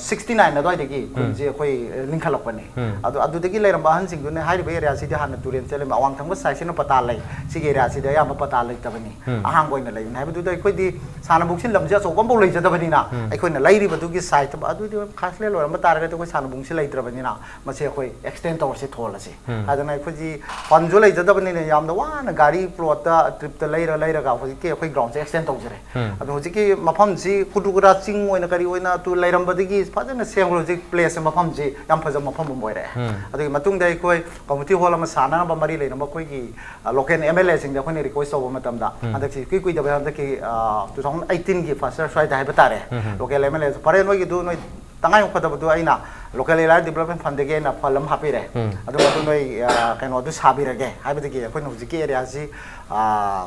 ꯁꯤꯛꯁꯇꯤ ꯅꯥꯏꯟ ꯑꯗꯨꯋꯥꯏꯗꯒꯤ ꯎꯝ꯫ ꯈꯨꯟꯁꯦ ꯑꯩꯈꯣꯏ ꯂꯤꯡꯈꯠꯂꯛꯄꯅꯦ꯫ ꯎꯝ꯫ ꯑꯗꯨ, ꯑꯗꯨꯗꯒꯤ ꯂꯩꯔꯝꯕ ꯑꯍꯟꯁꯤꯡꯗꯨꯅ ꯍꯥꯏꯔꯤꯕ ꯑꯦꯔꯤꯌꯥꯁꯤꯗꯤ ꯍꯥꯟꯅ ꯇꯨꯔꯦꯜ ꯆꯦꯜꯂꯝꯃꯤ, ꯑꯋꯥꯡ ꯊꯪꯕ ꯁꯥꯏꯠꯁꯤꯅ ꯄꯇꯥ ꯂꯩ, ꯁꯤꯒꯤ ꯑꯦꯔꯤꯌꯥꯁꯤꯗꯤ ꯑꯌꯥꯝꯕ ꯄꯇꯥ ꯂꯩꯇꯕꯅꯤ꯫ ꯎꯝ꯫ ꯑꯍꯥꯡꯕ ꯑꯣꯏꯅ ꯂꯩꯕꯅꯤ꯫ ꯍꯥꯏꯕꯗꯨꯗ ꯑꯩꯈꯣꯏꯗꯤ ꯁꯥꯟꯅꯕꯨꯡꯁꯤ ꯂꯝꯁꯤ ꯑꯆꯧꯕ ꯑꯃꯐꯥꯎ ꯂꯩꯖꯗꯕꯅꯤꯅ ꯎꯝ꯫ ꯑꯩꯈꯣꯏꯅ ꯂꯩꯔꯤꯕꯗꯨꯒꯤ ꯁꯥꯏꯠꯇ ꯑꯗꯨꯗꯤ ꯈꯥꯁꯂꯦ ꯂꯣꯏꯔꯝꯕ ꯇꯥꯔꯦ꯫ ꯍꯥꯏꯔꯒꯗꯤ ꯑꯩꯈꯣꯏ ꯁꯥꯟꯅꯕꯨꯡꯁꯤ ꯂꯩꯇ꯭ꯔꯕꯅꯤꯅ ꯃꯁꯤ ꯑꯩꯈꯣꯏ ꯑꯦꯛꯁꯇꯦꯟ ꯇꯧꯔꯁꯤ ꯊꯣꯜ ꯑꯁꯤ꯫ ꯎꯝ꯫ ꯑꯗꯨꯅ ꯑꯩꯈꯣꯏꯒꯤ ꯐꯟꯁꯨ ꯂꯩꯖꯗꯕꯅꯤꯅ ꯌꯥꯝꯅ ꯋꯥꯅ ꯒꯥꯔꯤ ꯄ꯭ꯂꯣꯠꯇ ꯇ꯭ꯔꯤꯞꯇ ꯂꯩꯔ ꯂꯩꯔꯒ ꯍꯧꯖꯤꯛꯀꯤ ꯑꯩꯈꯣꯏ ꯒ꯭ꯔꯥꯎꯟꯁꯦ ꯑꯦꯛꯁꯇꯦꯟ ꯇꯧꯖꯔꯦ꯫ ꯎꯝ꯫ ꯑꯗꯣ ꯍꯧꯖꯤꯛꯀꯤ ꯃꯐꯝꯁꯤ ꯀꯨꯗ꯭ꯔꯨ ꯀꯨꯗ꯭ꯔꯥ ꯆꯤꯡ ꯑꯣꯏꯅ ꯀꯔꯤ ꯑꯣꯏꯅ ꯑꯗꯨ ꯂꯩꯔꯝꯕꯗꯒꯤ ꯐꯖꯅ ꯁꯦꯝꯈ꯭ꯔꯦ꯫ ꯍꯧꯖꯤꯛ ꯄ꯭ꯂꯦꯁꯁꯦ ꯃꯐꯝꯁꯤ ꯌꯥꯝ ꯐꯖꯕ ꯃꯐꯝ ꯑꯃ ꯑꯣꯏꯔꯦ꯫ ꯎꯝ꯫ ꯑꯗꯨꯒꯤ ꯃꯇꯨꯡꯗ ꯑꯩꯈꯣꯏ ꯀꯝꯃ꯭ꯌꯨꯅꯤꯇꯤ ꯍꯣꯜ ꯑꯃ ꯁꯥꯟꯅꯅꯕ ꯃꯔꯤ ꯂꯩꯅꯕ ꯑꯩꯈꯣꯏꯒꯤ ꯂꯣꯀꯦꯜ ꯑꯦꯝ ꯑꯦꯜ ꯑꯦꯁꯤꯡꯗ ꯑꯩꯈꯣꯏꯅ ꯔꯤꯀ꯭ꯋꯦꯁ ꯇꯧꯕ ꯃꯇꯝꯗ ꯎꯝ꯫ ꯍꯟꯗꯛꯁꯤ ꯏꯀꯨꯏ ꯀꯨꯏꯗꯕ ꯍꯟꯗꯛꯀꯤ ꯇꯨ ꯊꯥꯎꯖꯟ ꯑꯩꯠꯇꯤꯟꯒꯤ ꯐꯥꯔꯁ ꯌꯔ ꯁ꯭ꯋꯥꯏꯗ ꯍꯥꯏꯕ ꯇꯥꯔꯦ꯫ ꯎꯝ꯫ ꯂꯣꯀꯦꯜ ꯑꯦꯝ ꯑꯦꯜ ꯑꯦ ꯐꯔꯦ ꯅꯣꯏꯒꯤꯗꯨ ꯅꯣꯏ ꯇꯉꯥꯏ ꯐꯗꯕꯗꯨ ꯑꯩꯅ ꯂꯣꯀꯦꯜ ꯑꯦꯔꯤꯌꯥ ꯗꯤꯕꯂꯞꯃꯦꯟ ꯐꯟꯗꯒꯤ ꯑꯩꯅ ꯐꯟ ꯑꯃ ꯍꯥꯞꯄꯤꯔꯦ꯫ ꯎꯝ꯫ ꯑꯗꯨ ꯃꯗꯨ ꯅꯣꯏ ꯑ, ꯀꯩꯅꯣꯗꯨ ꯁꯥꯕꯤꯔꯒꯦ ꯍꯥꯏꯕꯗꯒꯤ ꯑꯩꯈꯣꯏꯅ ꯍꯧꯖꯤꯛꯀꯤ ꯑꯦꯔꯤꯌꯥꯁꯤ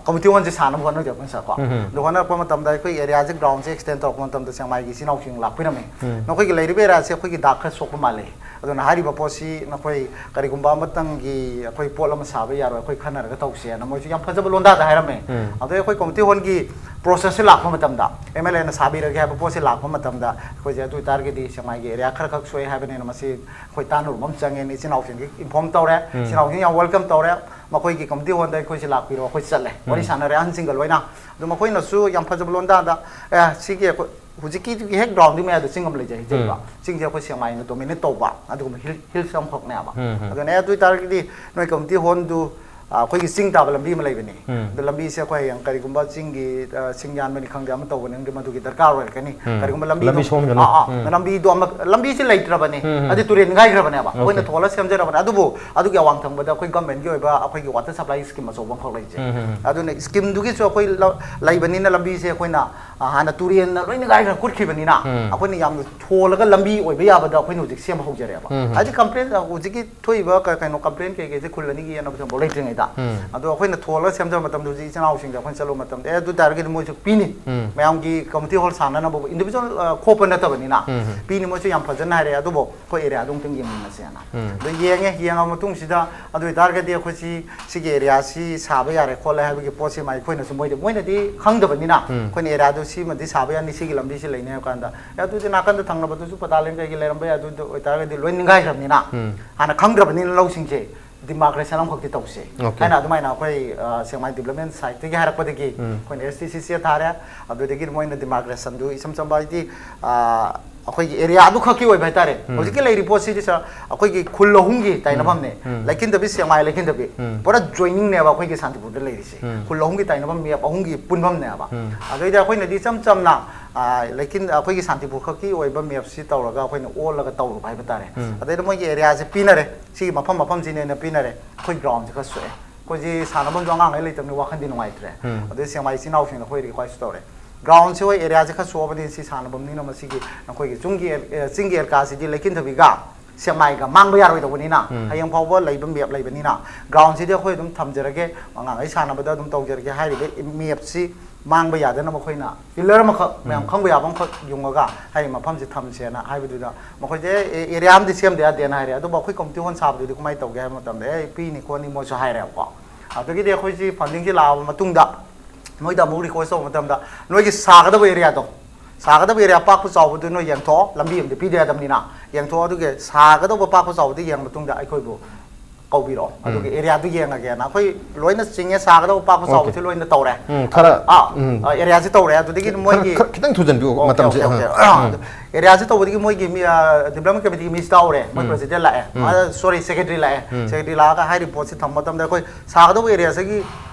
ꯀꯝꯃ꯭ꯌꯨꯅꯤꯇꯤ ꯍꯣꯜꯁꯤ ꯁꯥꯟꯅꯕ ꯍꯣꯠꯅꯖꯕꯅꯤ ꯁꯥꯔꯀꯣ꯫ ꯎꯝ꯫ ꯑꯗꯨ ꯍꯣꯠꯅꯔꯛꯄ ꯃꯇꯝꯗ ꯑꯩꯈꯣꯏ ꯑꯦꯔꯤꯌꯥꯁꯤ ꯒ꯭ꯔꯥꯎꯟꯁꯤ ꯑꯦꯛꯁꯇꯦꯟ ꯇꯧꯔꯛꯄ ꯃꯇꯝꯗ ꯁꯦꯛꯃꯥꯏꯒꯤ ꯏꯆꯤꯟ ꯏꯅꯥꯎꯁꯤꯡ ꯂꯥꯛꯄꯤꯔꯝꯃꯤ꯫ ꯎꯝ꯫ ꯅꯈꯣꯏꯒꯤ ꯂꯩꯔꯤꯕ ꯑꯦꯔꯤꯌꯥꯁꯤ ꯑꯩꯈꯣꯏꯒꯤ ꯗꯥꯛ ꯈꯔ ꯁꯣꯛꯄ ꯃꯥꯜꯂꯤ꯫ ꯑꯗꯨꯅ ꯍꯥꯏꯔꯤꯕ ꯄꯣꯠꯁꯤ ꯅꯈꯣꯏ ꯀꯔꯤꯒꯨꯝꯕ ꯑꯃꯇꯪꯒꯤ ꯑꯩꯈꯣꯏ ꯄꯣꯠ ꯑꯃ ꯁꯥꯕ ꯌꯥꯔꯣꯏ, ꯑꯩꯈꯣꯏ ꯈꯟꯅꯔꯒ ꯇꯧꯁꯦꯅ ꯃꯣꯏꯁꯨ ꯌꯥꯝ ꯐꯖꯕ ꯂꯣꯟꯗꯥꯗ ꯍꯥꯏꯔꯝꯃꯦ꯫ ꯎꯝ꯫ ꯑꯗꯩ ꯑꯩꯈꯣꯏ ꯀꯝꯃ꯭ꯌꯨꯅꯤꯇꯤ ꯍꯣꯜꯒꯤ ꯄ꯭ꯔꯣꯁꯦꯁꯁꯦ ꯂꯥꯛꯄ ꯃꯇꯝꯗ ꯑꯦꯝ ꯑꯦꯜ ꯑꯦꯅ ꯁꯥꯕꯤꯔꯒꯦ ꯍꯥꯏꯕ ꯄꯣꯠꯁꯦ ꯂꯥꯛꯄ ꯃꯇꯝꯗ ꯑꯩꯈꯣꯏꯁꯦ ꯑꯗꯨ ꯑꯣꯏꯇꯥꯔꯒꯗꯤ ꯁꯦꯛꯃꯥꯏꯒꯤ ꯑꯦꯔꯤꯌꯥ ꯈꯔ ꯈꯛ ꯁꯣꯛꯑꯦ ꯍꯥꯏꯕꯅꯤꯅ ꯃꯁꯤ ꯑꯩꯈꯣꯏ ꯇꯥꯟꯅꯔꯨꯕ ꯑꯃ ꯆꯪꯉꯦꯅ ꯏꯆꯤꯟ ꯏꯅꯥꯎꯁꯤꯡꯒꯤ ꯏꯟꯐꯣꯔꯝ ꯇꯧꯔꯦ꯫ ꯎꯝ꯫ ꯏꯆꯤꯟ ꯏꯅꯥꯎꯁꯤꯡ ꯌꯥꯝ ꯋꯦꯜꯀꯝ ꯇꯧꯔꯦ꯫ ꯃꯈꯣꯏꯒꯤ ꯀꯝꯃ꯭ꯌꯨꯅꯤꯇꯤ ꯍꯣꯜꯗ ꯑꯩꯈꯣꯏꯁꯦ ꯂꯥꯛꯄꯤꯔꯣ, ꯑꯩꯈꯣꯏ ꯆꯠꯂꯦ꯫ ꯋꯥꯔꯤ ꯎꯝ꯫ ꯁꯥꯟꯅꯔꯦ ꯑꯍꯟꯁꯤꯡꯒ ꯂꯣꯏꯅ꯫ ꯑꯗꯣ ꯃꯈꯣꯏꯅꯁꯨ ꯌꯥꯝ ꯐꯖꯕ ꯂꯣꯟꯗꯥꯗ, "ꯑꯦ, ꯁꯤꯒꯤ ꯑꯩꯈꯣꯏ ꯍꯧꯖꯤꯛꯀꯤ ꯍꯦꯛ ꯒ꯭ꯔꯥꯎꯟꯗꯨꯒꯤ ꯃꯌꯥꯗ ꯆꯤꯡ ꯑꯃ ꯂꯩꯖꯩ, ꯍꯥꯏꯖꯔꯤꯕ꯫ ꯎꯝ꯫ ꯆꯤꯡꯁꯦ ꯑꯩꯈꯣꯏ ꯁꯦꯛꯃꯥꯏꯅ ꯗꯣꯃꯤꯅꯦꯠ ꯇꯧꯕ ꯑꯗꯨꯒꯨꯝꯕ ꯍꯤꯜ, ꯍꯤꯜꯁ ꯑꯃꯈꯛꯅꯦꯕ꯫ ꯎꯝ, ꯎꯝ꯫ ꯑꯗꯨꯅ ꯑꯦ, ꯑꯗꯨ ꯑꯣꯏꯇꯥꯔꯒꯗꯤ ꯅꯣꯏ ꯀꯝꯃ꯭ꯌꯨꯅꯤꯇꯤ ꯍꯣꯜꯗꯨ, ꯑ, ꯑꯩꯈꯣꯏꯒꯤ ꯆꯤꯡ ꯇꯥꯕ ꯂꯝꯕꯤ ꯑꯃ ꯂꯩꯕꯅꯤ꯫ ꯎꯝ꯫ ꯑꯗꯣ ꯂꯝꯕꯤꯁꯦ ꯑꯩꯈꯣꯏ ꯍꯌꯦꯡ ꯀꯔꯤꯒꯨꯝꯕ ꯆꯤꯡꯒꯤ, ꯑ, ꯁꯤꯡ ꯌꯥꯟꯕꯅꯤ ꯈꯪꯗꯦ, ꯑꯃ ꯇꯧꯕꯅꯤ ꯈꯪꯗꯦ, ꯃꯗꯨꯒꯤ ꯗꯔꯀꯥꯔ ꯑꯣꯏꯔꯛꯀꯅꯤ꯫ ꯎꯝ꯫ ꯀꯔꯤꯒꯨꯝꯕ ꯂꯝꯕꯤꯗꯣ, ꯂꯝꯕꯤ ꯁꯣꯝꯗꯅ꯫ ꯑꯥ, ꯑꯥ, ꯎꯝ꯫ ꯂꯝꯕꯤꯗꯣ ꯑꯃ, ꯂꯝꯕꯤꯁꯦ ꯂꯩꯇ꯭ꯔꯕꯅꯤ꯫ ꯎꯝ, ꯎꯝ꯫ ꯑꯗꯨ ꯇꯨꯔꯦꯟ ꯅꯤꯡꯒꯥꯏꯈ꯭ꯔꯕꯅꯦꯕ꯫ ꯑꯩꯈꯣꯏꯅ ꯑꯣꯀꯦ꯫ ꯊꯣꯜꯂ ꯁꯦꯝꯖꯔꯕꯅꯤ꯫ ꯑꯗꯨꯕꯨ ꯑꯗꯨꯒꯤ ꯑꯋꯥꯡ ꯊꯪꯕꯗ ꯑꯩꯈꯣꯏ ꯒꯚꯔꯟꯃꯦꯟꯠꯀꯤ ꯑꯣꯏꯕ ꯑꯩꯈꯣꯏꯒꯤ ꯋꯥꯇꯔ ꯁꯄ꯭ꯂꯥꯏ ꯁ꯭ꯀꯤꯝ ꯑꯆꯧꯕ ꯑꯃꯈꯛ ꯂꯩꯖꯩ꯫ ꯎꯝ, ꯎꯝ, ꯎꯝ꯫ ꯑꯗꯨꯅ ꯁ꯭ꯀꯤꯝꯗꯨꯒꯤꯁꯨ ꯑꯩꯈꯣꯏ ꯂ-, ꯂꯩꯕꯅꯤꯅ ꯂꯝꯕꯤꯁꯦ ꯑꯩꯈꯣꯏꯅ, ꯑ, ꯍꯥꯟꯅ ꯇꯨꯔꯦꯟꯅ ꯂꯣꯏꯅ ꯅꯤꯡꯒꯥꯏꯈ꯭ꯔ ꯀꯨꯠꯈꯤꯕꯅꯤꯅ ꯎꯝ꯫ ꯑꯩꯈꯣꯏꯅ ꯌꯥꯝꯅ ꯊꯣꯜꯂꯒ ꯂꯝꯕꯤ ꯑꯣꯏꯕ ꯌꯥꯕꯗ ꯑꯩꯈꯣꯏꯅ ꯍꯧꯖꯤꯛ ꯁꯦꯝꯕ ꯍꯧꯖꯔꯦꯕ꯫ ꯎꯝ, ꯎꯝ꯫ ꯍꯥꯏꯗꯤ ꯀꯝꯄ꯭ꯂꯦꯟ, ꯑ, ꯍꯧꯖꯤꯛꯀꯤ ꯊꯣꯛꯏꯕ ꯀ-, ꯀꯩꯅꯣ ꯀꯝꯄ꯭ꯂꯦꯟ ꯀꯩꯀꯩꯁꯦ ꯈꯨꯜ ꯑꯅꯤꯒꯤ ꯌꯦꯠꯅꯕꯁꯦ ꯑꯃꯐꯥꯎ ꯂꯩꯇ꯭ꯔꯤꯉꯩꯗ꯫ ꯎꯝ꯫ ꯑꯗꯣ ꯑꯩꯈꯣꯏꯅ ꯊꯣꯜꯂꯒ ꯁꯦꯝꯖꯕ ꯃꯇꯝꯗ ꯍꯧꯖꯤꯛ ꯏꯆꯤꯟ ꯏꯅꯥꯎꯁꯤꯡꯗ ꯑꯩꯈꯣꯏꯅ ꯆꯠꯂꯨꯕ ꯃꯇꯝꯗ, "ꯑꯦ, ꯑꯗꯨ ꯇꯥꯔꯒꯗꯤ ꯃꯣꯏꯁꯨ ꯄꯤꯅꯤ꯫ ꯎꯝ꯫ ꯃꯌꯥꯝꯒꯤ ꯀꯝꯃ꯭ꯌꯨꯅꯤꯇꯤ ꯍꯣꯜ ꯁꯥꯟꯅꯅꯕ ꯏꯟꯗꯤꯕꯤꯖꯨꯋꯦꯜ, ꯑ, ꯈꯣꯞꯄ ꯅꯠꯇꯕꯅꯤꯅ ꯎꯝ, ꯎꯝ꯫ ꯄꯤꯅꯤ, ꯃꯣꯏꯁꯨ ꯌꯥꯝ ꯐꯖꯅ ꯍꯥꯏꯔꯛꯑꯦ꯫ ꯑꯗꯨꯕꯨ ꯑꯩꯈꯣꯏ ꯑꯦꯔꯤꯌꯥꯗꯣ ꯑꯃꯨꯛꯇꯪ ꯌꯦꯡꯃꯤꯟꯅꯁꯦꯅ"꯫ ꯎꯝ꯫ ꯑꯗꯣ ꯌꯦꯡꯉꯦ, ꯌꯦꯡꯉꯕ ꯃꯇꯨꯡꯁꯤꯗ ꯑꯗꯨ ꯑꯣꯏꯇꯥꯔꯒꯗꯤ ꯑꯩꯈꯣꯏꯁꯤ ꯁꯤꯒꯤ ꯑꯦꯔꯤꯌꯥꯁꯤ ꯁꯥꯕ ꯌꯥꯔꯦ ꯈꯣꯠꯂꯦ ꯍꯥꯏꯕꯒꯤ ꯄꯣꯠꯁꯤꯃ ꯑꯩꯈꯣꯏꯅꯁꯨ ꯃꯣꯏꯗ, ꯃꯣꯏꯅꯗꯤ ꯈꯪꯗꯕꯅꯤꯅ ꯎꯝ꯫ ꯑꯩꯈꯣꯏꯅ ꯑꯦꯔꯤꯌꯥꯗꯣ ꯁꯤꯃꯗꯤ ꯁꯥꯕ ꯌꯥꯅꯤ, ꯁꯤꯒꯤ ꯂꯝꯕꯤꯁꯤ ꯂꯩꯅꯤ ꯍꯥꯏꯕ ꯀꯥꯟꯗ, "ꯑꯦ, ꯑꯗꯨꯗꯤ ꯅꯥꯀꯟꯗ ꯊꯪꯅꯕꯗꯨꯁꯨ ꯄꯇꯥ ꯂꯦꯡ ꯀꯩꯒꯤ ꯂꯩꯔꯝꯕ ꯌꯥꯏ, ꯑꯗꯨ ꯑꯣꯏꯇꯥꯔꯒꯗꯤ ꯂꯣꯏ ꯅꯤꯡꯒꯥꯏꯈ꯭ꯔꯕꯅꯤꯅ ꯎꯝ꯫ ꯍꯥꯟꯅ ꯈꯪꯗ꯭ꯔꯕꯅꯤꯅ ꯂꯧꯁꯤꯡꯁꯦ ꯗꯤꯃꯥꯔꯀꯦꯁꯟ ꯑꯃꯈꯛꯇꯤ ꯇꯧꯁꯦ" ꯑꯣꯀꯦ꯫ ꯍꯥꯏꯅ ꯑꯗꯨꯃꯥꯏꯅ ꯑꯩꯈꯣꯏ, ꯑ, ꯁꯦꯛꯃꯥꯏ ꯗꯤꯕꯂꯞꯃꯦꯟ ꯁꯥꯏꯠꯇꯒꯤ ꯍꯥꯏꯔꯛꯄꯗꯒꯤ ꯎꯝ꯫ ꯑꯩꯈꯣꯏꯅ ꯑꯦꯁ ꯇꯤ ꯁꯤ ꯁꯤ ꯊꯥꯔꯦ꯫ ꯑꯗꯨꯗꯒꯤ ꯃꯣꯏꯅ ꯗꯤꯃꯥꯔꯀꯦꯁꯟꯗꯨ ꯏꯁꯝ ꯁꯝꯕ ꯍꯥꯏꯗꯤ, ꯑ, ꯑꯩꯈꯣꯏꯒꯤ ꯑꯦꯔꯤꯌꯥ ꯑꯗꯨꯈꯛꯀꯤ ꯑꯣꯏꯕ ꯍꯥꯏꯇꯥꯔꯦ꯫ ꯍꯧꯖꯤꯛꯀꯤ ꯂꯩꯔꯤꯕ ꯄꯣꯠꯁꯤꯗꯤ ꯁꯥꯔ, ꯑꯩꯈꯣꯏꯒꯤ ꯈꯨꯜ ꯑꯍꯨꯝꯒꯤ ꯇꯥꯏꯅꯐꯝꯅꯦ꯫ ꯂꯩꯈꯤꯟꯊꯕꯤ, ꯁꯦꯛꯃꯥꯏ, ꯂꯩꯈꯤꯟꯊꯕꯤ꯫ ꯄꯨꯔꯥ ꯖꯣꯏꯅꯤꯡꯅꯦꯕ ꯑꯩꯈꯣꯏꯒꯤ ꯁꯥꯟꯇꯤꯄꯨꯔꯗ ꯂꯩꯔꯤꯁꯦ꯫ ꯈꯨꯜ ꯑꯍꯨꯝꯒꯤ ꯇꯥꯏꯅꯐꯝ, ꯃꯦꯞ ꯑꯍꯨꯝꯒꯤ ꯄꯨꯟꯐꯝꯅꯦꯕ꯫ ꯑꯗꯩꯗꯤ ꯑꯩꯈꯣꯏꯅꯗꯤ ꯏꯆꯝ ꯆꯝꯅ, ꯑꯥ, ꯂꯩꯈꯤꯟ-, ꯑꯩꯈꯣꯏꯒꯤ ꯁꯥꯟꯇꯤꯄꯨꯔ ꯈꯛꯀꯤ ꯑꯣꯏꯕ ꯃꯦꯞꯁꯤ ꯇꯧꯔꯒ ꯑꯩꯈꯣꯏꯅ ꯑꯣꯜꯂꯒ ꯇꯧꯔꯨꯕ ꯍꯥꯏꯕ ꯇꯥꯔꯦ꯫ ꯑꯗꯩꯗ ꯃꯣꯏꯒꯤ ꯑꯦꯔꯤꯌꯥꯁꯦ ꯄꯤꯅꯔꯦ, ꯁꯤꯒꯤ ꯃꯐꯝ ꯃꯐꯝꯁꯤꯅꯦꯅ ꯄꯤꯅꯔꯦ꯫ ꯑꯩꯈꯣꯏ ꯒ꯭ꯔꯥꯎꯟꯁꯦ ꯈꯔ ꯁꯣꯛꯑꯦ꯫ ꯑꯩꯈꯣꯏꯁꯤ ꯁꯥꯟꯅꯐꯝꯁꯨ ꯑꯉꯥꯡꯈꯩ ꯂꯩꯇꯕꯅꯤ, ꯋꯥꯈꯟꯗꯤ ꯅꯨꯡꯉꯥꯏꯇ꯭ꯔꯦ꯫ ꯑꯗꯩ ꯁꯦꯛꯃꯥꯏ ꯏꯆꯤꯟ ꯏꯅꯥꯎꯁꯤꯡꯅ ꯑꯩꯈꯣꯏ ꯔꯤꯀ꯭ꯋꯦꯁ ꯇꯧꯔꯦ, ꯒ꯭ꯔꯥꯎꯟꯁꯦ ꯍꯣꯏ ꯑꯦꯔꯤꯌꯥꯁꯦ ꯈꯔ ꯁꯣꯛꯑꯕꯅꯤ, ꯁꯤ ꯁꯥꯟꯅꯐꯝꯅꯤꯅ ꯃꯁꯤꯒꯤ ꯅꯈꯣꯏꯒꯤ ꯆꯤꯡꯒꯤ ꯑꯦ-, ꯆꯤꯡꯒꯤ ꯑꯦꯂꯀꯥꯁꯤꯗꯤ ꯂꯩꯈꯤꯟꯊꯕꯤꯒ ꯁꯦꯛꯃꯥꯏꯒ ꯃꯥꯡꯕ ꯌꯥꯔꯣꯏꯗꯧꯕꯅꯤꯅ, ꯍꯌꯦꯡ ꯐꯥꯎꯕ ꯂꯩꯕ ꯃꯦꯞ ꯂꯩꯕꯅꯤꯅ, ꯒ꯭ꯔꯥꯎꯟꯁꯤꯗꯤ ꯑꯩꯈꯣꯏ ꯑꯗꯨꯝ ꯊꯝꯖꯔꯒꯦ, ꯑꯉꯥꯡꯈꯩ ꯁꯥꯟꯅꯕꯗ ꯑꯗꯨꯝ ꯇꯧꯖꯔꯒꯦ꯫ ꯍꯥꯏꯔꯤꯕ ꯃꯦꯞꯁꯤ ꯃꯥꯡꯕ ꯌꯥꯗꯅꯕ ꯑꯩꯈꯣꯏꯅ ꯄꯤꯂꯔ ꯑꯃꯈꯛ, ꯃꯌꯥꯝ ꯈꯪꯕ ꯌꯥꯕ ꯑꯃꯈꯛ ꯌꯨꯡꯉꯒ ꯍꯥꯏꯔꯤꯕ ꯃꯐꯝꯁꯤ ꯊꯝꯁꯦꯅ ꯍꯥꯏꯕꯗꯨꯗ, ꯃꯈꯣꯏꯁꯦ ꯑꯦ-, ꯑꯦꯔꯤꯌꯥ ꯑꯃꯗꯤ ꯁꯦꯝꯗ ꯌꯥꯗꯦꯅ ꯍꯥꯏꯔꯦ꯫ ꯑꯗꯨꯕꯨ ꯑꯩꯈꯣꯏ ꯀꯝꯃꯨꯅꯤꯇꯤ ꯍꯣꯜ ꯁꯥꯕꯗꯨꯗꯤ ꯀꯃꯥꯏꯅ ꯇꯧꯒꯦ ꯍꯥꯏꯕ ꯃꯇꯝꯗ, "ꯑꯦ, ꯄꯤꯅꯤ ꯈꯣꯠꯅꯤ" ꯃꯣꯏꯁꯨ ꯍꯥꯏꯔꯦꯕꯀꯣ꯫ ꯑꯗꯒꯤꯗꯤ ꯑꯩꯈꯣꯏꯁꯤ ꯐꯟꯗꯤꯡꯁꯤ ꯂꯥꯛꯑꯕ ꯃꯇꯨꯡꯗ ꯅꯣꯏꯗ ꯑꯃꯨꯛ ꯔꯤꯀ꯭ꯋꯦꯁ ꯇꯧꯕ ꯃꯇꯝꯗ, ꯅꯣꯏꯒꯤ ꯁꯥꯒꯗꯕ ꯑꯦꯔꯤꯌꯥꯗꯣ, ꯁꯥꯒꯗꯕ ꯑꯦꯔꯤꯌꯥ ꯄꯥꯛꯄ ꯆꯥꯎꯕꯗꯨ ꯅꯣꯏ ꯌꯦꯡꯊꯣꯛꯑꯣ, ꯂꯝꯕꯤ ꯑꯃꯗꯤ ꯄꯤꯗ ꯌꯥꯗꯕꯅꯤꯅ ꯌꯦꯡꯊꯣꯛꯑꯣ꯫ ꯑꯗꯨꯒ ꯁꯥꯒꯗꯧꯕ ꯄꯥꯛꯄ ꯆꯥꯎꯕꯗꯨ ꯌꯦꯡꯉ ꯃꯇꯨꯡꯗ ꯑꯩꯈꯣꯏꯕꯨ ꯀꯧꯕꯤꯔꯛꯑꯣ, ꯑꯗꯨꯒ ꯑꯦꯔꯤꯌꯥꯗꯨ ꯌꯦꯡꯉꯒꯦꯅ꯫ ꯑꯩꯈꯣꯏ ꯂꯣꯏꯅ ꯆꯤꯡꯉꯦ, ꯁꯥꯒꯗꯧꯕ ꯄꯥꯛꯄ ꯆꯥꯎꯕꯁꯤ ꯂꯣꯏꯅ ꯇꯧꯔꯦ꯫ ꯎꯝ, ꯈꯔ, ꯑꯥ, ꯎꯝ꯫ ꯑ, ꯑꯦꯔꯤꯌꯥꯁꯤ ꯇꯧꯔꯦ, ꯑꯗꯨꯗꯒꯤ ꯈꯔ, ꯃꯣꯏꯒꯤ ꯈꯔ ꯈꯤꯇꯪ ꯊꯨꯖꯟꯕꯤꯌꯨ, ꯑꯣꯀꯦ, ꯃꯇꯝꯁꯦ꯫ Okay, okay. Um, uh, um. ꯑꯗꯨ ꯑꯦꯔꯤꯌꯥꯁꯤ ꯇꯧꯕꯗꯒꯤ ꯃꯣꯏꯒꯤ ꯃꯤ, ꯑ, ꯗꯤꯕ꯭ꯂꯞꯃꯦꯟ ꯀꯃꯤꯇꯤꯒꯤ ꯃꯤꯁꯤ ꯇꯥꯍꯧꯔꯦ, ꯃꯣꯏ ꯎꯝ꯫ ꯄ꯭ꯔꯦꯁꯤꯗꯦꯟ ꯂꯥꯛꯑꯦ꯫ ꯎꯝ꯫ ꯑ, ꯁꯣꯔꯤ, ꯁꯦꯀ꯭ꯔꯦꯇꯔꯤ ꯂꯥꯛꯑꯦ꯫ ꯎꯝ꯫ ꯁꯦꯀ꯭ꯔꯦꯇꯔꯤ ꯂꯥꯛꯑꯒ ꯍꯥꯏꯔꯤꯕ ꯄꯣꯠꯁꯤ ꯊꯝꯕ ꯃꯇꯝꯗ ꯑꯩꯈꯣꯏ ꯁꯥꯒꯗꯧꯕ ꯑꯦꯔꯤꯌꯥꯁꯤꯒꯤ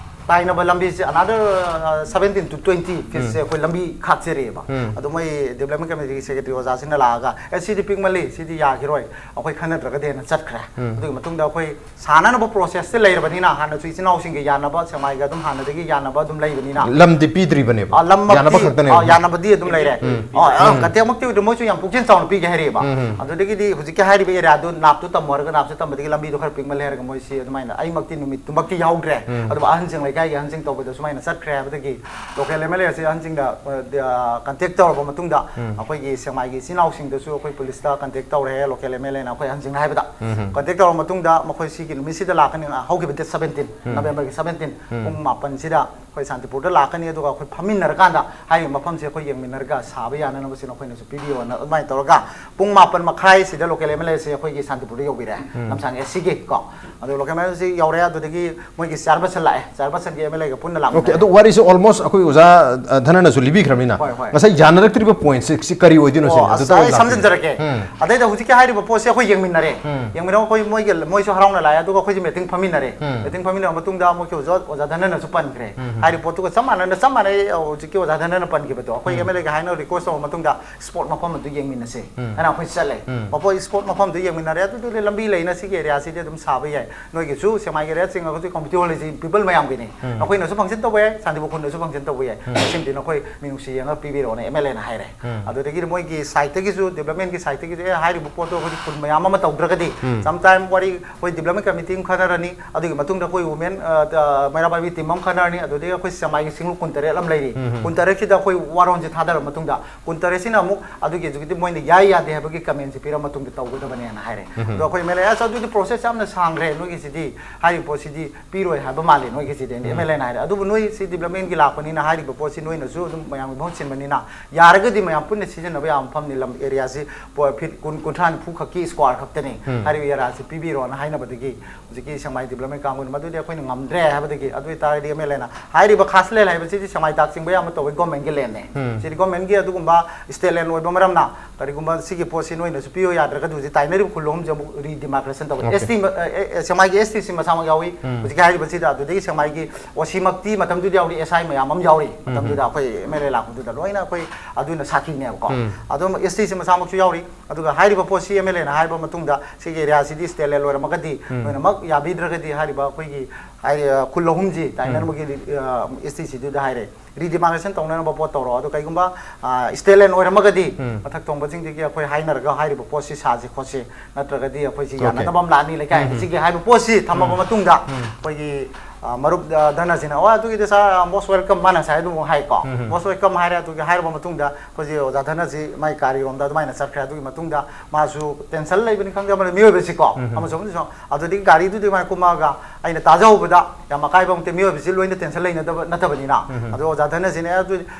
ꯇꯥꯏꯅꯕ ꯂꯝꯕꯤꯁꯦ another, ꯑ, seventeen to twenty feetꯁꯦ ꯎꯝ꯫ ꯑꯩꯈꯣꯏ ꯂꯝꯕꯤ ꯈꯥꯛꯆꯔꯤꯑꯕ꯫ ꯎꯝ꯫ ꯑꯗꯣ ꯃꯣꯏ ꯗꯤꯕ꯭ꯂꯞꯃꯦꯟ ꯀꯃꯤꯇꯤꯒꯤ ꯁꯦꯀ꯭ꯔꯦꯇꯔꯤ ꯑꯣꯖꯥꯁꯤꯡꯅ ꯂꯥꯛꯑꯒ, "ꯑꯦ, ꯁꯤꯗꯤ ꯄꯤꯛꯃꯜꯂꯤ, ꯁꯤꯗꯤ ꯌꯥꯈꯤꯔꯣꯏ, ꯑꯩꯈꯣꯏ ꯈꯟꯅꯗ꯭ꯔꯒꯗꯤꯅ" ꯆꯠꯈ꯭ꯔꯦ꯫ ꯎꯝ꯫ ꯑꯗꯨꯒꯤ ꯃꯇꯨꯡꯗ ꯑꯩꯈꯣꯏ ꯁꯥꯟꯅꯅꯕ ꯄ꯭ꯔꯣꯁꯦꯁꯇ ꯂꯩꯔꯕꯅꯤꯅ, ꯍꯥꯟꯅꯁꯨ ꯏꯆꯤꯟ ꯏꯅꯥꯎꯁꯤꯡꯒ ꯌꯥꯅꯕ, ꯁꯦꯛꯃꯥꯏꯒ ꯑꯗꯨꯝ ꯍꯥꯟꯅꯗꯒꯤ ꯌꯥꯅꯕ ꯑꯗꯨꯝ ꯂꯩꯕꯅꯤꯅ꯫ ꯂꯝꯗꯤ ꯄꯤꯗ꯭ꯔꯤꯕꯅꯦꯕ? ꯑ, ꯂꯝꯃꯛꯇꯤ, ꯌꯥꯅꯕ ꯈꯛꯇꯅꯦꯕ꯫ ꯑ, ꯌꯥꯅꯕꯗꯤ ꯑꯗꯨꯝ ꯂꯩꯔꯦ꯫ ꯎꯝ꯫ ꯑ, ꯑ, ꯎꯝ꯫ ꯀꯟꯇꯦꯛꯃꯛꯇꯤ ꯑꯣꯏꯗ꯭ꯔꯤ, ꯃꯣꯏꯁꯨ ꯌꯥꯝ ꯄꯨꯛꯆꯦꯜ ꯆꯥꯎꯅ ꯄꯤꯒꯦ ꯍꯥꯏꯔꯛꯑꯦꯕ꯫ ꯎꯝ, ꯎꯝ꯫ ꯑꯗꯨꯗꯒꯤꯗꯤ ꯍꯧꯖꯤꯛꯀꯤ ꯍꯥꯏꯔꯤꯕ ꯑꯦꯔꯤꯌꯥꯗꯨ ꯅꯥꯞꯇꯨ ꯇꯝꯃꯨ ꯍꯥꯏꯔꯒ ꯅꯥꯞꯁꯨ ꯇꯝꯕꯗꯒꯤ ꯂꯝꯕꯤꯗꯣ ꯈꯔ ꯄꯤꯛꯃꯜꯂꯦ ꯍꯥꯏꯔꯒ ꯃꯣꯏꯁꯤ ꯑꯗꯨꯃꯥꯏꯅ, ꯑꯩꯃꯛꯇꯤ ꯅꯨꯃꯤꯠꯇꯨꯃꯛꯇꯤ ꯌꯥꯎꯗ꯭ꯔꯦ꯫ ꯎꯝ꯫ ꯑꯗꯨꯕꯨ ꯑꯍꯟꯁꯤꯡ, ꯂꯩꯀꯥꯏꯒꯤ ꯑꯍꯟꯁꯤꯡ ꯇꯧꯕꯗ ꯁꯨꯃꯥꯏꯅ ꯆꯠꯈ꯭ꯔꯦ ꯍꯥꯏꯕꯗꯒꯤ ꯂꯣꯀꯦꯜ ꯑꯦꯝ ꯑꯦꯜ ꯑꯦ ꯑꯁꯤ ꯑꯍꯟꯁꯤꯡꯗ, ꯑ, ꯗ-, ꯀꯟꯇꯦꯛ ꯇꯧꯔꯕ ꯃꯇꯨꯡꯗ ꯎꯝ꯫ ꯑꯩꯈꯣꯏꯒꯤ ꯁꯦꯛꯃꯥꯏꯒꯤ ꯏꯆꯤꯟ ꯏꯅꯥꯎꯁꯤꯡꯗꯁꯨ ꯑꯩꯈꯣꯏ ꯄꯨꯂꯤꯁꯇ ꯀꯟꯇꯦꯛ ꯇꯧꯔꯦ, ꯂꯣꯀꯦꯜ ꯑꯦꯝ ꯑꯦꯜ ꯑꯦꯅ ꯑꯩꯈꯣꯏ ꯑꯍꯟꯁꯤꯡꯅ ꯍꯥꯏꯕꯗ꯫ ꯎꯝ꯫ ꯀꯟꯇꯦꯛ ꯇꯧꯔꯕ ꯃꯇꯨꯡꯗ ꯃꯈꯣꯏ ꯁꯤꯒꯤ ꯅꯨꯃꯤꯠꯁꯤꯗ ꯂꯥꯛꯀꯅꯤ, ꯑ, ꯍꯧꯈꯤꯕ ꯗꯦꯠ ꯁꯕꯦꯟꯇꯤꯟ, ꯎꯝ꯫ ꯅꯕꯦꯝꯕꯔꯒꯤ ꯁꯕꯦꯟꯇꯤꯟ, ꯎꯝ꯫ ꯄꯨꯡ ꯃꯥꯄꯟꯁꯤꯗ ꯑꯩꯈꯣꯏ ꯁꯥꯟꯇꯤꯄꯨꯔꯗ ꯂꯥꯛꯀꯅꯤ, ꯑꯗꯨꯒ ꯑꯩꯈꯣꯏ ꯐꯝꯃꯤꯟꯅꯔꯀꯥꯟꯗ ꯍꯥꯏꯔꯤꯕ ꯃꯐꯝꯁꯦ ꯑꯩꯈꯣꯏ ꯌꯦꯡꯃꯤꯟꯅꯔꯒ ꯁꯥꯕ ꯌꯥꯅꯅꯕꯁꯤꯅ ꯑꯩꯈꯣꯏꯅꯁꯨ ꯄꯤꯕꯤꯌꯣꯅ ꯑꯗꯨꯃꯥꯏꯅ ꯇꯧꯔꯒ ꯄꯨꯡ ꯃꯥꯄꯟ ꯃꯈꯥꯏꯁꯤꯗ local M L A ꯁꯦ ꯑꯩꯈꯣꯏꯒꯤ ꯁꯥꯟꯇꯤꯄꯨꯔꯗ ꯌꯧꯕꯤꯔꯦ꯫ ꯂꯝꯁꯥꯡ ꯑꯦꯁꯤꯒꯤ ꯀꯣ, ꯑꯗꯣ local M L A ꯁꯤ ꯌꯧꯔꯦ꯫ ꯑꯗꯨꯗꯒꯤ ꯃꯣꯏꯒꯤ chairperson ꯂꯥꯛꯑꯦ, chairpersonꯒꯤ M L Aꯒ ꯄꯨꯟꯅ ꯂꯥꯛꯃꯤꯟꯅꯔꯦ꯫ Okay, ꯑꯗꯣ ꯋꯥꯔꯤꯁꯦ almost ꯑꯩꯈꯣꯏ ꯑꯣꯖꯥ, ꯑ, ꯙꯅꯅꯁꯨ ꯂꯤꯕꯤꯈ꯭ꯔꯕꯅꯤꯅ, ꯍꯣꯏ, ꯍꯣꯏ꯫ ꯉꯁꯥꯏ ꯌꯥꯅꯔꯛꯇ꯭ꯔꯤꯕ pointꯁꯦ ꯁꯤ ꯀꯔꯤ ꯑꯣꯏꯗꯣꯏꯅꯣ ꯑꯣ, ꯁꯤꯅꯤ? ꯑꯗꯨ ꯑꯁ, ꯑꯩ ꯇꯧꯔꯒ ꯂꯥꯛꯄꯤꯌꯨ꯫ ꯁꯝꯖꯤꯟꯖꯔꯛꯀꯦ꯫ ꯎꯝ꯫ ꯑꯗꯩꯗ ꯍꯧꯖꯤꯛꯀꯤ ꯍꯥꯏꯔꯤꯕ ꯄꯣꯠꯁꯦ ꯑꯩꯈꯣꯏ ꯌꯦꯡꯃꯤꯟꯅꯔꯦ꯫ ꯎꯝ꯫ ꯌꯦꯡꯃꯤꯟꯅꯕ ꯑꯩꯈꯣꯏ ꯃꯣꯏꯒꯤ, ꯃꯣꯏꯁꯨ ꯍꯔꯥꯎꯅ ꯂꯥꯛꯑꯦ, ꯑꯗꯨꯒ ꯑꯩꯈꯣꯏꯁꯦ meeting ꯐꯝꯃꯤꯟꯅꯔꯦ꯫ ꯎꯝ꯫ Meeting ꯐꯝꯃꯤꯟꯅꯕ ꯃꯇꯨꯡꯗ ꯑꯃꯨꯛꯀꯤ ꯑꯣꯖꯥ, ꯑꯣꯖꯥ ꯙꯅꯅꯁꯨ ꯄꯟꯈ꯭ꯔꯦ꯫ ꯎꯝ꯫ ꯍꯥꯏꯔꯤꯕ ꯄꯣꯠꯇꯨꯒ ꯆꯞ ꯃꯥꯟꯅꯅ, ꯆꯞ ꯃꯥꯟꯅꯩ ꯍꯧꯖꯤꯛꯀꯤ ꯑꯣꯖꯥ ꯙꯅꯅ ꯄꯟꯈꯤꯕꯗꯣ꯫ ꯑꯩꯈꯣꯏ ꯎꯝ꯫ M L Aꯒ ꯍꯥꯏꯅ request ꯇꯧꯕ ꯃꯇꯨꯡꯗ spot ꯃꯐꯝ ꯑꯗꯨ ꯌꯦꯡꯃꯤꯟꯅꯁꯦ ꯎꯝ꯫ ꯍꯥꯏꯅ ꯑꯩꯈꯣꯏ ꯆꯠꯂꯦ꯫ ꯎꯝ꯫ ꯃꯐꯝ spot ꯃꯐꯝꯗꯨ ꯌꯦꯡꯃꯤꯟꯅꯔꯦ꯫ ꯑꯗꯨꯗꯨꯗꯤ ꯂꯝꯕꯤ ꯂꯩꯅ ꯁꯤꯒꯤ areaꯁꯤꯗꯤ ꯑꯗꯨꯝ ꯁꯥꯕ ꯌꯥꯏ꯫ ꯅꯣꯏꯒꯤꯁꯨ ꯁꯦꯛꯃꯥꯏꯒꯤ area ꯆꯤꯡꯉꯒꯁꯨ community hall ꯂꯩꯁꯤ, people ꯃꯌꯥꯝꯒꯤꯅꯤ꯫ ꯎꯝ꯫ ꯅꯈꯣꯏꯅꯁꯨ function ꯇꯧꯕ ꯌꯥꯏ, ꯁꯥꯟꯇꯤꯄꯨꯔ ꯈꯨꯟꯗꯁꯨ function ꯇꯧꯕ ꯌꯥꯏ꯫ ꯎꯝ꯫ ꯁꯤꯃꯗꯤ ꯅꯈꯣꯏ ꯃꯤꯅꯨꯡꯁꯤ ꯌꯦꯡꯉꯒ ꯄꯤꯕꯤꯔꯛꯑꯣꯅ M L Aꯅ ꯍꯥꯏꯔꯦ꯫ ꯎꯝ꯫ ꯑꯗꯨꯗꯒꯤꯗꯤ ꯃꯣꯏꯒꯤ sideꯇꯒꯤꯁꯨ, developmentꯀꯤ sideꯇꯒꯤꯁꯨ, "ꯑꯦ, ꯍꯥꯏꯔꯤꯕ ꯄꯣꯠꯇꯣ ꯑꯩꯈꯣꯏꯗꯤ ꯈꯨꯟ ꯃꯌꯥꯝ ꯑꯃ ꯇꯧꯗ꯭ꯔꯒꯗꯤ," ꯎꯝ꯫ Sometime ꯋꯥꯔꯤ ꯑꯩꯈꯣꯏ development committee ꯑꯃ ꯈꯟꯅꯔꯅꯤ, ꯑꯗꯨꯒꯤ ꯃꯇꯨꯡꯗ ꯑꯩꯈꯣꯏ women, ꯑ, ꯇ-, ꯃꯩꯔꯥ ꯄꯥꯏꯕꯤ team ꯑꯃ ꯈꯟꯅꯔꯅꯤ, ꯑꯗꯨꯗꯒꯤ ꯑꯩꯈꯣꯏ ꯁꯦꯛꯃꯥꯏꯒꯤ ꯁꯤꯡꯂꯨꯞ ꯀꯨꯟꯇꯔꯦꯠ ꯑꯃ ꯂꯩꯔꯤ꯫ ꯎꯝ꯫ ꯀꯨꯟꯇꯔꯦꯠꯁꯤꯗ ꯑꯩꯈꯣꯏ ꯋꯥꯔꯣꯜꯁꯦ ꯊꯥꯗꯔꯕ ꯃꯇꯨꯡꯗ, ꯀꯨꯟꯇꯔꯦꯠꯁꯤꯅ ꯑꯃꯨꯛ ꯑꯗꯨꯒꯤ executive ꯃꯣꯏꯅ ꯌꯥꯏ ꯌꯥꯗꯦ ꯍꯥꯏꯕꯒꯤ commentꯁꯦ ꯄꯤꯔ ꯃꯇꯨꯡꯗ ꯇꯧꯒꯗꯕꯅꯦꯅ ꯍꯥꯏꯔꯦ꯫ ꯎꯝ꯫ ꯑꯗꯣ ꯑꯩꯈꯣꯏ M L A, "ꯑꯁ, ꯑꯗꯨꯗꯤ process ꯌꯥꯝꯅ ꯁꯥꯡꯈ꯭ꯔꯦ, ꯅꯣꯏꯒꯤꯁꯤꯗꯤ, ꯍꯥꯏꯔꯤꯕ ꯄꯣꯠꯁꯤꯗꯤ ꯄꯤꯔꯣꯏ ꯍꯥꯏꯕ ꯃꯥꯜꯂꯦ ꯅꯣꯏꯒꯤꯁꯤꯗꯤ," ꯎꯝ꯫ M L Aꯅ ꯍꯥꯏꯔꯦ꯫ "ꯑꯗꯨꯕꯨ ꯅꯣꯏ ꯁꯤ developmentꯀꯤ ꯂꯥꯛꯄꯅꯤꯅ ꯍꯥꯏꯔꯤꯕ ꯄꯣꯠꯁꯤ ꯅꯣꯏꯅꯁꯨ ꯑꯗꯨꯝ ꯃꯌꯥꯝꯒꯤ ꯃꯍꯨꯠ ꯁꯤꯟꯕꯅꯤꯅ ꯌꯥꯔꯒꯗꯤ ꯃꯌꯥꯝ ꯄꯨꯟꯅ ꯁꯤꯖꯤꯟꯅꯕ ꯌꯥꯕ ꯃꯐꯝꯅꯤ, ꯂꯝ areaꯁꯤ ꯄꯣ-, feet ꯀꯨꯟ, ꯀꯨꯟꯊ꯭ꯔꯥ, ꯅꯤꯐꯨ ꯈꯛꯀꯤ square ꯈꯛꯇꯅꯤ, ꯎꯝ꯫ ꯍꯥꯏꯔꯤꯕ areaꯁꯤ ꯄꯤꯕꯤꯔꯣꯅ" ꯍꯥꯏꯅꯕꯗꯒꯤ ꯍꯧꯖꯤꯛꯀꯤ ꯁꯦꯛꯃꯥꯏ development ꯀꯥꯡꯕꯨꯅ ꯃꯗꯨꯗꯤ ꯑꯩꯈꯣꯏꯅ ꯉꯝꯗ꯭ꯔꯦ ꯍꯥꯏꯕꯗꯒꯤ, ꯑꯗꯨ ꯑꯣꯏꯇꯥꯔꯗꯤ M L Aꯅ ꯍꯥꯏꯔꯤꯕ ꯈꯥꯁꯂꯦꯜ ꯍꯥꯏꯕꯁꯤꯗꯤ ꯁꯦꯛꯃꯥꯏ ꯇꯥꯛ ꯆꯤꯡꯕ ꯌꯥꯝꯅ ꯇꯧꯋꯤ, governmentꯀꯤ landꯅꯦ꯫ ꯎꯝ꯫ ꯁꯤꯗꯤ governmentꯀꯤ ꯑꯗꯨꯒꯨꯝꯕ state land ꯑꯣꯏꯕ ꯃꯔꯝꯅ ꯀꯔꯤꯒꯨꯝꯕ ꯁꯤꯒꯤ ꯄꯣꯠꯁꯤ ꯅꯣꯏꯅꯁꯨ ꯄꯤꯌꯨ ꯌꯥꯗ꯭ꯔꯒꯗꯤ ꯍꯧꯖꯤꯛ ꯇꯥꯏꯅꯔꯤꯕ ꯈꯨꯜ ꯑꯍꯨꯝꯁꯦ ꯑꯃꯨꯛ redemarcation ꯇꯧꯒꯅꯤ꯫ Okay꯫ S T ꯃ-, ꯑꯦ, ꯑꯦ, ꯁꯦꯛꯃꯥꯏꯒꯤ S T ꯁꯤ ꯃꯁꯥꯃꯛ ꯌꯥꯎꯏ꯫ ꯎꯝ꯫ ꯍꯧꯖꯤꯛꯀꯤ ꯍꯥꯏꯔꯤꯕꯁꯤꯗ, ꯑꯗꯨꯗꯒꯤ ꯁꯦꯛꯃꯥꯏꯒꯤ O C ꯃꯛꯇꯤ ꯃꯇꯝꯗꯨꯗ ꯌꯥꯎꯔꯤ, S I ꯃꯌꯥꯝ ꯑꯃ ꯌꯥꯎꯔꯤ꯫ ꯎꯝ꯫ ꯃꯇꯝꯗꯨꯗ ꯑꯩꯈꯣꯏ M L A ꯂꯥꯛꯄꯗꯨꯗ ꯂꯣꯏꯅ ꯑꯩꯈꯣꯏ ꯑꯗꯨꯅ ꯁꯥꯈꯤꯅꯦꯕꯀꯣ꯫ ꯎꯝ꯫ ꯑꯗꯨꯝ S T ꯁꯤ ꯃꯁꯥꯃꯛꯁꯨ ꯌꯥꯎꯔꯤ꯫ ꯑꯗꯨꯒ ꯍꯥꯏꯔꯤꯕ ꯄꯣꯠꯁꯤ M L Aꯅ ꯍꯥꯏꯕ ꯃꯇꯨꯡꯗ ꯁꯤꯒꯤ areaꯁꯤꯗꯤ state land ꯑꯣꯏꯔꯝꯃꯒꯗꯤ ꯎꯝ꯫ ꯂꯣꯏꯅꯃꯛ ꯌꯥꯕꯤꯗ꯭ꯔꯒꯗꯤ ꯍꯥꯏꯔꯤꯕ ꯑꯩꯈꯣꯏꯒꯤ ꯍꯥꯏꯔꯤ, ꯑ, ꯈꯨꯜ ꯑꯍꯨꯝꯁꯤ ꯎꯝ꯫ ꯇꯥꯏꯅꯔꯝꯕꯒꯤ, ꯑ, S T ꯁꯤꯗꯨꯗ ꯍꯥꯏꯔꯦ꯫ Redemarcation ꯇꯧꯅꯅꯕ ꯄꯣꯠ ꯇꯧꯔꯣ꯫ ꯑꯗꯣ ꯀꯩꯒꯨꯝꯕ, ꯑ, state land ꯑꯣꯏꯔꯝꯃꯒꯗꯤ ꯎꯝ꯫ ꯃꯊꯛ ꯊꯣꯡꯕꯁꯤꯡꯗꯒꯤ ꯑꯩꯈꯣꯏ ꯍꯥꯏꯅꯔꯒ ꯍꯥꯏꯔꯤꯕ ꯄꯣꯠꯁꯤ ꯁꯥꯁꯤ ꯈꯣꯠꯁꯤ, ꯅꯠꯇ꯭ꯔꯒꯗꯤ ꯑꯩꯈꯣꯏꯁꯤ Okay꯫ ꯌꯥꯅꯗꯕ ꯑꯃ ꯂꯥꯛꯑꯅꯤ ꯂꯩꯀꯥꯏ ꯎꯝ꯫ ꯑꯁꯤꯒꯤ ꯍꯥꯏꯕ ꯄꯣꯠꯁꯤ ꯊꯝꯃꯕ ꯎꯝ꯫ ꯃꯇꯨꯡꯗ ꯎꯝ꯫ ꯑꯩꯈꯣꯏꯒꯤ ꯑ, ꯃꯔꯨꯞ, ꯑ, ꯙꯅꯖꯤꯅ, "ꯑꯣ, ꯑꯗꯨꯒꯤꯗꯤ sir, ꯑ, most welcome," ꯃꯥꯅ ꯉꯁꯥꯏ ꯑꯗꯨꯝ ꯍꯥꯏꯀꯣ꯫ ꯎꯝ, ꯎꯝ꯫ "Most welcome" ꯍꯥꯏꯔꯦ꯫ ꯑꯗꯨꯒꯤ ꯍꯥꯏꯔꯕ ꯃꯇꯨꯡꯗ ꯑꯩꯈꯣꯏꯁꯦ ꯑꯣꯖꯥ ꯙꯅꯖꯤ ꯃꯥꯏ ꯒꯥꯔꯤꯔꯣꯝꯗ ꯑꯗꯨꯃꯥꯏꯅ ꯆꯠꯈ꯭ꯔꯦ꯫ ꯑꯗꯨꯒꯤ ꯃꯇꯨꯡꯗ ꯃꯥꯁꯨ tension ꯂꯩꯕꯅꯤ ꯈꯪꯗꯦ, ꯑꯃꯅ ꯃꯤꯑꯣꯏꯕꯁꯤꯀꯣ, ꯎꯝ, ꯎꯝ꯫ ꯑꯃꯁꯨ ꯑꯃꯁꯨ꯫ ꯑꯗꯨꯗꯒꯤ ꯒꯥꯔꯤꯗꯨꯗꯤ ꯃꯥꯏ ꯀꯨꯝꯃꯛꯑꯒ ꯑꯩꯅ ꯇꯥꯖꯍꯧꯕꯗ ꯌꯥꯝ ꯑꯀꯥꯏꯕ ꯑꯃ ꯅꯠꯇꯦ, ꯃꯤꯑꯣꯏꯕꯁꯤ ꯂꯣꯏꯅ tension ꯂꯩꯅꯗꯕ ꯅꯠꯇꯕꯅꯤꯅ꯫ ꯎꯝ, ꯎꯝ꯫ ꯑꯗꯣ ꯑꯣꯖꯥ ꯙꯅꯖꯤꯅ, "ꯑꯦ, ꯑꯗꯨ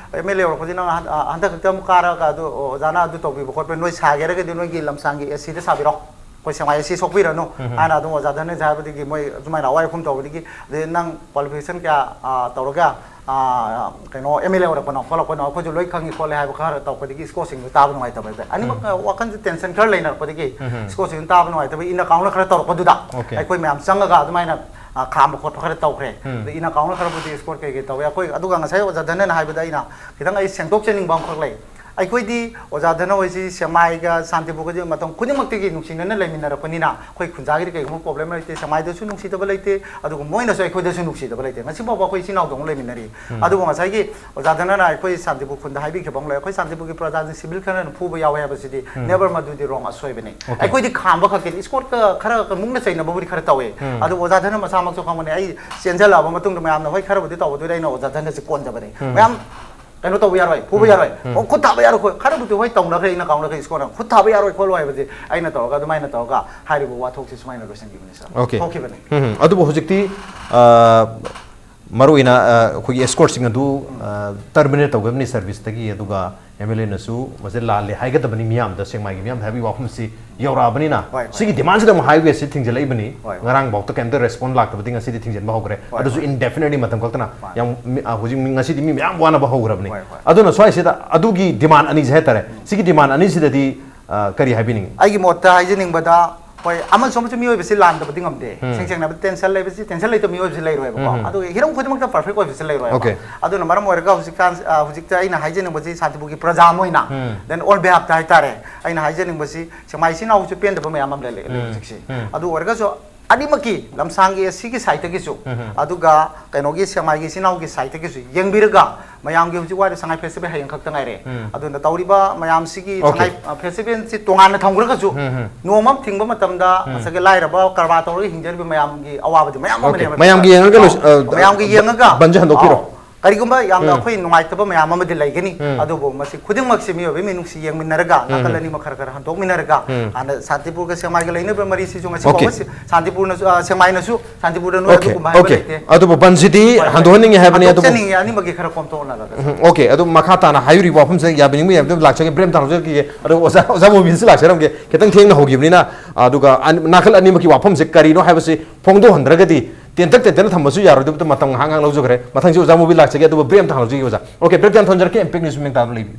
MLA ꯑꯣꯏꯔꯛꯄꯁꯤ ꯅꯪ ꯍꯟ-, ꯑ, ꯍꯟꯗꯛ ꯈꯛꯇ ꯑꯃꯨꯛ ꯀꯥꯔꯒ ꯑꯗꯨ ꯑꯣꯖꯥꯅ ꯑꯗꯨ ꯇꯧꯕꯤꯕ ꯈꯣꯠꯄ ꯅꯣꯏ ꯁꯥꯒꯦ ꯍꯥꯏꯔꯒꯗꯤ ꯅꯣꯏꯒꯤ ꯂꯝꯁꯥꯡꯒꯤ ACꯗ ꯁꯥꯕꯤꯔꯣ꯫ ꯑꯩꯈꯣꯏ ꯁꯦꯛꯃꯥꯏ AC ꯁꯣꯛꯄꯤꯔꯅꯨ," ꯎꯝ, ꯎꯝ꯫ ꯍꯥꯏꯅ ꯑꯗꯨꯝ ꯑꯣꯖꯥ ꯙꯅꯖꯤ ꯍꯥꯏꯕꯗꯒꯤ ꯃꯣꯏ ꯑꯗꯨꯃꯥꯏꯅ ꯑꯋꯥꯏ ꯑꯈꯨꯝ ꯇꯧꯕꯗꯒꯤ, ꯑꯗꯩ ꯅꯪ qualification ꯀꯌꯥ, ꯑ, ꯇꯧꯔꯒ, ꯑ, ꯀꯩꯅꯣ, MLA ꯑꯣꯏꯔꯛꯄꯅꯣ ꯈꯣꯠꯂꯛꯄꯅꯣ ꯑꯩꯈꯣꯏꯁꯨ ꯂꯣꯏ ꯈꯪꯉꯤ ꯈꯣꯠꯂꯦ ꯍꯥꯏꯕ ꯈꯔ ꯇꯧꯔꯛꯄꯗꯒꯤ scoreꯁꯤꯡꯗꯣ ꯇꯥꯕ ꯅꯨꯡꯉꯥꯏꯇꯕ ꯍꯥꯏꯇꯥꯔꯦ꯫ ꯑꯅꯤꯃꯛ, ꯎꯝ꯫ ꯑ, ꯋꯥꯈꯜꯁꯦ tension ꯈꯔ ꯂꯩꯅꯔꯛꯄꯗꯒꯤ ꯎꯝ, ꯎꯝ꯫ Scoreꯁꯤꯡꯗꯣ ꯇꯥꯕ ꯅꯨꯡꯉꯥꯏꯇꯕ ꯏꯟꯅ ꯀꯥꯎꯅ ꯈꯔ ꯇꯧꯔꯛꯄꯗꯨꯗ OK꯫ ꯑꯩꯈꯣꯏ ꯃꯌꯥꯝ ꯆꯪꯉꯒ ꯑꯗꯨꯃꯥꯏꯅ, ꯑ, ꯈꯥꯝꯕ ꯈꯣꯠꯄ ꯈꯔ ꯇꯧꯈ꯭ꯔꯦ꯫ ꯎꯝ꯫ ꯑꯗꯩ ꯏꯟꯅ ꯀꯥꯎꯅ ꯈꯔꯕꯨꯗꯤ score ꯀꯩꯀꯩ ꯇꯧꯋꯦ꯫ ꯑꯩꯈꯣꯏ ꯑꯗꯨꯒ ꯉꯁꯥꯏ ꯑꯣꯖꯥ ꯙꯅꯟꯅ ꯍꯥꯏꯕꯗ ꯑꯩꯅ ꯈꯤꯇꯪ ꯑꯩ ꯁꯦꯡꯗꯣꯛꯆꯅꯤꯡꯕ ꯑꯃꯈꯛ ꯂꯩ꯫ ꯑꯩꯈꯣꯏꯗꯤ ꯑꯣꯖꯥ ꯙꯅꯟ ꯍꯣꯏꯁꯤ ꯁꯦꯛꯃꯥꯏꯒ ꯁꯥꯟꯇꯤꯄꯨꯔꯒꯗꯤ ꯃꯇꯝ ꯈꯨꯗꯤꯡꯃꯛꯇꯒꯤ ꯅꯨꯡꯁꯤꯅꯅ ꯂꯩꯃꯤꯟꯅꯔꯛꯄꯅꯤꯅ ꯑꯩꯈꯣꯏ ꯈꯨꯟꯖꯥꯒꯤꯗꯤ ꯀꯩꯒꯨꯝꯕ problem ꯂꯩꯇꯦ, ꯁꯦꯛꯃꯥꯏꯗꯁꯨ ꯅꯨꯡꯁꯤꯗꯕ ꯂꯩꯇꯦ, ꯑꯗꯨꯒ ꯃꯣꯏꯅꯁꯨ ꯑꯩꯈꯣꯏꯗꯁꯨ ꯅꯨꯡꯁꯤꯗꯕ ꯂꯩꯇꯦ꯫ ꯉꯁꯤ ꯐꯥꯎꯕ ꯑꯩꯈꯣꯏ ꯏꯆꯤꯟ ꯏꯅꯥꯎꯗꯧꯅ ꯂꯩꯃꯤꯟꯅꯔꯤ꯫ ꯎꯝ꯫ ꯑꯗꯨꯕꯨ ꯉꯁꯥꯏꯒꯤ ꯑꯣꯖꯥ ꯙꯅꯟꯅ ꯑꯩꯈꯣꯏ ꯁꯥꯟꯇꯤꯄꯨꯔ ꯈꯨꯟꯗ ꯍꯥꯏꯕꯤꯈꯤꯕ ꯑꯃ ꯂꯩ, ꯑꯩꯈꯣꯏ ꯁꯥꯟꯇꯤꯄꯨꯔꯒꯤ ꯄ꯭ꯔꯖꯥꯁꯤꯡ civil ꯈꯔꯅ ꯐꯨꯕ ꯌꯥꯎꯋꯦ ꯍꯥꯏꯕꯁꯤꯗꯤ ꯎꯝ꯫ Never, ꯃꯗꯨꯗꯤ wrong, ꯑꯁꯣꯏꯕꯅꯤ꯫ OK꯫ ꯑꯩꯈꯣꯏꯗꯤ ꯈꯥꯝꯕ ꯈꯛꯀꯤꯅꯤ, scoreꯀ ꯈꯔ ꯃꯨꯛꯅ ꯆꯩꯅꯕꯕꯨꯗꯤ ꯈꯔ ꯇꯧꯋꯦ꯫ ꯎꯝ꯫ ꯑꯗꯨꯕꯨ ꯑꯣꯖꯥ ꯙꯅꯟ ꯃꯁꯥꯃꯛꯁꯨ ꯈꯪꯕꯅꯦ, ꯑꯩ ꯆꯦꯟꯁꯤꯜꯂꯛꯑꯕ ꯃꯇꯨꯡꯗ ꯃꯌꯥꯝꯅ ꯍꯣꯏ ꯈꯔꯕꯨꯗꯤ ꯇꯧꯕꯗꯨꯗ ꯑꯩꯅ ꯑꯣꯖꯥ ꯙꯅꯟꯁꯦ ꯀꯣꯟꯖꯕꯅꯦ꯫ ꯎꯝ꯫ ꯃꯌꯥꯝ ꯀꯩꯅꯣ ꯇꯧꯕ ꯌꯥꯔꯣꯏ, ꯐꯨꯕ ꯎꯝ꯫ ꯌꯥꯔꯣꯏ, ꯎꯝ꯫ ꯑꯣ, ꯈꯨꯠ ꯊꯥꯕ ꯌꯥꯔꯣꯏ, ꯈꯣꯠ-, ꯈꯔꯕꯨꯗꯤ ꯍꯣꯏ ꯇꯧꯅꯈ꯭ꯔꯦ, ꯏꯟꯅ ꯀꯥꯎꯅꯈ꯭ꯔꯦ, scoreꯅ ꯈꯨꯠ ꯊꯥꯕ ꯌꯥꯔꯣꯏ ꯈꯣꯠꯂꯣꯏ ꯍꯥꯏꯕꯗꯤ ꯑꯩꯅ ꯇꯧꯔꯒ ꯑꯗꯨꯃꯥꯏꯅ ꯇꯧꯔꯒ ꯍꯥꯏꯔꯤꯕ ꯋꯥꯊꯣꯛꯁꯤ ꯁꯨꯃꯥꯏꯅ ꯂꯣꯏꯁꯤꯟꯈꯤꯕꯅꯤ sir꯫ OK꯫ ꯊꯣꯛꯈꯤꯕꯅꯤ꯫ ꯎꯝ, ꯎꯝ꯫ ꯑꯗꯨꯕꯨ ꯍꯧꯖꯤꯛꯇꯤ, ꯑ, ꯃꯔꯨꯑꯣꯏꯅ, ꯑ, ꯑꯩꯈꯣꯏꯒꯤ scoreꯁꯤꯡ ꯑꯗꯨ, ꯑ, terminate ꯇꯧꯒꯗꯕꯅꯤ serviceꯇꯒꯤ, ꯑꯗꯨꯒ MLAꯅꯁꯨ ꯃꯁꯤ ꯂꯥꯜꯂꯦ ꯍꯥꯏꯒꯗꯕꯅꯤ ꯃꯤꯌꯥꯝꯗ, ꯁꯦꯛꯃꯥꯏꯒꯤ ꯃꯤꯌꯥꯝꯗ ꯍꯥꯏꯕꯒꯤ ꯋꯥꯐꯝꯁꯤ ꯌꯧꯔꯛꯑꯕꯅꯤꯅ, ꯍꯣꯏ, ꯍꯣꯏ꯫ ꯁꯤꯒꯤ demandꯁꯤꯗ ꯑꯃꯨꯛ highwayꯁꯤ ꯊꯤꯡꯖꯤꯜꯂꯛꯏꯕꯅꯤ꯫ ꯍꯣꯏ, ꯍꯣꯏ꯫ ꯉꯔꯥꯡꯐꯥꯎꯗ ꯀꯩꯝꯇ respond ꯂꯥꯛꯇꯕꯗꯤ ꯉꯁꯤꯗꯤ ꯊꯤꯡꯖꯤꯟꯕ ꯍꯧꯈ꯭ꯔꯦ꯫ ꯍꯣꯏ, ꯑꯗꯨꯁꯨ ꯍꯣꯏ꯫ Indefinitely ꯃꯇꯝ ꯈꯛꯇꯅ꯫ ꯃꯥꯅꯤ꯫ ꯌꯥꯝ ꯃꯤ-, ꯑ, ꯍꯧꯖꯤꯛ ꯃꯤ-, ꯉꯁꯤꯗꯤ ꯃꯤ ꯃꯌꯥꯝ ꯋꯥꯅꯕ ꯍꯧꯈ꯭ꯔꯕꯅꯤ꯫ ꯍꯣꯏ, ꯍꯣꯏ꯫ ꯑꯗꯨꯅ ꯁ꯭ꯋꯥꯏꯁꯤꯗ ꯑꯗꯨꯒꯤ demand ꯑꯅꯤꯁꯦ ꯍꯥꯏꯇꯥꯔꯦ, ꯎꯝ꯫ ꯁꯤꯒꯤ demand ꯑꯅꯤꯁꯤꯗꯗꯤ, ꯑ, ꯀꯔꯤ ꯍꯥꯏꯕꯤꯅꯤꯡꯉꯤ? ꯑꯩꯒꯤ ꯃꯣꯠꯇ ꯍꯥꯏꯖꯅꯤꯡꯕꯗ, ꯍꯣꯏ, ꯑꯃꯁꯨ ꯑꯃꯁꯨ ꯃꯤꯑꯣꯏꯕꯁꯤ ꯂꯥꯟꯗꯕꯗꯤ ꯉꯝꯗꯦ꯫ ꯎꯝ꯫ ꯏꯁꯦꯡ ꯁꯦꯡꯅ ꯍꯥꯏꯕꯗ, tension ꯂꯩꯕꯁꯤ, tension ꯂꯩꯇꯕ ꯃꯤꯑꯣꯏꯕꯁꯤ ꯂꯩꯔꯣꯏꯕꯀꯣ꯫ ꯎꯝ, ꯎꯝ꯫ ꯑꯗꯨꯒ ꯍꯤꯔꯝ ꯈꯨꯗꯤꯡꯃꯛꯇ perfect ꯑꯣꯏꯕꯁꯤ ꯂꯩꯔꯣꯏꯕ꯫ OK꯫ ꯑꯗꯨꯅ ꯃꯔꯝ ꯑꯣꯏꯔꯒ ꯍꯧꯖꯤꯛꯀꯥꯟ, ꯑ, ꯍꯧꯖꯤꯛꯇ ꯑꯩꯅ ꯍꯥꯏꯖꯅꯤꯡꯕꯁꯤ ꯁꯥꯟꯇꯤꯄꯨꯔꯒꯤ ꯄ꯭ꯔꯖꯥ ꯑꯃ ꯑꯣꯏꯅ, ꯎꯝ꯫ Then all behalfꯇ ꯍꯥꯏꯇꯥꯔꯦ, ꯑꯩꯅ ꯍꯥꯏꯖꯅꯤꯡꯕꯁꯤ ꯁꯦꯛꯃꯥꯏ ꯏꯆꯤꯟ ꯏꯅꯥꯎꯁꯨ ꯄꯦꯟꯗꯕ ꯃꯌꯥꯝ ꯑꯃ ꯂꯩ, ꯂꯩ, ꯂꯩ ꯎꯝ, ꯍꯧꯖꯤꯛꯁꯤ꯫ ꯎꯝ꯫ ꯑꯗꯨ ꯑꯣꯏꯔꯒꯁꯨ ꯑꯅꯤꯃꯛꯀꯤ ꯂꯝꯁꯥꯡꯒꯤ ꯑꯁꯤꯒꯤ sideꯇꯒꯤꯁꯨ, ꯎꯝ, ꯎꯝ꯫ ꯑꯗꯨꯒ ꯀꯩꯅꯣꯒꯤ ꯁꯦꯛꯃꯥꯏꯒꯤ ꯏꯆꯤꯟ ꯏꯅꯥꯎꯒꯤ sideꯇꯒꯤꯁꯨ ꯌꯦꯡꯕꯤꯔꯒ ꯃꯌꯥꯝꯒꯤ ꯍꯧꯖꯤꯛ ꯋꯥꯏꯗ ꯁꯉꯥꯏ ꯐꯦꯁꯇꯤꯚꯦꯜ ꯍꯌꯦꯡ ꯈꯛꯇ ꯉꯥꯏꯔꯦ꯫ ꯎꯝ꯫ ꯑꯗꯨꯅ ꯇꯧꯔꯤꯕ ꯃꯌꯥꯝꯁꯤꯒꯤ Okay. ꯁꯉꯥꯏ, ꯑ, ꯐꯦꯁꯇꯤꯚꯦꯜꯁꯤ ꯇꯣꯉꯥꯟꯅ ꯊꯝꯈ꯭ꯔꯒꯁꯨ, ꯎꯝ, ꯎꯝ꯫ ꯅꯣꯡꯃ ꯑꯃ ꯊꯤꯡꯕ ꯃꯇꯝꯗ ꯎꯝ꯫ ꯉꯁꯥꯏꯒꯤ ꯂꯥꯏꯔꯕ ꯀꯔꯕꯥꯔ ꯇꯧꯔꯒ ꯍꯤꯡꯖꯔꯤꯕ ꯃꯌꯥꯝꯒꯤ ꯑꯋꯥꯕꯗꯤ ꯃꯌꯥꯝ ꯑꯃ Okay. ꯂꯩꯔꯝꯒꯗ꯭ꯔꯥ? ꯃꯌꯥꯝꯒꯤ ꯌꯦꯡꯉꯒ ꯂꯣꯏꯁ-, ꯑ, ꯃꯌꯥꯝꯒꯤ ꯌꯦꯡꯉꯒ ꯕꯟꯁꯦ ꯍꯟꯗꯣꯛꯄꯤꯔꯣ꯫ ꯑꯧ꯫ ꯀꯔꯤꯒꯨꯝꯕ ꯌꯥꯝꯅ ꯎꯝ꯫ ꯑꯩꯈꯣꯏ ꯅꯨꯡꯉꯥꯏꯇꯕ ꯃꯌꯥꯝ ꯑꯃꯗꯤ ꯂꯩꯒꯅꯤ꯫ ꯎꯝ꯫ ꯑꯗꯨꯕꯨ ꯃꯁꯤ ꯈꯨꯗꯤꯡꯃꯛꯁꯤ ꯃꯤꯑꯣꯏꯕꯒꯤ ꯃꯤꯅꯨꯡꯁꯤ ꯌꯦꯡꯃꯤꯟꯅꯔꯒ ꯎꯝ꯫ ꯅꯥꯀꯜ ꯑꯅꯤꯃꯛ ꯈꯔ ꯈꯔ ꯍꯟꯗꯣꯛꯃꯤꯟꯅꯔꯒ ꯎꯝ꯫ ꯍꯥꯟꯅ ꯁꯥꯟꯇꯤꯄꯨꯔꯒ ꯁꯦꯛꯃꯥꯏꯒ ꯂꯩꯅꯕ ꯃꯔꯤꯁꯤꯁꯨ ꯉꯁꯤ Okay. ꯐꯥꯎꯕ ꯁꯦ-, ꯁꯥꯟꯇꯤꯄꯨꯔꯅꯁꯨ, ꯑ, ꯁꯦꯛꯃꯥꯏꯅꯁꯨ ꯁꯥꯟꯇꯤꯄꯨꯔꯗ ꯅꯣꯏ Okay, ꯑꯗꯨꯒꯨꯝꯕ ꯍꯥꯏꯕ okay. ꯂꯩꯇꯦ꯫ ꯑꯗꯨꯕꯨ ꯕꯟꯁꯤꯗꯤ ꯍꯣꯏ, ꯍꯣꯏ꯫ ꯍꯟꯗꯣꯛꯍꯟꯅꯤꯡꯉꯦ ꯍꯥꯏꯕꯅꯤ, ꯑꯗꯨꯕꯨ ꯍꯟꯗꯣꯛꯆꯅꯤꯡꯉꯦ, ꯑꯅꯤꯃꯛꯀꯤ ꯈꯔ ꯀꯣꯝꯊꯣꯛꯅꯔꯒ꯫ ꯎꯝ, okay. ꯑꯗꯨ ꯃꯈꯥ ꯇꯥꯅ ꯍꯥꯏꯕꯤꯔꯤꯕ ꯋꯥꯐꯝꯁꯦ ꯌꯥꯕꯤꯅꯤꯡꯕ ꯌꯥꯕꯤꯅꯤꯡꯕ ꯂꯥꯛꯆꯒꯦ, ꯕ꯭ꯔꯦꯝ ꯊꯥꯡꯖꯒꯦ꯫ ꯑꯗꯨ ꯑꯣꯖꯥ, ꯑꯣꯖꯥ ꯃꯣꯕꯤꯟꯁꯨ ꯂꯥꯛꯆꯔꯝꯒꯦ꯫ ꯈꯤꯇꯪ ꯊꯦꯡꯅ ꯍꯧꯈꯤꯕꯅꯤꯅ, ꯑꯗꯨꯒ ꯑꯅꯤ-, ꯅꯥꯀꯜ ꯑꯅꯤꯃꯛꯀꯤ ꯋꯥꯐꯝꯁꯦ ꯀꯔꯤꯅꯣ ꯍꯥꯏꯕꯁꯤ ꯐꯣꯡꯗꯣꯛꯍꯟꯗ꯭ꯔꯒꯗꯤ ꯇꯦꯟꯇꯛ ꯇꯦꯟꯇꯛꯅ ꯊꯝꯕꯁꯨ ꯌꯥꯔꯣꯏꯗꯕꯗ ꯃꯇꯝ ꯉꯥꯏꯍꯥꯛ ꯉꯥꯏꯍꯥꯛ ꯂꯧꯖꯈ꯭ꯔꯦ꯫ ꯃꯊꯪꯁꯤ ꯑꯣꯖꯥ ꯃꯣꯕꯤꯟ ꯂꯥꯛꯆꯒꯦ, ꯑꯗꯨꯕꯨ ꯕ꯭ꯔꯦꯝ ꯊꯥꯡꯖꯒꯦ ꯑꯣꯖꯥ꯫ Okay, ꯕ꯭ꯔꯦꯛ ꯊꯝꯖꯔꯛꯀꯦ, ꯏꯝꯄꯦꯛ ꯅ꯭ꯌꯨꯁ ꯃꯤꯡ ꯇꯥꯕ ꯂꯩꯕꯤꯌꯨ꯫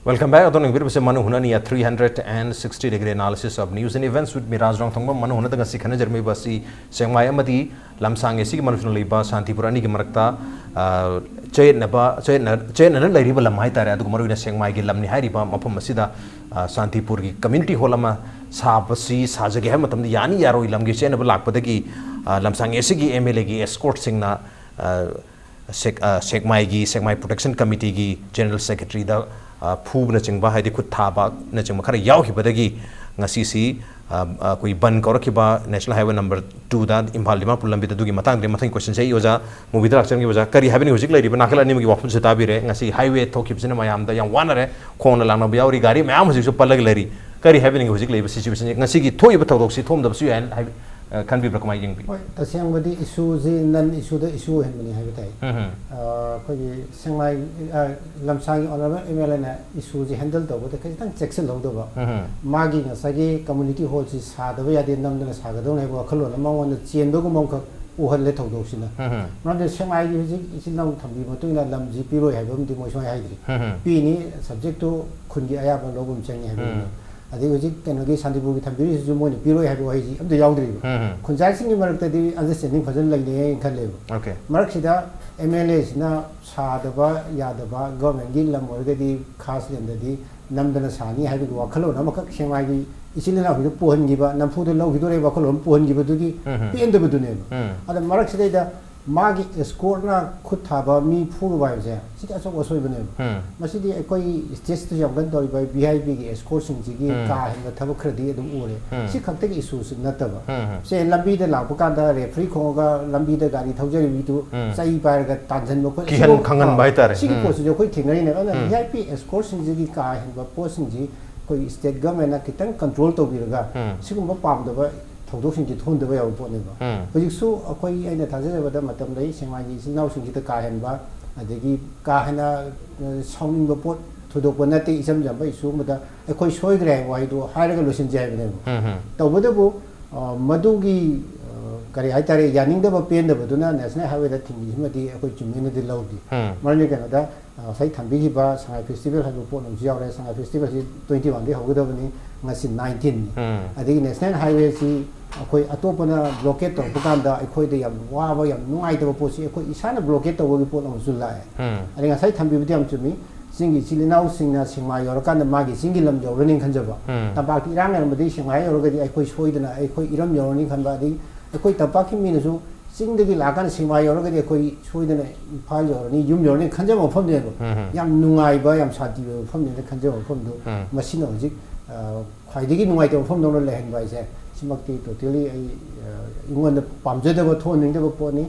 Welcome back. ꯑꯗꯣꯝꯅ ꯌꯦꯡꯕꯤꯔꯤꯕꯁꯤ ꯃꯅꯨ ꯍꯨꯅꯅꯤ, a three hundred and sixty degree analysis of news and events with Miraj ꯔꯣꯡꯊꯣꯡꯕ꯫ ꯃꯅꯨ ꯍꯨꯅꯗ ꯉꯁꯤ ꯈꯟꯅꯖꯔꯝꯃꯤꯕ ꯑꯁꯤ ꯁꯦꯛꯃꯥꯏ ꯑꯃꯗꯤ ꯂꯝꯁꯥꯡ ꯑꯦꯁꯤꯒꯤ ꯃꯅꯨꯡꯗ ꯂꯩꯕ ꯁꯥꯟꯇꯤꯄꯨꯔ ꯑꯅꯤꯒꯤ ꯃꯔꯛꯇ, ꯑ, ꯆꯌꯦꯠꯅꯕ, ꯆꯌꯦꯠꯅ-, ꯆꯌꯦꯠꯅꯅ ꯂꯩꯔꯤꯕ ꯂꯝ ꯍꯥꯏꯇꯥꯔꯦ꯫ ꯑꯗꯨꯒ ꯃꯔꯨꯑꯣꯏꯅ ꯁꯦꯛꯃꯥꯏꯒꯤ ꯂꯝꯅꯤ ꯍꯥꯏꯔꯤꯕ ꯃꯐꯝ ꯑꯁꯤꯗ, ꯑ, ꯁꯥꯟꯇꯤꯄꯨꯔꯒꯤ community hall ꯑꯃ ꯁꯥꯕꯁꯤ, ꯁꯥꯖꯒꯦ ꯍꯥꯏꯕ ꯃꯇꯝꯗ ꯌꯥꯅꯤ ꯌꯥꯔꯣꯏ ꯂꯝꯒꯤ ꯆꯌꯦꯠꯅꯕ ꯂꯥꯛꯄꯗꯒꯤ, ꯑ, ꯂꯝꯁꯥꯡ ꯑꯦꯁꯤꯒꯤ MLAꯒꯤ escortꯁꯤꯡꯅ, ꯑ, ꯁꯦꯛ-, ꯑ, ꯁꯦꯛꯃꯥꯏꯒꯤ, ꯁꯦꯛꯃꯥꯏ Protection Committeeꯒꯤ General Secretaryꯗ, ꯑ, ꯐꯨꯕꯅꯆꯤꯡꯕ, ꯍꯥꯏꯗꯤ ꯈꯨꯠ ꯊꯥꯕꯅꯆꯤꯡꯕ ꯈꯔ ꯌꯥꯎꯈꯤꯕꯗꯒꯤ ꯉꯁꯤꯁꯤ, ꯑ, ꯑ, ꯑꯩꯈꯣꯏ ꯕꯟ ꯀꯧꯔꯛꯈꯤꯕ National Highway number twoꯗ Imphal Dimapur ꯂꯝꯕꯤꯗ꯫ ꯑꯗꯨꯒꯤ ꯃꯇꯥꯡꯗ ꯃꯊꯪꯒꯤ questionꯁꯦ ꯑꯩ ꯑꯣꯖꯥ ꯃꯣꯕꯤꯟꯗ ꯂꯥꯛꯆꯔꯝꯒꯦ꯫ ꯑꯣꯖꯥ, ꯀꯔꯤ ꯍꯥꯏꯕꯤꯅꯤꯡꯉꯤ? ꯍꯧꯖꯤꯛ ꯂꯩꯔꯤꯕ ꯅꯥꯀꯜ ꯑꯅꯤꯃꯛꯀꯤ ꯋꯥꯐꯝꯁꯦ ꯇꯥꯕꯤꯔꯦ꯫ ꯉꯁꯤ highway ꯊꯣꯛꯈꯤꯕꯁꯤꯅ ꯃꯌꯥꯝꯗ ꯌꯥꯝ ꯋꯥꯅꯔꯦ, ꯈꯣꯡꯅ ꯂꯥꯛꯅꯕ ꯌꯥꯎꯔꯤ, ꯒꯥꯔꯤ ꯃꯌꯥꯝ ꯍꯧꯖꯤꯛꯁꯨ ꯄꯜꯂꯒ ꯂꯩꯔꯤ꯫ ꯀꯔꯤ ꯍꯥꯏꯕꯤꯅꯤꯡꯉꯤ ꯍꯧꯖꯤꯛ ꯂꯩꯔꯤꯕ situationꯁꯦ? ꯉꯁꯤꯒꯤ ꯊꯣꯛꯏꯕ ꯊꯧꯗꯣꯛꯁꯤ ꯊꯣꯛꯑꯝꯗꯕꯁꯨ ꯌꯥꯏ ꯍꯥꯏꯕ, ꯑ, ꯈꯟꯕꯤꯕ꯭ꯔꯥ? ꯀꯃꯥꯏꯅ ꯌꯦꯡꯕꯤ? ꯍꯣꯏ, ꯇꯁꯦꯡꯕꯗꯤ issueꯁꯤ non issueꯗ issue ꯑꯣꯏꯍꯟꯕꯅꯤ ꯍꯥꯏꯕ ꯇꯥꯏ꯫ ꯎꯝ ꯍꯝ꯫ ꯑ, ꯑꯩꯈꯣꯏꯒꯤ ꯁꯦꯛꯃꯥꯏ, ꯑ, ꯂꯝꯁꯥꯡꯒꯤ Honourable MLAꯅ issueꯁꯤ handle ꯇꯧꯕꯗ ꯈꯤꯇꯪ ꯆꯦꯛꯁꯤꯜꯍꯧꯗꯕ꯫ ꯎꯝ ꯍꯝ꯫ ꯃꯥꯒꯤ ꯉꯁꯥꯏꯒꯤ community hallꯁꯤ ꯁꯥꯗꯕ ꯌꯥꯗꯦ, ꯅꯝꯗꯅ ꯁꯥꯒꯗꯧꯅꯦ ꯍꯥꯏꯕ ꯋꯥꯈꯜꯂꯣꯟ ꯑꯃ ꯃꯉꯣꯟꯗ ꯆꯦꯟꯕꯒꯨꯝꯕ ꯑꯃꯈꯛ ꯎꯍꯜꯂꯦ ꯊꯧꯗꯣꯛꯁꯤꯅ꯫ ꯎꯝ ꯍꯝ꯫ ꯃꯔꯝꯗꯤ ꯁꯦꯛꯃꯥꯏꯒꯤ ꯍꯧꯖꯤꯛ ꯏꯆꯤꯜ ꯏꯅꯥꯎ ꯊꯝꯕꯤꯕ ꯃꯇꯨꯡ ꯏꯟꯅ ꯂꯝꯁꯤ ꯄꯤꯔꯣꯏ ꯍꯥꯏꯕ ꯑꯃꯗꯤ ꯃꯣꯏ ꯁꯨꯡꯍꯥꯏ ꯍꯥꯏꯗ꯭ꯔꯤ꯫ ꯎꯝ ꯍꯝ꯫ ꯄꯤꯅꯤ, subjectꯇꯨ ꯈꯨꯟꯒꯤ ꯑꯌꯥꯕ ꯂꯧꯕ ꯑꯃ ꯆꯪꯉꯤ ꯍꯥꯏꯕ ꯎꯝ꯫ ꯑꯃ꯫ ꯑꯗꯩ ꯍꯧꯖꯤꯛ ꯀꯩꯅꯣꯒꯤ ꯁꯥꯟꯇꯤꯄꯨꯔꯒꯤ ꯊꯝꯕꯤꯔꯤꯁꯤꯁꯨ ꯃꯣꯏꯅ ꯄꯤꯔꯣꯏ ꯍꯥꯏꯕ ꯋꯥꯍꯩꯁꯤ ꯑꯝꯇ ꯌꯥꯎꯗ꯭ꯔꯤꯕ꯫ ꯎꯝ ꯍꯝ꯫ ꯈꯨꯟꯖꯥꯁꯤꯡꯒꯤ ꯃꯔꯛꯇꯗꯤ understanding ꯐꯖꯅ ꯂꯩꯅꯩꯅ ꯈꯜꯂꯦꯕ꯫ Okay꯫ ꯃꯔꯛꯁꯤꯗ MLAꯁꯤꯅ ꯁꯥꯗꯕ ꯌꯥꯗꯕ, governmentꯀꯤ ꯂꯝ ꯑꯣꯏꯔꯒꯗꯤ ꯈꯥꯁ ꯂꯦꯟꯗꯗꯤ ꯅꯝꯗꯅ ꯁꯥꯅꯤ ꯍꯥꯏꯕꯒꯤ ꯋꯥꯈꯜꯂꯣꯟ ꯑꯃꯈꯛ ꯁꯦꯛꯃꯥꯏꯒꯤ ꯏꯆꯤꯜ ꯏꯅꯥꯎꯁꯤꯡꯗ ꯄꯨꯍꯟꯈꯤꯕ, ꯅꯝꯐꯨꯗ ꯂꯧꯈꯤꯗꯣꯔꯦ ꯋꯥꯈꯜꯂꯣꯟ ꯄꯨꯍꯟꯈꯤꯕꯗꯨꯒꯤ ꯎꯝ ꯍꯝ꯫ ꯄꯦꯟꯗꯕꯗꯨꯅꯦꯕ꯫ ꯎꯝ꯫ ꯑꯗ ꯃꯔꯛꯁꯤꯗꯩꯗ ꯃꯥꯒꯤ ꯑꯦꯁꯀꯣꯔꯠꯅ ꯈꯨꯠ ꯊꯥꯕ ꯃꯤ ꯐꯨꯔꯨꯕ ꯍꯥꯏꯕꯁꯦ ꯁꯤꯗꯤ ꯑꯆꯧꯕ ꯑꯁꯣꯏꯕꯅꯦꯕ꯫ ꯎꯝ꯫ ꯃꯁꯤꯗꯤ ꯑꯩꯈꯣꯏ ꯁ꯭ꯇꯦꯠꯁꯤꯗ ꯌꯥꯝ ꯀꯟꯅ ꯇꯧꯔꯤꯕ ꯚꯤ ꯑꯥꯏ ꯄꯤꯒꯤ ꯑꯦꯁꯀꯣꯔꯠꯁꯤꯡꯁꯤꯒꯤ ꯎꯝ꯫ ꯀꯥ ꯍꯦꯟꯕ ꯊꯕꯛ ꯈꯔꯗꯤ ꯑꯗꯨꯝ ꯎꯔꯦ꯫ ꯎꯝ꯫ ꯁꯤ ꯈꯛꯇꯒꯤ ꯏꯁꯨꯁꯨ ꯅꯠꯇꯕ꯫ ꯎꯝ, ꯎꯝ꯫ ꯁꯦ, ꯂꯝꯕꯤꯗ ꯂꯥꯛꯄ ꯀꯥꯟꯗ ꯔꯦꯐ꯭ꯔꯤ ꯈꯣꯡꯉꯒ ꯂꯝꯕꯤꯗ ꯒꯥꯔꯤ ꯊꯧꯖꯔꯤꯕ ꯃꯤꯗꯨ ꯎꯝ꯫ ꯆꯩ ꯄꯥꯏꯔꯒ ꯇꯥꯟꯁꯤꯟꯕ ꯈꯣꯠ-, ꯀꯤꯍꯟ ꯁꯤꯒꯨꯝꯕ-, ꯈꯪꯍꯟꯕ ꯑ, ꯍꯥꯏꯇꯥꯔꯦ꯫ ꯁꯤꯒꯤ ꯎꯝ꯫ ꯄꯣꯠꯁꯤꯁꯨ ꯑꯩꯈꯣꯏ ꯊꯦꯡꯅꯔꯤꯅꯦꯕ꯫ ꯑꯗꯨꯅ ꯎꯝ꯫ ꯚꯤ ꯑꯥꯏ ꯄꯤ ꯑꯦꯁꯀꯣꯔꯠꯁꯤꯡꯁꯤꯒꯤ ꯀꯥ ꯍꯦꯟꯕ ꯄꯣꯠꯁꯤꯡꯁꯤ ꯑꯩꯈꯣꯏ ꯁ꯭ꯇꯦꯠ ꯒꯚꯔꯟꯃꯦꯟꯅ ꯈꯤꯇꯪ ꯀꯟꯇ꯭ꯔꯣꯜ ꯇꯧꯕꯤꯔꯒ ꯎꯝ꯫ ꯁꯤꯒꯨꯝꯕ ꯄꯥꯝꯗꯕ ꯊꯧꯗꯣꯛꯁꯤꯡꯁꯤ ꯊꯣꯛꯍꯟꯗꯕ ꯌꯥꯕ ꯄꯣꯠꯅꯦꯕ꯫ ꯎꯝ꯫ ꯍꯧꯖꯤꯛꯁꯨ ꯑꯩꯈꯣꯏ, ꯑꯩꯅ ꯊꯥꯖꯖꯕꯗ ꯃꯇꯝ ꯂꯩ, ꯁꯦꯛꯃꯥꯏꯒꯤ ꯏꯆꯤꯜ ꯏꯅꯥꯎꯁꯤꯡꯁꯤꯗ ꯀꯥ ꯍꯦꯟꯕ, ꯑꯗꯒꯤ ꯀꯥ ꯍꯦꯟꯅ, ꯑ, ꯁꯥꯎꯅꯤꯡꯕ ꯄꯣꯠ ꯊꯣꯏꯗꯣꯛꯄ ꯅꯠꯇꯦ, ꯏꯆꯝ ꯆꯝꯕ ꯏꯁꯨ ꯑꯃꯗ ꯑꯩꯈꯣꯏ ꯁꯣꯏꯈ꯭ꯔꯦ ꯍꯥꯏꯕ ꯋꯥꯍꯩꯗꯣ ꯍꯥꯏꯔꯒ ꯂꯣꯏꯁꯤꯟꯖꯦ ꯍꯥꯏꯕꯅꯦꯕ꯫ ꯎꯝ, ꯎꯝ꯫ ꯇꯧꯕꯇꯕꯨ, ꯑ, ꯃꯗꯨꯒꯤ, ꯑ, ꯀꯔꯤ ꯍꯥꯏꯇꯥꯔꯦ, ꯌꯥꯅꯤꯡꯗꯕ ꯄꯦꯟꯗꯕꯗꯨꯅ ꯅꯦꯁꯅꯦꯜ ꯍꯥꯏꯋꯦꯗ ꯊꯤꯡꯕꯁꯤꯃꯗꯤ ꯑꯩꯈꯣꯏ ꯆꯨꯝꯃꯦꯅꯗꯤ ꯂꯧꯗꯦ꯫ ꯎꯝ꯫ ꯃꯔꯝꯗꯤ ꯀꯩꯅꯣꯗ, ꯑ, ꯉꯁꯥꯏ ꯊꯝꯕꯤꯈꯤꯕ ꯁꯉꯥꯏ ꯐꯦꯁꯇꯤꯚꯦꯜ ꯍꯥꯏꯕ ꯄꯣꯠ ꯑꯃꯁꯨ ꯌꯥꯎꯔꯦ꯫ ꯁꯉꯥꯏ ꯐꯦꯁꯇꯤꯚꯦꯜꯁꯤ twenty one ꯗꯒꯤ ꯍꯧꯒꯗꯕꯅꯤ, ꯉꯁꯤ nineteen ꯅꯤ꯫ ꯎꯝ꯫ ꯑꯗꯒꯤ ꯅꯦꯁꯅꯦꯜ ꯍꯥꯏꯋꯦꯁꯤ ꯑꯩꯈꯣꯏ ꯑꯇꯣꯞꯄꯅ ꯕ꯭ꯂꯣꯀꯦꯠ ꯇꯧꯔꯛꯄ ꯀꯥꯟꯗ ꯑꯩꯈꯣꯏꯗ ꯌꯥꯝ ꯋꯥꯕ, ꯌꯥꯝ ꯅꯨꯡꯉꯥꯏꯇꯕ ꯄꯣꯠꯁꯤ ꯑꯩꯈꯣꯏ ꯏꯁꯥꯅ ꯕ꯭ꯂꯣꯀꯦꯠ ꯇꯧꯕꯒꯤ ꯄꯣꯠ ꯑꯃꯁꯨ ꯂꯥꯛꯑꯦ꯫ ꯎꯝ꯫ ꯑꯗꯩ ꯉꯁꯥꯏ ꯊꯝꯕꯤꯕꯗꯤ ꯌꯥꯝ ꯆꯨꯝꯃꯤ꯫ ꯆꯤꯡꯒꯤ ꯏꯆꯤꯜ ꯏꯅꯥꯎꯁꯤꯡꯅ ꯁꯦꯛꯃꯥꯏ ꯌꯧꯔꯀꯥꯟꯗ ꯃꯥꯒꯤ ꯆꯤꯡꯒꯤ ꯂꯝ ꯌꯧꯔꯅꯤ ꯈꯟꯖꯕ꯫ ꯎꯝ꯫ ꯇꯝꯄꯥꯛꯇ ꯏꯔꯥꯡ ꯂꯩꯔꯝꯕꯗꯒꯤ ꯁꯦꯛꯃꯥꯏ ꯌꯧꯔꯒꯗꯤ ꯑꯩꯈꯣꯏ ꯁꯣꯏꯗꯅ ꯑꯩꯈꯣꯏ ꯏꯔꯝ ꯌꯧꯔꯅꯤ ꯈꯟꯕ, ꯑꯗꯒꯤ ꯑꯩꯈꯣꯏ ꯇꯝꯄꯥꯛꯀꯤ ꯃꯤꯅꯁꯨ ꯆꯤꯡꯗꯒꯤ ꯂꯥꯛꯑꯀꯥꯟꯗ ꯁꯦꯛꯃꯥꯏ ꯌꯧꯔꯒꯗꯤ ꯑꯩꯈꯣꯏ ꯁꯣꯏꯗꯅ ꯏꯝꯐꯥꯜ ꯌꯧꯔꯅꯤ, ꯌꯨꯝ ꯌꯧꯔꯅꯤ ꯈꯟꯖꯕ ꯃꯐꯝꯅꯦꯕ꯫ ꯎꯝ, ꯎꯝ꯫ ꯌꯥꯝ ꯅꯨꯡꯉꯥꯏꯕ, ꯌꯥꯝ ꯁꯥꯟꯇꯤ ꯑꯣꯏꯕ ꯃꯐꯝꯅꯦꯅ ꯈꯟꯖꯕ ꯃꯐꯝꯗꯨ, ꯎꯝ꯫ ꯃꯁꯤꯅ ꯍꯧꯖꯤꯛ, ꯑ, ꯈ꯭ꯋꯥꯏꯗꯒꯤ ꯅꯨꯡꯉꯥꯏꯇꯕ ꯃꯐꯝꯗꯧꯅ ꯂꯩꯍꯟꯕ ꯍꯥꯏꯁꯦ, ꯁꯤꯃꯛꯇꯤ ꯇꯣꯇꯦꯂꯤ ꯑꯩ, ꯑ, ꯑꯩꯉꯣꯟꯗ ꯄꯥꯝꯖꯗꯕ, ꯊꯣꯛꯍꯟꯅꯤꯡꯗꯕ ꯄꯣꯠꯅꯤ꯫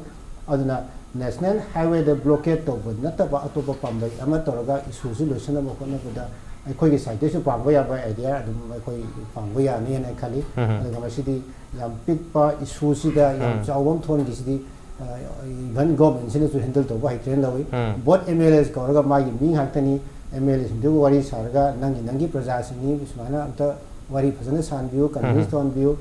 ꯑꯗꯨꯅ ꯅꯦꯁꯅꯦꯜ ꯍꯥꯏꯋꯦꯗ ꯕ꯭ꯂꯣꯀꯦꯠ ꯇꯧꯕ ꯅꯠꯇꯕ ꯑꯇꯣꯞꯄ ꯄꯥꯝꯕꯩ ꯑꯃ ꯇꯧꯔꯒ ꯏꯁꯨꯁꯤ ꯂꯣꯏꯁꯤꯟꯅꯕ ꯍꯣꯠꯅꯕꯗ ꯑꯩꯈꯣꯏꯒꯤ ꯁꯥꯏꯠꯇꯒꯤꯁꯨ ꯄꯥꯡꯕ ꯌꯥꯕ ꯑꯥꯏꯗꯤꯌꯥ ꯑꯗꯨꯝ ꯑꯩꯈꯣꯏ ꯄꯥꯡꯕ ꯌꯥꯅꯤꯅ ꯈꯜꯂꯤ꯫ ꯎꯝ꯫ ꯑꯗꯨꯒ ꯃꯁꯤꯗꯤ ꯌꯥꯝ ꯄꯤꯛꯄ ꯏꯁꯨꯁꯤꯗ ꯌꯥꯝ ꯎꯝ꯫ ꯆꯥꯎꯕ ꯑꯃ ꯊꯣꯛꯍꯟꯈꯤꯁꯤꯗꯤ, ꯑ, ꯏꯚꯟ ꯒꯣꯔꯃꯦꯟꯁꯤꯅꯁꯨ ꯍꯦꯟꯗꯜ ꯇꯧꯕ ꯍꯩꯇ꯭ꯔꯦꯅ ꯂꯧꯏ꯫ ꯎꯝ꯫ ꯕꯣꯠ ꯑꯦꯝ ꯑꯦꯜ ꯑꯦꯁ ꯀꯧꯔꯒ ꯃꯥꯒꯤ ꯃꯤ ꯉꯥꯛꯇꯅꯤ, ꯑꯦꯝ ꯑꯦꯜ ꯑꯦꯁꯤꯡꯗꯨꯒ ꯋꯥꯔꯤ ꯁꯥꯔꯒ ꯅꯪꯒꯤ, ꯅꯪꯒꯤ ꯄ꯭ꯔꯖꯥꯁꯤꯡꯅꯤ, ꯁꯨꯃꯥꯏꯅ ꯑꯝꯇ ꯋꯥꯔꯤ ꯐꯖꯅ ꯁꯥꯍꯟꯕꯤꯌꯨ, ꯀꯟꯚꯤꯟꯁ ꯎꯝ꯫ ꯇꯧꯍꯟꯕꯤꯌꯨ꯫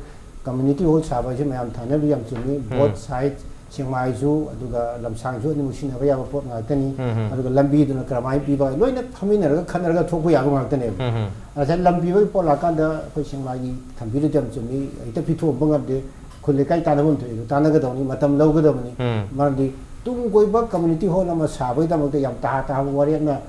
ꯀꯝꯃ꯭ꯌꯨꯅꯤꯇꯤ ꯍꯣꯜ ꯁꯥꯕ ꯍꯥꯏꯁꯦ ꯃꯌꯥꯝ ꯊꯥꯅꯕꯤ ꯌꯥꯝ ꯆꯨꯝꯃꯤ꯫ ꯎꯝ꯫ ꯕꯣꯠ ꯁꯥꯏꯠ, ꯁꯦꯛꯃꯥꯏꯁꯨ ꯑꯗꯨꯒ ꯂꯝꯁꯥꯡꯁꯨ ꯑꯅꯤꯃꯛ ꯁꯤꯖꯤꯟꯅꯕ ꯌꯥꯕ ꯄꯣꯠ ꯉꯥꯛꯇꯅꯤ꯫ ꯎꯝ, ꯎꯝ꯫ ꯑꯗꯨꯒ ꯂꯝꯕꯤꯗꯨꯅ ꯀꯔꯝꯍꯥꯏꯅ ꯄꯤꯕ, ꯂꯣꯏꯅ ꯐꯝꯃꯤꯟꯅꯔꯒ ꯈꯟꯅꯔꯒ ꯊꯣꯛꯄ ꯌꯥꯕ ꯉꯥꯛꯇꯅꯦꯕ꯫ ꯎꯝ, ꯎꯝ꯫ ꯉꯁꯥꯏ ꯂꯝ ꯄꯤꯕꯒꯤ ꯄꯣꯠ ꯂꯥꯛꯀꯥꯟꯗ ꯑꯩꯈꯣꯏ ꯁꯦꯛꯃꯥꯏꯒꯤ ꯊꯝꯕꯤꯔꯤꯗꯨ ꯌꯥꯝ ꯆꯨꯝꯃꯤ, ꯍꯦꯛꯇ ꯄꯤꯊꯣꯛꯑꯝꯕ ꯉꯝꯗꯦ꯫ ꯈꯨꯜ ꯂꯩꯀꯥꯏ ꯇꯥꯟꯅꯐꯝ ꯊꯣꯛꯏꯗꯣ ꯇꯥꯟꯅꯒꯗꯧꯅꯤ, ꯃꯇꯝ ꯂꯧꯒꯗꯕꯅꯤ꯫ ꯎꯝ꯫ ꯃꯔꯝꯗꯤ ꯇꯨꯡ ꯀꯣꯏꯕ ꯀꯝꯃ꯭ꯌꯨꯅꯤꯇꯤ ꯍꯣꯜ ꯑꯃ ꯁꯥꯕꯒꯤꯗꯃꯛꯇ ꯌꯥꯝ ꯇꯍꯥ ꯇꯍꯥꯕ ꯋꯥꯔꯦꯞꯅ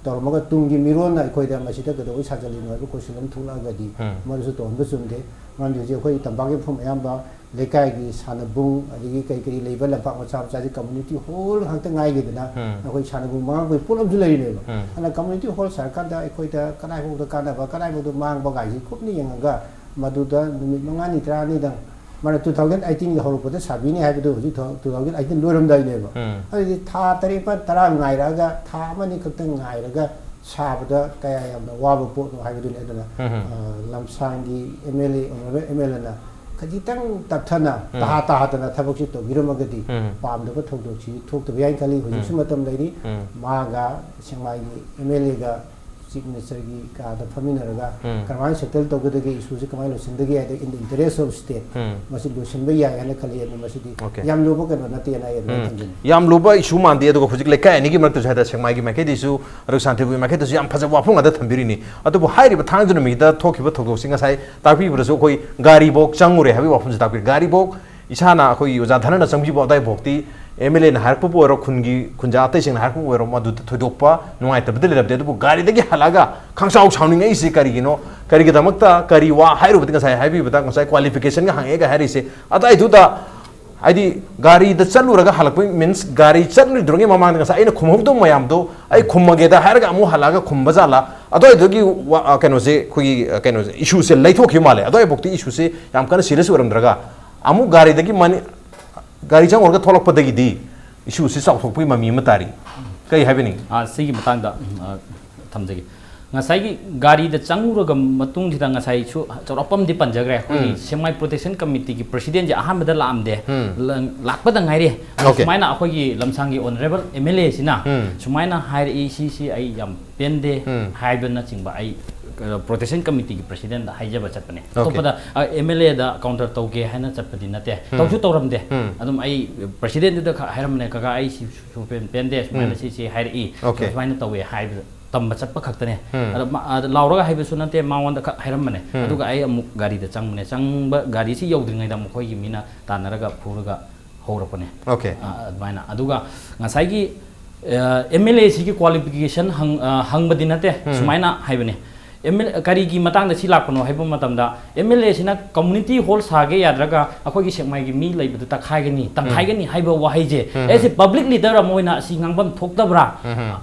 ꯇꯧꯔꯝꯃꯒ ꯇꯨꯡꯒꯤ ꯃꯤꯔꯣꯟꯅ ꯑꯩꯈꯣꯏꯗ ꯃꯁꯤꯗ ꯀꯩꯗꯧꯕꯩ ꯁꯥꯖꯜꯂꯤꯅꯣ ꯍꯥꯏꯕ ꯀꯣꯏꯁꯟ ꯑꯃ ꯊꯣꯛꯂꯛꯑꯒꯗꯤ, ꯎꯝ꯫ ꯃꯗꯨꯁꯨ ꯇꯧꯍꯟꯕ ꯆꯨꯝꯗꯦ꯫ ꯃꯔꯝꯗꯤ ꯍꯧꯖꯤꯛ ꯑꯩꯈꯣꯏ ꯇꯝꯄꯥꯛꯀꯤ ꯃꯐꯝ ꯑꯌꯥꯝꯕ ꯂꯩꯀꯥꯏꯒꯤ ꯁꯥꯟꯅꯕꯨꯡ, ꯑꯗꯒꯤ ꯀꯔꯤ ꯀꯔꯤ ꯂꯩꯕ ꯂꯝꯄꯥꯛ ꯃꯆꯥ ꯃꯆꯥꯁꯤ ꯀꯝꯃꯨꯅꯤꯇꯤ ꯍꯣꯜ ꯉꯥꯛꯇ ꯉꯥꯏꯒꯦꯗꯅ, ꯎꯝ꯫ ꯑꯩꯈꯣꯏ ꯁꯥꯟꯅꯕꯨꯡ ꯃꯉꯥꯡꯕꯒꯤ ꯄꯣꯠ ꯑꯃꯁꯨ ꯂꯩꯔꯤꯅꯦꯕ꯫ ꯎꯝ꯫ ꯑꯗꯨꯅ ꯀꯝꯃꯨꯅꯤꯇꯤ ꯍꯣꯜ ꯁꯥꯔꯀꯥꯟꯗ ꯑꯩꯈꯣꯏꯗ ꯀꯗꯥꯏꯐꯥꯎꯗ ꯀꯥꯟꯅꯕ, ꯀꯗꯥꯏꯐꯥꯎꯗ ꯃꯥꯡꯕ ꯀꯥꯏꯁꯤ ꯀꯨꯞꯅ ꯌꯦꯡꯉꯒ, ꯃꯗꯨꯗ ꯅꯨꯃꯤꯠ ꯃꯉꯥꯅꯤ ꯇꯔꯥꯅꯤꯗꯪ, ꯃꯥꯅ two thousand eighteenꯒꯤ ꯍꯧꯔꯛꯄꯗ ꯁꯥꯕꯤꯅꯤ ꯍꯥꯏꯕꯗꯨ ꯍꯧꯖꯤꯛ two thousand eighteen ꯂꯣꯏꯔꯝꯗꯥꯏꯅꯦꯕ꯫ ꯎꯝ꯫ ꯑꯗꯨꯗꯤ ꯊꯥ ꯇꯔꯦꯠ ꯇꯔꯥ ꯉꯥꯏꯔꯛꯑꯒ, ꯊꯥ ꯑꯃꯅꯤ ꯈꯛꯇꯪ ꯉꯥꯏꯔꯒ ꯁꯥꯕꯗ ꯀꯌꯥ ꯌꯥꯝꯅ ꯋꯥꯕ ꯄꯣꯠꯅꯣ ꯍꯥꯏꯕꯗꯨꯅꯤ꯫ ꯑꯗꯨꯅ, ꯎꯝ꯫ ꯑ, ꯂꯝꯁꯥꯡꯒꯤ MLA, honourable MLAꯅ ꯈꯖꯤꯛꯇꯪ ꯇꯞꯊꯅ, ꯎꯝ꯫ ꯇꯍꯥ ꯇꯍꯥꯗꯅ ꯊꯕꯛꯁꯤ ꯇꯧꯕꯤꯔꯝꯃꯒꯗꯤ, ꯎꯝ꯫ ꯄꯥꯝꯗꯕ ꯊꯧꯗꯣꯛꯁꯤ ꯊꯣꯛꯇꯕ ꯌꯥꯏꯅ ꯈꯜꯂꯤ꯫ ꯍꯧꯖꯤꯛꯁꯨ ꯎꯝ꯫ ꯃꯇꯝ ꯂꯩꯔꯤ꯫ ꯎꯝ꯫ ꯃꯥꯒ ꯁꯦꯛꯃꯥꯏꯒꯤ MLAꯒ Chief Ministerꯒꯤ ꯀꯥꯗ ꯐꯝꯃꯤꯟꯅꯔꯒ, ꯎꯝ꯫ ꯀꯔꯝꯍꯥꯏꯅ settle ꯇꯧꯒꯗꯒꯦ, issueꯁꯦ ꯀꯃꯥꯏꯅ ꯂꯣꯏꯁꯤꯟꯗꯒꯦ ꯍꯥꯏꯗ, in the interest of state, ꯎꯝ꯫ ꯃꯁꯤ ꯂꯣꯏꯁꯤꯟꯕ ꯌꯥꯏ ꯍꯥꯏꯅ ꯈꯜꯂꯤ꯫ ꯑꯗꯨ ꯃꯁꯤꯗꯤ, OK꯫ ꯌꯥꯝ ꯂꯨꯕ ꯀꯩꯅꯣ ꯅꯠꯇꯦꯅ ꯑꯩ ꯑꯗꯨꯃꯥꯏꯅ, ꯎꯝ꯫ ꯊꯝꯖꯅꯤꯡꯉꯤ꯫ ꯌꯥꯝ ꯂꯨꯕ issue ꯃꯥꯟꯗꯦ꯫ ꯑꯗꯨꯒ ꯍꯧꯖꯤꯛ ꯂꯩꯀꯥꯏ ꯑꯅꯤꯒꯤ ꯃꯔꯛꯇꯁꯨ ꯍꯥꯏꯇꯥꯔꯦ, ꯁꯦꯛꯃꯥꯏꯒꯤ ꯃꯥꯏꯀꯩꯗꯩꯁꯨ, ꯑꯗꯨꯒ ꯁꯥꯟꯇꯤꯄꯨꯔꯒꯤ ꯃꯥꯏꯀꯩꯗꯁꯨ ꯌꯥꯝ ꯐꯖꯕ ꯋꯥꯐꯝ ꯉꯥꯛꯇ ꯊꯝꯕꯤꯔꯤꯅꯤ꯫ ꯑꯗꯨꯕꯨ ꯍꯥꯏꯔꯤꯕ ꯊꯥꯡꯖ ꯅꯨꯃꯤꯠꯇ ꯊꯣꯛꯈꯤꯕ ꯊꯧꯗꯣꯛꯁꯤ ꯉꯁꯥꯏ ꯇꯥꯛꯄꯤꯕꯗꯁꯨ ꯑꯩꯈꯣꯏ ꯒꯥꯔꯤꯐꯧ ꯆꯪꯉꯨꯔꯦ ꯍꯥꯏꯕꯒꯤ ꯋꯥꯐꯝꯁꯦ ꯇꯥꯛꯄꯤꯔꯦ꯫ ꯒꯥꯔꯤꯐꯧ ꯏꯁꯥꯅ, ꯑꯩꯈꯣꯏꯒꯤ ꯑꯣꯖꯥ ꯙꯅꯅ ꯆꯪꯕꯤꯕ ꯑꯗꯨꯋꯥꯏꯐꯥꯎꯗꯤ MLAꯅ ꯍꯥꯏꯔꯛꯄꯕꯨ ꯑꯣꯏꯔꯣ, ꯈꯨꯟꯒꯤ ꯈꯨꯟꯖꯥ ꯑꯇꯩꯁꯤꯡꯅ ꯍꯥꯏꯔꯛꯄꯕꯨ ꯑꯣꯏꯔꯣ, ꯃꯗꯨꯗ ꯊꯣꯏꯗꯣꯛꯄ ꯅꯨꯡꯉꯥꯏꯇꯕꯗꯤ ꯂꯩꯔꯝꯗꯦ꯫ ꯑꯗꯨꯕꯨ ꯒꯥꯔꯤꯗꯒꯤ ꯍꯜꯂꯛꯑꯒ ꯈꯪꯁꯥꯎ ꯁꯥꯎꯅꯤꯡꯉꯛꯏꯁꯤ ꯀꯔꯤꯒꯤꯅꯣ? ꯀꯔꯤꯒꯤꯗꯃꯛꯇ, ꯀꯔꯤ ꯋꯥ ꯍꯥꯏꯔꯨꯕꯗꯤ, ꯉꯁꯥꯏ ꯍꯥꯏꯕꯤꯕꯗ, ꯉꯁꯥꯏ qualificationꯒ ꯍꯪꯉꯛꯑꯦꯒ ꯍꯥꯏꯔꯤꯁꯦ, ꯑꯗꯨꯋꯥꯏꯗꯨꯗ, ꯍꯥꯏꯗꯤ, ꯒꯥꯔꯤꯗ ꯆꯠꯂꯨꯔꯒ ꯍꯜꯂꯛꯄ means ꯒꯥꯔꯤ ꯆꯠꯂꯨꯗ꯭ꯔꯤꯉꯩ ꯃꯃꯥꯡꯗ ꯉꯁꯥꯏ ꯑꯩꯅ ꯈꯨꯝꯍꯧꯗꯕ ꯃꯌꯥꯝꯗꯣ ꯑꯩ ꯈꯨꯝꯃꯒꯦꯗ ꯍꯥꯏꯔꯒ ꯑꯃꯨꯛ ꯍꯜꯂꯛꯑꯒ ꯈꯨꯝꯕ ꯖꯥꯠꯂꯥ? ꯑꯗꯨꯋꯥꯏꯗꯨꯒꯤ ꯋꯥ-, ꯑ, ꯀꯩꯅꯣꯁꯦ, ꯑꯩꯈꯣꯏꯒꯤ, ꯑ, ꯀꯩꯅꯣꯁꯦ, issueꯁꯦ ꯂꯩꯊꯣꯛꯈꯤꯕ ꯃꯥꯜꯂꯦ꯫ ꯑꯗꯨꯋꯥꯏꯐꯥꯎꯗꯤ issueꯁꯦ ꯌꯥꯝ ꯀꯟꯅ serious ꯑꯣꯏꯔꯝꯗ꯭ꯔꯒ, ꯑꯃꯨꯛ ꯒꯥꯔꯤꯗꯒꯤ ꯃꯅꯤ-, ꯒꯥꯔꯤ ꯆꯪꯉꯨꯔꯒ ꯊꯣꯛꯂꯛꯄꯗꯒꯤꯗꯤ issueꯁꯤ ꯆꯥꯎꯊꯣꯛꯄꯒꯤ ꯃꯃꯤ ꯑꯃ ꯇꯥꯔꯤ꯫ ꯀꯔꯤ ꯍꯥꯏꯕꯤꯅꯤꯡꯉꯤ? ꯑꯥ, ꯁꯤꯒꯤ ꯃꯇꯥꯡꯗ, ꯎꯝ, ꯑꯥ, ꯊꯝꯖꯒꯦ꯫ ꯉꯁꯥꯏꯒꯤ ꯒꯥꯔꯤꯗ ꯆꯪꯉꯨꯔꯒ ꯃꯇꯨꯡꯁꯤꯗ ꯉꯁꯥꯏꯁꯨ ꯆꯥꯎꯔꯥꯛꯄ ꯑꯃꯗꯤ ꯄꯟꯖꯈ꯭ꯔꯦ꯫ ꯑꯩꯈꯣꯏꯒꯤ, ꯎꯝ꯫ ꯁꯦꯛꯃꯥꯏ Protection Committeeꯒꯤ Presidentꯁꯦ ꯑꯍꯥꯟꯕꯗ ꯂꯥꯛꯑꯝꯗꯦ꯫ ꯎꯝ꯫ ꯂ-, ꯂꯥꯛꯄꯗ ꯉꯥꯏꯔꯦ꯫ ꯑꯗꯣ, OK꯫ ꯁꯨꯃꯥꯏꯅ ꯑꯩꯈꯣꯏꯒꯤ ꯂꯝꯁꯥꯡꯒꯤ honourable MLAꯁꯤꯅ, ꯎꯝ꯫ ꯁꯨꯃꯥꯏꯅ ꯍꯥꯏꯔꯛꯏ, ꯁꯤꯁꯤ ꯑꯩ ꯌꯥꯝ ꯄꯦꯟꯗꯦ ꯎꯝ꯫ ꯍꯥꯏꯕꯅꯆꯤꯡꯕ ꯑꯩ, ꯑ, Protection Committeeꯒꯤ Presidentꯗ ꯍꯥꯏꯖꯕ ꯆꯠꯄꯅꯦ꯫ OK꯫ ꯑꯇꯣꯞꯄꯗ, ꯑ, MLAꯗ counter ꯇꯧꯒꯦ ꯍꯥꯏꯅ ꯆꯠꯄꯗꯤ ꯅꯠꯇꯦ꯫ ꯎꯝ꯫ ꯇꯧꯁꯨ ꯇꯧꯔꯝꯗꯦ꯫ ꯎꯝ꯫ ꯑꯗꯨꯝ ꯑꯩ Presidentꯗꯨꯗ ꯈꯛ ꯍꯥꯏꯔꯝꯕꯅꯦ, "ꯀꯀꯥ, ꯑꯩ ꯁꯤ ꯁꯨ ꯄꯦꯟ ꯄꯦꯟꯗꯦ, ꯁꯨꯃꯥꯏꯅ ꯎꯝ꯫ ꯁꯤ ꯁꯤ ꯍꯥꯏꯔꯛꯏ, OK꯫ ꯁꯨꯃꯥꯏꯅ ꯇꯧꯋꯦ" ꯍꯥꯏꯕꯗ ꯇꯝꯕ ꯆꯠꯄ ꯈꯛꯇꯅꯦ꯫ ꯎꯝ꯫ ꯑꯗ ꯃꯥ-, ꯑꯗ ꯂꯥꯎꯔꯒ ꯍꯥꯏꯕꯁꯨ ꯅꯠꯇꯦ, ꯃꯉꯣꯟꯗ ꯈꯛ ꯍꯥꯏꯔꯝꯕꯅꯦ꯫ ꯎꯝ꯫ ꯑꯗꯨꯒ ꯑꯩ ꯑꯃꯨꯛ ꯒꯥꯔꯤꯗ ꯆꯪꯕꯅꯦ꯫ ꯆꯪꯕ, ꯒꯥꯔꯤꯁꯤ ꯌꯧꯗ꯭ꯔꯤꯉꯩꯗ ꯃꯈꯣꯏꯒꯤ ꯃꯤꯅ ꯇꯥꯟꯅꯔꯒ ꯐꯨꯔꯒ ꯍꯧꯔꯛꯄꯅꯦ꯫ OK꯫ ꯑ, ꯑꯗꯨꯃꯥꯏꯅ꯫ ꯑꯗꯨꯒ ꯉꯁꯥꯏꯒꯤ ꯑꯦꯝ ꯑꯦꯜ ꯑꯦꯁꯤꯒꯤ ꯀ꯭ꯋꯥꯂꯤꯐꯤꯀꯦꯁꯟ ꯍꯪꯕꯗꯤ ꯅꯠꯇꯦ꯫ ꯁꯨꯃꯥꯏꯅ ꯍꯥꯏꯕꯅꯤ꯫ ꯑꯦꯝ ꯑꯦꯜ ꯀꯔꯤꯒꯤ ꯃꯇꯥꯡꯗ ꯁꯤ ꯂꯥꯛꯄꯅꯣ ꯍꯥꯏꯕ ꯃꯇꯝꯗ, ꯑꯦꯝ ꯑꯦꯜ ꯑꯦꯁꯤꯅ ꯀꯝꯃꯨꯅꯤꯇꯤ ꯍꯣꯜ ꯁꯥꯒꯦ ꯌꯥꯗ꯭ꯔꯒ ꯑꯩꯈꯣꯏꯒꯤ ꯁꯦꯛꯃꯥꯏꯒꯤ ꯃꯤ ꯂꯩꯕꯗꯨ ꯇꯛꯈꯥꯏꯒꯅꯤ, ꯇꯪꯈꯥꯏꯒꯅꯤ ꯍꯥꯏꯕ ꯋꯥꯍꯩꯁꯦ, ꯑꯦꯁ ꯑꯦ ꯄꯕ꯭ꯂꯤꯛ ꯂꯤꯗꯔ ꯑꯃ ꯑꯣꯏꯅ ꯑꯁꯤ ꯉꯥꯡꯐꯝ ꯊꯣꯛꯇꯕ꯭ꯔꯥ?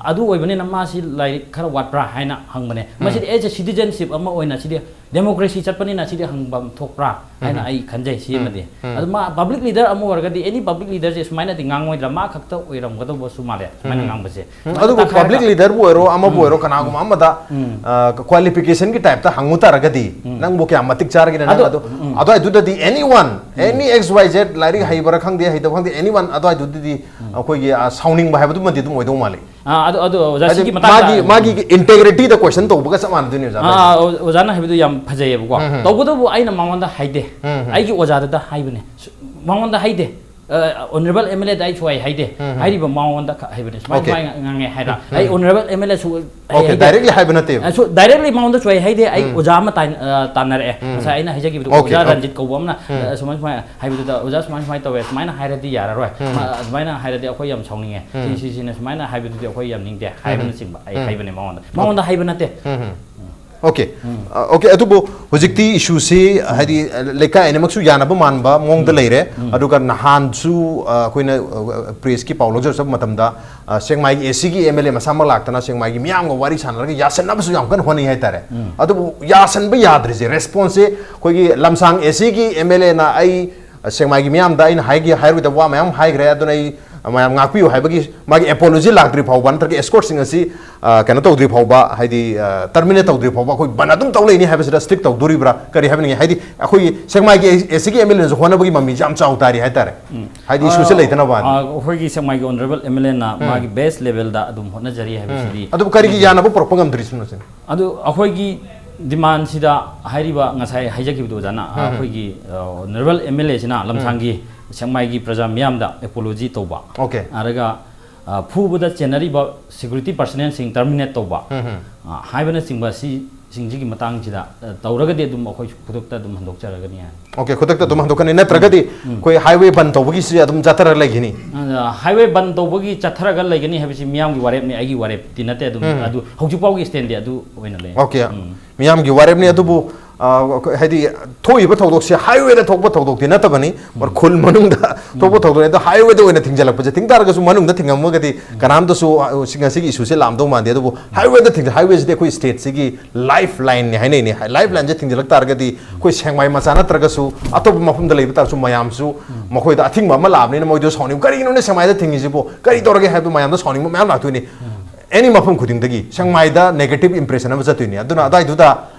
ꯑꯗꯨ ꯑꯣꯏꯕꯅꯤꯅ ꯃꯥꯁꯤ ꯂꯥꯏꯔꯤꯛ ꯈꯔ ꯋꯥꯠꯄ꯭ꯔꯥ ꯍꯥꯏꯅ ꯍꯪꯕꯅꯦ꯫ ꯃꯁꯤꯗꯤ ꯑꯦꯁ ꯑꯦ ꯁꯤꯇꯤꯖꯟꯁꯤꯞ ꯑꯃ ꯑꯣꯏꯅ ꯁꯤꯗꯤ ꯗꯦꯃꯣꯀ꯭ꯔꯦꯁꯤ ꯆꯠꯄꯅꯤꯅ ꯁꯤꯗꯤ ꯍꯪꯐꯝ ꯊꯣꯛꯄ꯭ꯔꯥ ꯍꯥꯏꯅ ꯑꯩ ꯈꯟꯖꯩ꯫ ꯁꯤꯃꯗꯤ ꯑꯗꯨ ꯃꯥ ꯄꯕ꯭ꯂꯤꯛ ꯂꯤꯗꯔ ꯑꯃ ꯑꯣꯏꯔꯒꯗꯤ, ꯑꯦꯅꯤ ꯄꯕ꯭ꯂꯤꯛ ꯂꯤꯗꯔꯁꯦ ꯁꯨꯃꯥꯏꯅꯗꯤ ꯉꯥꯡꯉꯣꯏꯗ꯭ꯔꯥ, ꯃꯥ ꯈꯛꯇ ꯑꯣꯏꯔꯝꯒꯗꯧꯕꯁꯨ ꯃꯥꯜꯂꯦ ꯁꯨꯃꯥꯏꯅ ꯉꯥꯡꯕꯁꯦ꯫ ꯎꯝ, ꯁꯨꯃꯥꯏꯅ ꯑꯗꯨꯕꯨ ꯇꯛꯈꯥꯏꯔꯒ ꯄꯕ꯭ꯂꯤꯛ ꯂꯤꯗꯔꯕꯨ ꯑꯣꯏꯔꯣ, ꯑꯃꯕꯨ ꯑꯣꯏꯔꯣ, ꯀꯅꯥꯒꯨꯝꯕ ꯑꯃꯗ ꯎꯝ꯫ ꯀ꯭ꯋꯥꯂꯤꯐꯤꯀꯦꯁꯟꯒꯤ ꯇꯥꯏꯞꯇ ꯍꯪꯉꯨ ꯇꯥꯔꯒꯗꯤ, ꯎꯝ꯫ ꯅꯪꯕꯨ ꯀꯌꯥꯝ ꯃꯇꯤꯛ ꯆꯥꯔꯒꯦꯅ ꯅꯪ ꯑꯗꯣ, ꯑꯗꯨ ꯎꯝ꯫ ꯑꯗꯨꯋꯥꯏꯗꯨꯗꯗꯤ ꯑꯦꯅꯤ ꯋꯥꯟ, ꯑꯦꯅꯤ ꯑꯦꯛꯁ ꯋꯥꯏ ꯖꯦꯠ, ꯂꯥꯏꯔꯤꯛ ꯍꯩꯕ꯭ꯔꯥ ꯈꯪꯗꯦ, ꯍꯩꯇꯕ ꯈꯪꯗꯦ, ꯑꯦꯅꯤ ꯋꯥꯟ ꯑꯗꯨꯋꯥꯏꯗꯨꯗꯗꯤ ꯑꯩꯈꯣꯏꯒꯤ, ꯑ, ꯁꯥꯎꯅꯤꯡꯕ ꯍꯥꯏꯕꯗꯨꯃꯗꯤ ꯑꯗꯨꯝ ꯑꯣꯏꯗꯧ ꯃꯥꯜꯂꯤ꯫ ꯑꯥ, ꯑꯗꯨ, ꯑꯗꯨ ꯑꯣꯖꯥ, ꯍꯥꯏꯗꯤ ꯁꯤꯒꯤ ꯃꯇꯥꯡꯗ ꯃꯥꯒꯤ, ꯃꯥꯒꯤ ꯏꯟꯇꯦꯒ꯭ꯔꯤꯇꯤꯗ ꯀꯣꯏꯁꯟ ꯇꯧꯕꯒ ꯆꯞ ꯃꯥꯟꯅꯗꯣꯏꯅꯦ, ꯑꯣꯖꯥ꯫ ꯑꯥ, ꯑꯣ-, ꯑꯣꯖꯥꯅ ꯍꯥꯏꯕꯗꯨ ꯌꯥꯝ ꯐꯖꯩꯌꯦꯕꯀꯣ꯫ ꯎꯝ, ꯎꯝ꯫ ꯇꯧꯕꯇꯕꯨ ꯑꯩꯅ ꯃꯉꯣꯟꯗ ꯍꯥꯏꯗꯦ꯫ ꯎꯝ, ꯎꯝ꯫ ꯑꯩꯒꯤ ꯑꯣꯖꯥꯗꯨꯗ ꯍꯥꯏꯕꯅꯦ꯫ ꯁꯨ-, ꯃꯉꯣꯟꯗ ꯍꯥꯏꯗꯦ꯫ ꯑ, ꯑꯣꯅꯔꯦꯕꯜ ꯑꯦꯝ ꯑꯦꯜ ꯑꯦꯗ ꯑꯩ ꯁꯨꯍꯥꯏ ꯍꯥꯏꯗꯦ꯫ ꯎꯝ, ꯎꯝ꯫ ꯍꯥꯏꯔꯤꯕ ꯃꯉꯣꯟꯗ ꯈ-, ꯍꯥꯏꯕꯅꯦ꯫ ꯁꯨꯃꯥꯏ, ꯑꯣꯀꯦ꯫ ꯁꯨꯃꯥꯏ ꯉꯥꯡꯉꯦ ꯍꯥꯏꯔ꯫ ꯎꯝ, ꯎꯝ꯫ ꯑꯩ ꯑꯣꯅꯔꯦꯕꯜ ꯑꯦꯝ ꯑꯦꯜ ꯑꯦ ꯁꯨ-, ꯑꯩ ꯑꯣꯀꯦ, ꯍꯥꯏꯗꯦ꯫ ꯗꯥꯏꯔꯦꯛꯂꯤ ꯍꯥꯏꯕ ꯅꯠꯇꯦꯕ꯫ ꯑ, ꯁꯨ-, ꯗꯥꯏꯔꯦꯛꯂꯤ ꯃꯉꯣꯟꯗ ꯁꯨꯍꯥꯏ ꯍꯥꯏꯗꯦ꯫ ꯑꯩ ꯎꯝ꯫ ꯑꯣꯖꯥ ꯑꯃ ꯇꯥꯏ-, ꯑ, ꯇꯥꯟꯅꯔꯛꯑꯦ꯫ ꯎꯝ꯫ ꯉꯁꯥꯏ ꯑꯩꯅ ꯍꯥꯏꯖꯈꯤꯕꯗꯣ, ꯑꯣꯀꯦ, ꯑꯣꯖꯥ ꯑꯣꯀꯦ꯫ ꯔꯟꯖꯤꯠ ꯀꯧꯕ ꯑꯃꯅ, ꯎꯝ꯫ ꯑ, ꯁꯨꯃꯥꯏ, ꯁꯨꯃꯥꯏ ꯍꯥꯏꯕꯗꯨꯗ, "ꯑꯣꯖꯥ ꯁꯨꯃꯥꯏ, ꯁꯨꯃꯥꯏ ꯇꯧꯋꯦ, ꯁꯨꯃꯥꯏꯅ ꯍꯥꯏꯔꯗꯤ ꯌꯥꯔꯔꯣꯏ꯫ ꯎꯝ꯫ ꯃꯥ, ꯑꯗꯨꯃꯥꯏꯅ ꯍꯥꯏꯔꯗꯤ ꯑꯩꯈꯣꯏ ꯌꯥꯝ ꯁꯥꯎꯅꯤꯡꯉꯦ꯫ ꯎꯝ꯫ ꯁꯤ, ꯁꯤ, ꯁꯤꯅ ꯁꯨꯃꯥꯏꯅ ꯍꯥꯏꯕꯗꯨꯗꯤ ꯑꯩꯈꯣꯏ ꯌꯥꯝ ꯅꯤꯡꯗꯦ", ꯎꯝ꯫ ꯍꯥꯏꯕꯅꯆꯤꯡꯕ ꯑꯩ ꯎꯝ꯫ ꯍꯥꯏꯕꯅꯦ ꯃꯉꯣꯟꯗ꯫ ꯎꯝ꯫ ꯃꯉꯣꯟꯗ ꯍꯥꯏꯕ ꯅꯠꯇꯦ꯫ ꯎꯝ, ꯎꯝ꯫ ꯑꯣꯀꯦ꯫ ꯎꯝ꯫ ꯑ, ꯑꯣꯀꯦ, ꯑꯗꯨꯕꯨ ꯍꯧꯖꯤꯛꯇꯤ ꯏꯁꯨꯁꯤ, ꯍꯥꯏꯗꯤ, ꯂꯩꯀꯥꯏ ꯑꯅꯤꯃꯛꯁꯨ ꯌꯥꯅꯕ ꯃꯥꯟꯕ ꯃꯑꯣꯡꯗ ꯎꯝ꯫ ꯂꯩꯔꯦ꯫ ꯎꯝ꯫ ꯑꯗꯨꯒ ꯅꯍꯥꯟꯁꯨ, ꯑ, ꯑꯩꯈꯣꯏꯅ, ꯑ, ꯄ꯭ꯔꯦꯁꯀꯤ ꯄꯥꯎ ꯂꯧꯖꯔꯛꯄ ꯃꯇꯝꯗ, ꯑ, ꯁꯦꯛꯃꯥꯏꯒꯤ ꯑꯦ ꯁꯤꯒꯤ ꯑꯦꯝ ꯑꯦꯜ ꯑꯦ ꯃꯁꯥꯃꯛ ꯂꯥꯛꯇꯅ ꯁꯦꯛꯃꯥꯏꯒꯤ ꯃꯤꯌꯥꯝꯒ ꯋꯥꯔꯤ ꯁꯥꯟꯅꯔꯒ ꯌꯥꯁꯟꯅꯕꯁꯨ ꯌꯥꯝ ꯀꯟꯅ ꯍꯣꯠꯅꯩ ꯍꯥꯏꯇꯥꯔꯦ꯫ ꯎꯝ꯫ ꯑꯗꯨꯕꯨ ꯌꯥꯁꯟꯕ ꯌꯥꯗ꯭ꯔꯤꯁꯦ, ꯔꯦꯁꯄꯣꯟꯁꯁꯦ ꯑꯩꯈꯣꯏꯒꯤ ꯂꯝꯁꯥꯡ ꯑꯦ ꯁꯤꯒꯤ ꯑꯦꯝ ꯑꯦꯜ ꯑꯦꯅ ꯑꯩ ꯁꯦꯛꯃꯥꯏꯒꯤ ꯃꯤꯌꯥꯝꯗ ꯑꯩꯅ ꯍꯥꯏꯒꯦ ꯍꯥꯏꯔꯣꯏꯗꯕ ꯋꯥ ꯃꯌꯥꯝ ꯍꯥꯏꯈ꯭ꯔꯦ, ꯑꯗꯨꯅ ꯑꯩ ꯃꯌꯥꯝ ꯉꯥꯛꯄꯤꯌꯨ ꯍꯥꯏꯕꯒꯤ ꯃꯥꯒꯤ ꯑꯦꯄꯣꯂꯣꯖꯤ ꯂꯥꯛꯇ꯭ꯔꯤ ꯐꯥꯎꯕ, ꯅꯠꯇ꯭ꯔꯒ ꯑꯦꯁꯀꯣꯔꯠꯁꯤꯡ ꯑꯁꯤ, ꯑ, ꯀꯩꯅꯣ ꯇꯧꯗ꯭ꯔꯤ ꯐꯥꯎꯕ, ꯍꯥꯏꯗꯤ, ꯑ, ꯇꯔꯃꯤꯅꯦꯠ ꯇꯧꯗ꯭ꯔꯤ ꯐꯥꯎꯕ ꯑꯩꯈꯣꯏ ꯕꯟ ꯑꯗꯨꯝ ꯇꯧ ꯂꯩꯅꯤ ꯍꯥꯏꯕꯁꯤꯗ ꯁ꯭ꯇ꯭ꯔꯤꯛ ꯇꯧꯗꯣꯔꯤꯕ꯭ꯔꯥ, ꯀꯔꯤ ꯍꯥꯏꯕꯅꯤꯡꯉꯤ? ꯍꯥꯏꯗꯤ ꯑꯩꯈꯣꯏꯒꯤ ꯁꯦꯛꯃꯥꯏꯒꯤ ꯑꯦ ꯁꯤꯒꯤ ꯑꯦꯝ ꯑꯦꯜ ꯑꯦꯅꯁꯨ ꯍꯣꯠꯅꯕꯒꯤ ꯃꯃꯤꯁꯦ ꯌꯥꯝ ꯆꯥꯎ ꯇꯥꯔꯤ ꯍꯥꯏꯇꯥꯔꯦ꯫ ꯎꯝ꯫ ꯍꯥꯏꯗꯤ ꯏꯁꯨꯁꯦ ꯑ, ꯂꯩꯇꯅꯕ꯫ ꯑ, ꯑꯩꯈꯣꯏꯒꯤ ꯁꯦꯛꯃꯥꯏꯒꯤ ꯑꯣꯅꯔꯦꯕꯜ ꯑꯦꯝ ꯑꯦꯜ ꯑꯦꯅ ꯎꯝ꯫ ꯃꯥꯒꯤ ꯕꯦꯁ ꯂꯦꯚꯦꯜꯗ ꯑꯗꯨꯝ ꯍꯣꯠꯅꯖꯔꯤ ꯎꯝ꯫ ꯍꯥꯏꯕꯁꯤꯗꯤ ꯑꯗꯨꯕꯨ ꯀꯔꯤꯒꯤ ꯌꯥꯅꯕ ꯄꯨꯔꯛꯄ ꯉꯝꯗ꯭ꯔꯤꯁꯤꯅꯣ ꯁꯤꯅꯤ? ꯑꯗꯨ ꯑꯩꯈꯣꯏꯒꯤ ꯗꯤꯃꯥꯟꯁꯤꯗ ꯍꯥꯏꯔꯤꯕ ꯉꯁꯥꯏ ꯍꯥꯏꯖꯈꯤꯕꯗꯣ ꯑꯣꯖꯥꯅ, ꯎꯝ꯫ ꯑꯩꯈꯣꯏꯒꯤ, ꯑ, ꯑꯣꯅꯔꯦꯕꯜ ꯑꯦꯝ ꯑꯦꯜ ꯑꯦꯁꯤꯅ ꯎꯝ꯫ ꯂꯝꯁꯥꯡꯒꯤ ꯁꯦꯛꯃꯥꯏꯒꯤ ꯄ꯭ꯔꯖꯥ ꯃꯤꯌꯥꯝꯗ ꯑꯦꯄꯣꯂꯣꯖꯤ ꯇꯧꯕ, ꯑꯣꯀꯦ꯫ ꯑꯗꯨꯒ, ꯑ, ꯐꯨꯕꯗ ꯆꯦꯟꯅꯔꯤꯕ ꯁꯦꯀ꯭ꯌꯨꯔꯤꯇꯤ ꯄꯔꯁꯅꯦꯜꯁꯤꯡ ꯇꯔꯃꯤꯅꯦꯠ ꯇꯧꯕ, ꯎꯝ, ꯎꯝ꯫ ꯑ, ꯍꯥꯏꯕꯅꯆꯤꯡꯕ ꯑꯁꯤ ꯁꯤꯡꯁꯤꯒꯤ ꯃꯇꯥꯡꯁꯤꯗ ꯑ, ꯇꯧꯔꯒꯗꯤ ꯑꯗꯨꯝ ꯑꯩꯈꯣꯏ ꯈꯨꯗꯛꯇ ꯑꯗꯨꯝ ꯍꯟꯗꯣꯛꯆꯔꯒꯅꯤ ꯍꯥꯏ꯫ ꯑꯣꯀꯦ, ꯈꯨꯗꯛꯇ ꯑꯗꯨꯝ ꯍꯟꯗꯣꯛꯀꯅꯤ, ꯅꯠꯇ꯭ꯔꯒꯗꯤ ꯑꯩꯈꯣꯏ ꯍꯥꯏꯋꯦ ꯕꯟ ꯇꯧꯕꯒꯤꯁꯤ ꯑꯗꯨꯝ ꯆꯠꯊꯔ ꯂꯩꯈꯤꯅꯤ? ꯍꯥꯏꯋꯦ ꯕꯟ ꯇꯧꯕꯒꯤ ꯆꯠꯊꯔꯒ ꯂꯩꯒꯅꯤ ꯍꯥꯏꯕꯁꯤ ꯃꯤꯌꯥꯝꯒꯤ ꯋꯥꯔꯦꯞꯅꯤ, ꯑꯩꯒꯤ ꯋꯥꯔꯦꯞꯇꯤ ꯅꯠꯇꯦ꯫ ꯑꯗꯨꯝ ꯑꯗꯨ ꯍꯧꯖꯤꯛ ꯐꯥꯎꯒꯤ ꯏꯁꯇꯦꯟꯗꯤ ꯑꯗꯨ ꯑꯣꯏꯅ ꯂꯩ꯫ ꯑꯣꯀꯦ, ꯃꯤꯌꯥꯝꯒꯤ ꯋꯥꯔꯦꯞꯅꯤ꯫ ꯑꯗꯨꯕꯨ ꯑ, ꯍꯥꯏꯗꯤ ꯊꯣꯛꯏꯕ ꯊꯧꯗꯣꯛꯁꯦ ꯍꯥꯏꯋꯦꯗ ꯊꯣꯛꯄ ꯊꯧꯗꯣꯛꯇꯤ ꯅꯠꯇꯕꯅꯤ, ꯈꯨꯜ ꯃꯅꯨꯡꯗ ꯊꯣꯛꯄ ꯊꯧꯗꯣꯛꯅꯤ꯫ ꯑꯗꯣ ꯍꯥꯏꯋꯦꯗ ꯑꯣꯏꯅ ꯊꯤꯡꯖꯤꯜꯂꯛꯄꯁꯦ, ꯊꯤꯡ ꯇꯥꯔꯒꯁꯨ ꯃꯅꯨꯡꯗ ꯊꯤꯡꯉꯝꯃꯒꯗꯤ ꯀꯅꯥꯝꯇꯁꯨ ꯑ, ꯁꯤ- ꯉꯁꯤꯒꯤ ꯏꯁꯨꯁꯦ ꯂꯥꯛꯑꯝꯗꯧ ꯃꯥꯟꯗꯦ꯫ ꯑꯗꯨꯕꯨ ꯍꯥꯏꯋꯦꯗ ꯊꯤꯡꯖ ꯍꯥꯏꯋꯦꯁꯤꯗꯤ ꯑꯩꯈꯣꯏ ꯁ꯭ꯇꯦꯠꯁꯤꯒꯤ ꯂꯥꯏꯐ ꯂꯥꯏꯟꯅꯤ ꯍꯥꯏꯅꯩꯅꯦ꯫ ꯂꯥꯏꯐ ꯂꯥꯏꯟꯁꯦ ꯊꯤꯡꯖꯤꯜꯂꯛ ꯇꯥꯔꯒꯗꯤ ꯑꯩꯈꯣꯏ ꯁꯦꯡꯃꯥꯏ ꯃꯆꯥ ꯅꯠꯇ꯭ꯔꯒꯁꯨ ꯑꯇꯣꯞꯄ ꯃꯐꯝꯗ ꯂꯩꯕ ꯇꯥꯔꯁꯨ ꯃꯌꯥꯝꯁꯨ ꯃꯈꯣꯏꯗ ꯑꯊꯤꯡꯕ ꯑꯃ ꯂꯥꯛꯑꯕꯅꯤꯅ ꯃꯣꯏꯗꯣ ꯁꯥꯎꯅꯤꯡ, "ꯀꯔꯤꯒꯤꯅꯣꯅꯦ ꯁꯦꯡꯃꯥꯏꯗ ꯊꯤꯡꯉꯤꯁꯤꯕꯨ? ꯀꯔꯤ ꯇꯧꯔꯒꯦ?" ꯍꯥꯏꯕ ꯃꯌꯥꯝꯗ ꯁꯥꯎꯅꯤꯡꯕ ꯃꯌꯥꯝ ꯂꯥꯛꯇꯣꯏꯅꯤ꯫ ꯑꯦꯅꯤ ꯃꯐꯝ ꯈꯨꯗꯤꯡꯗꯒꯤ ꯁꯦꯡꯃꯥꯏꯗ ꯅꯦꯒꯦꯇꯤꯚ ꯏꯝꯄ꯭ꯔꯦꯁꯟ ꯑꯃ ꯆꯠꯇꯣꯏꯅꯤ꯫ ꯑꯗꯨꯅ ꯑꯗꯨꯋꯥꯏꯗꯨꯗ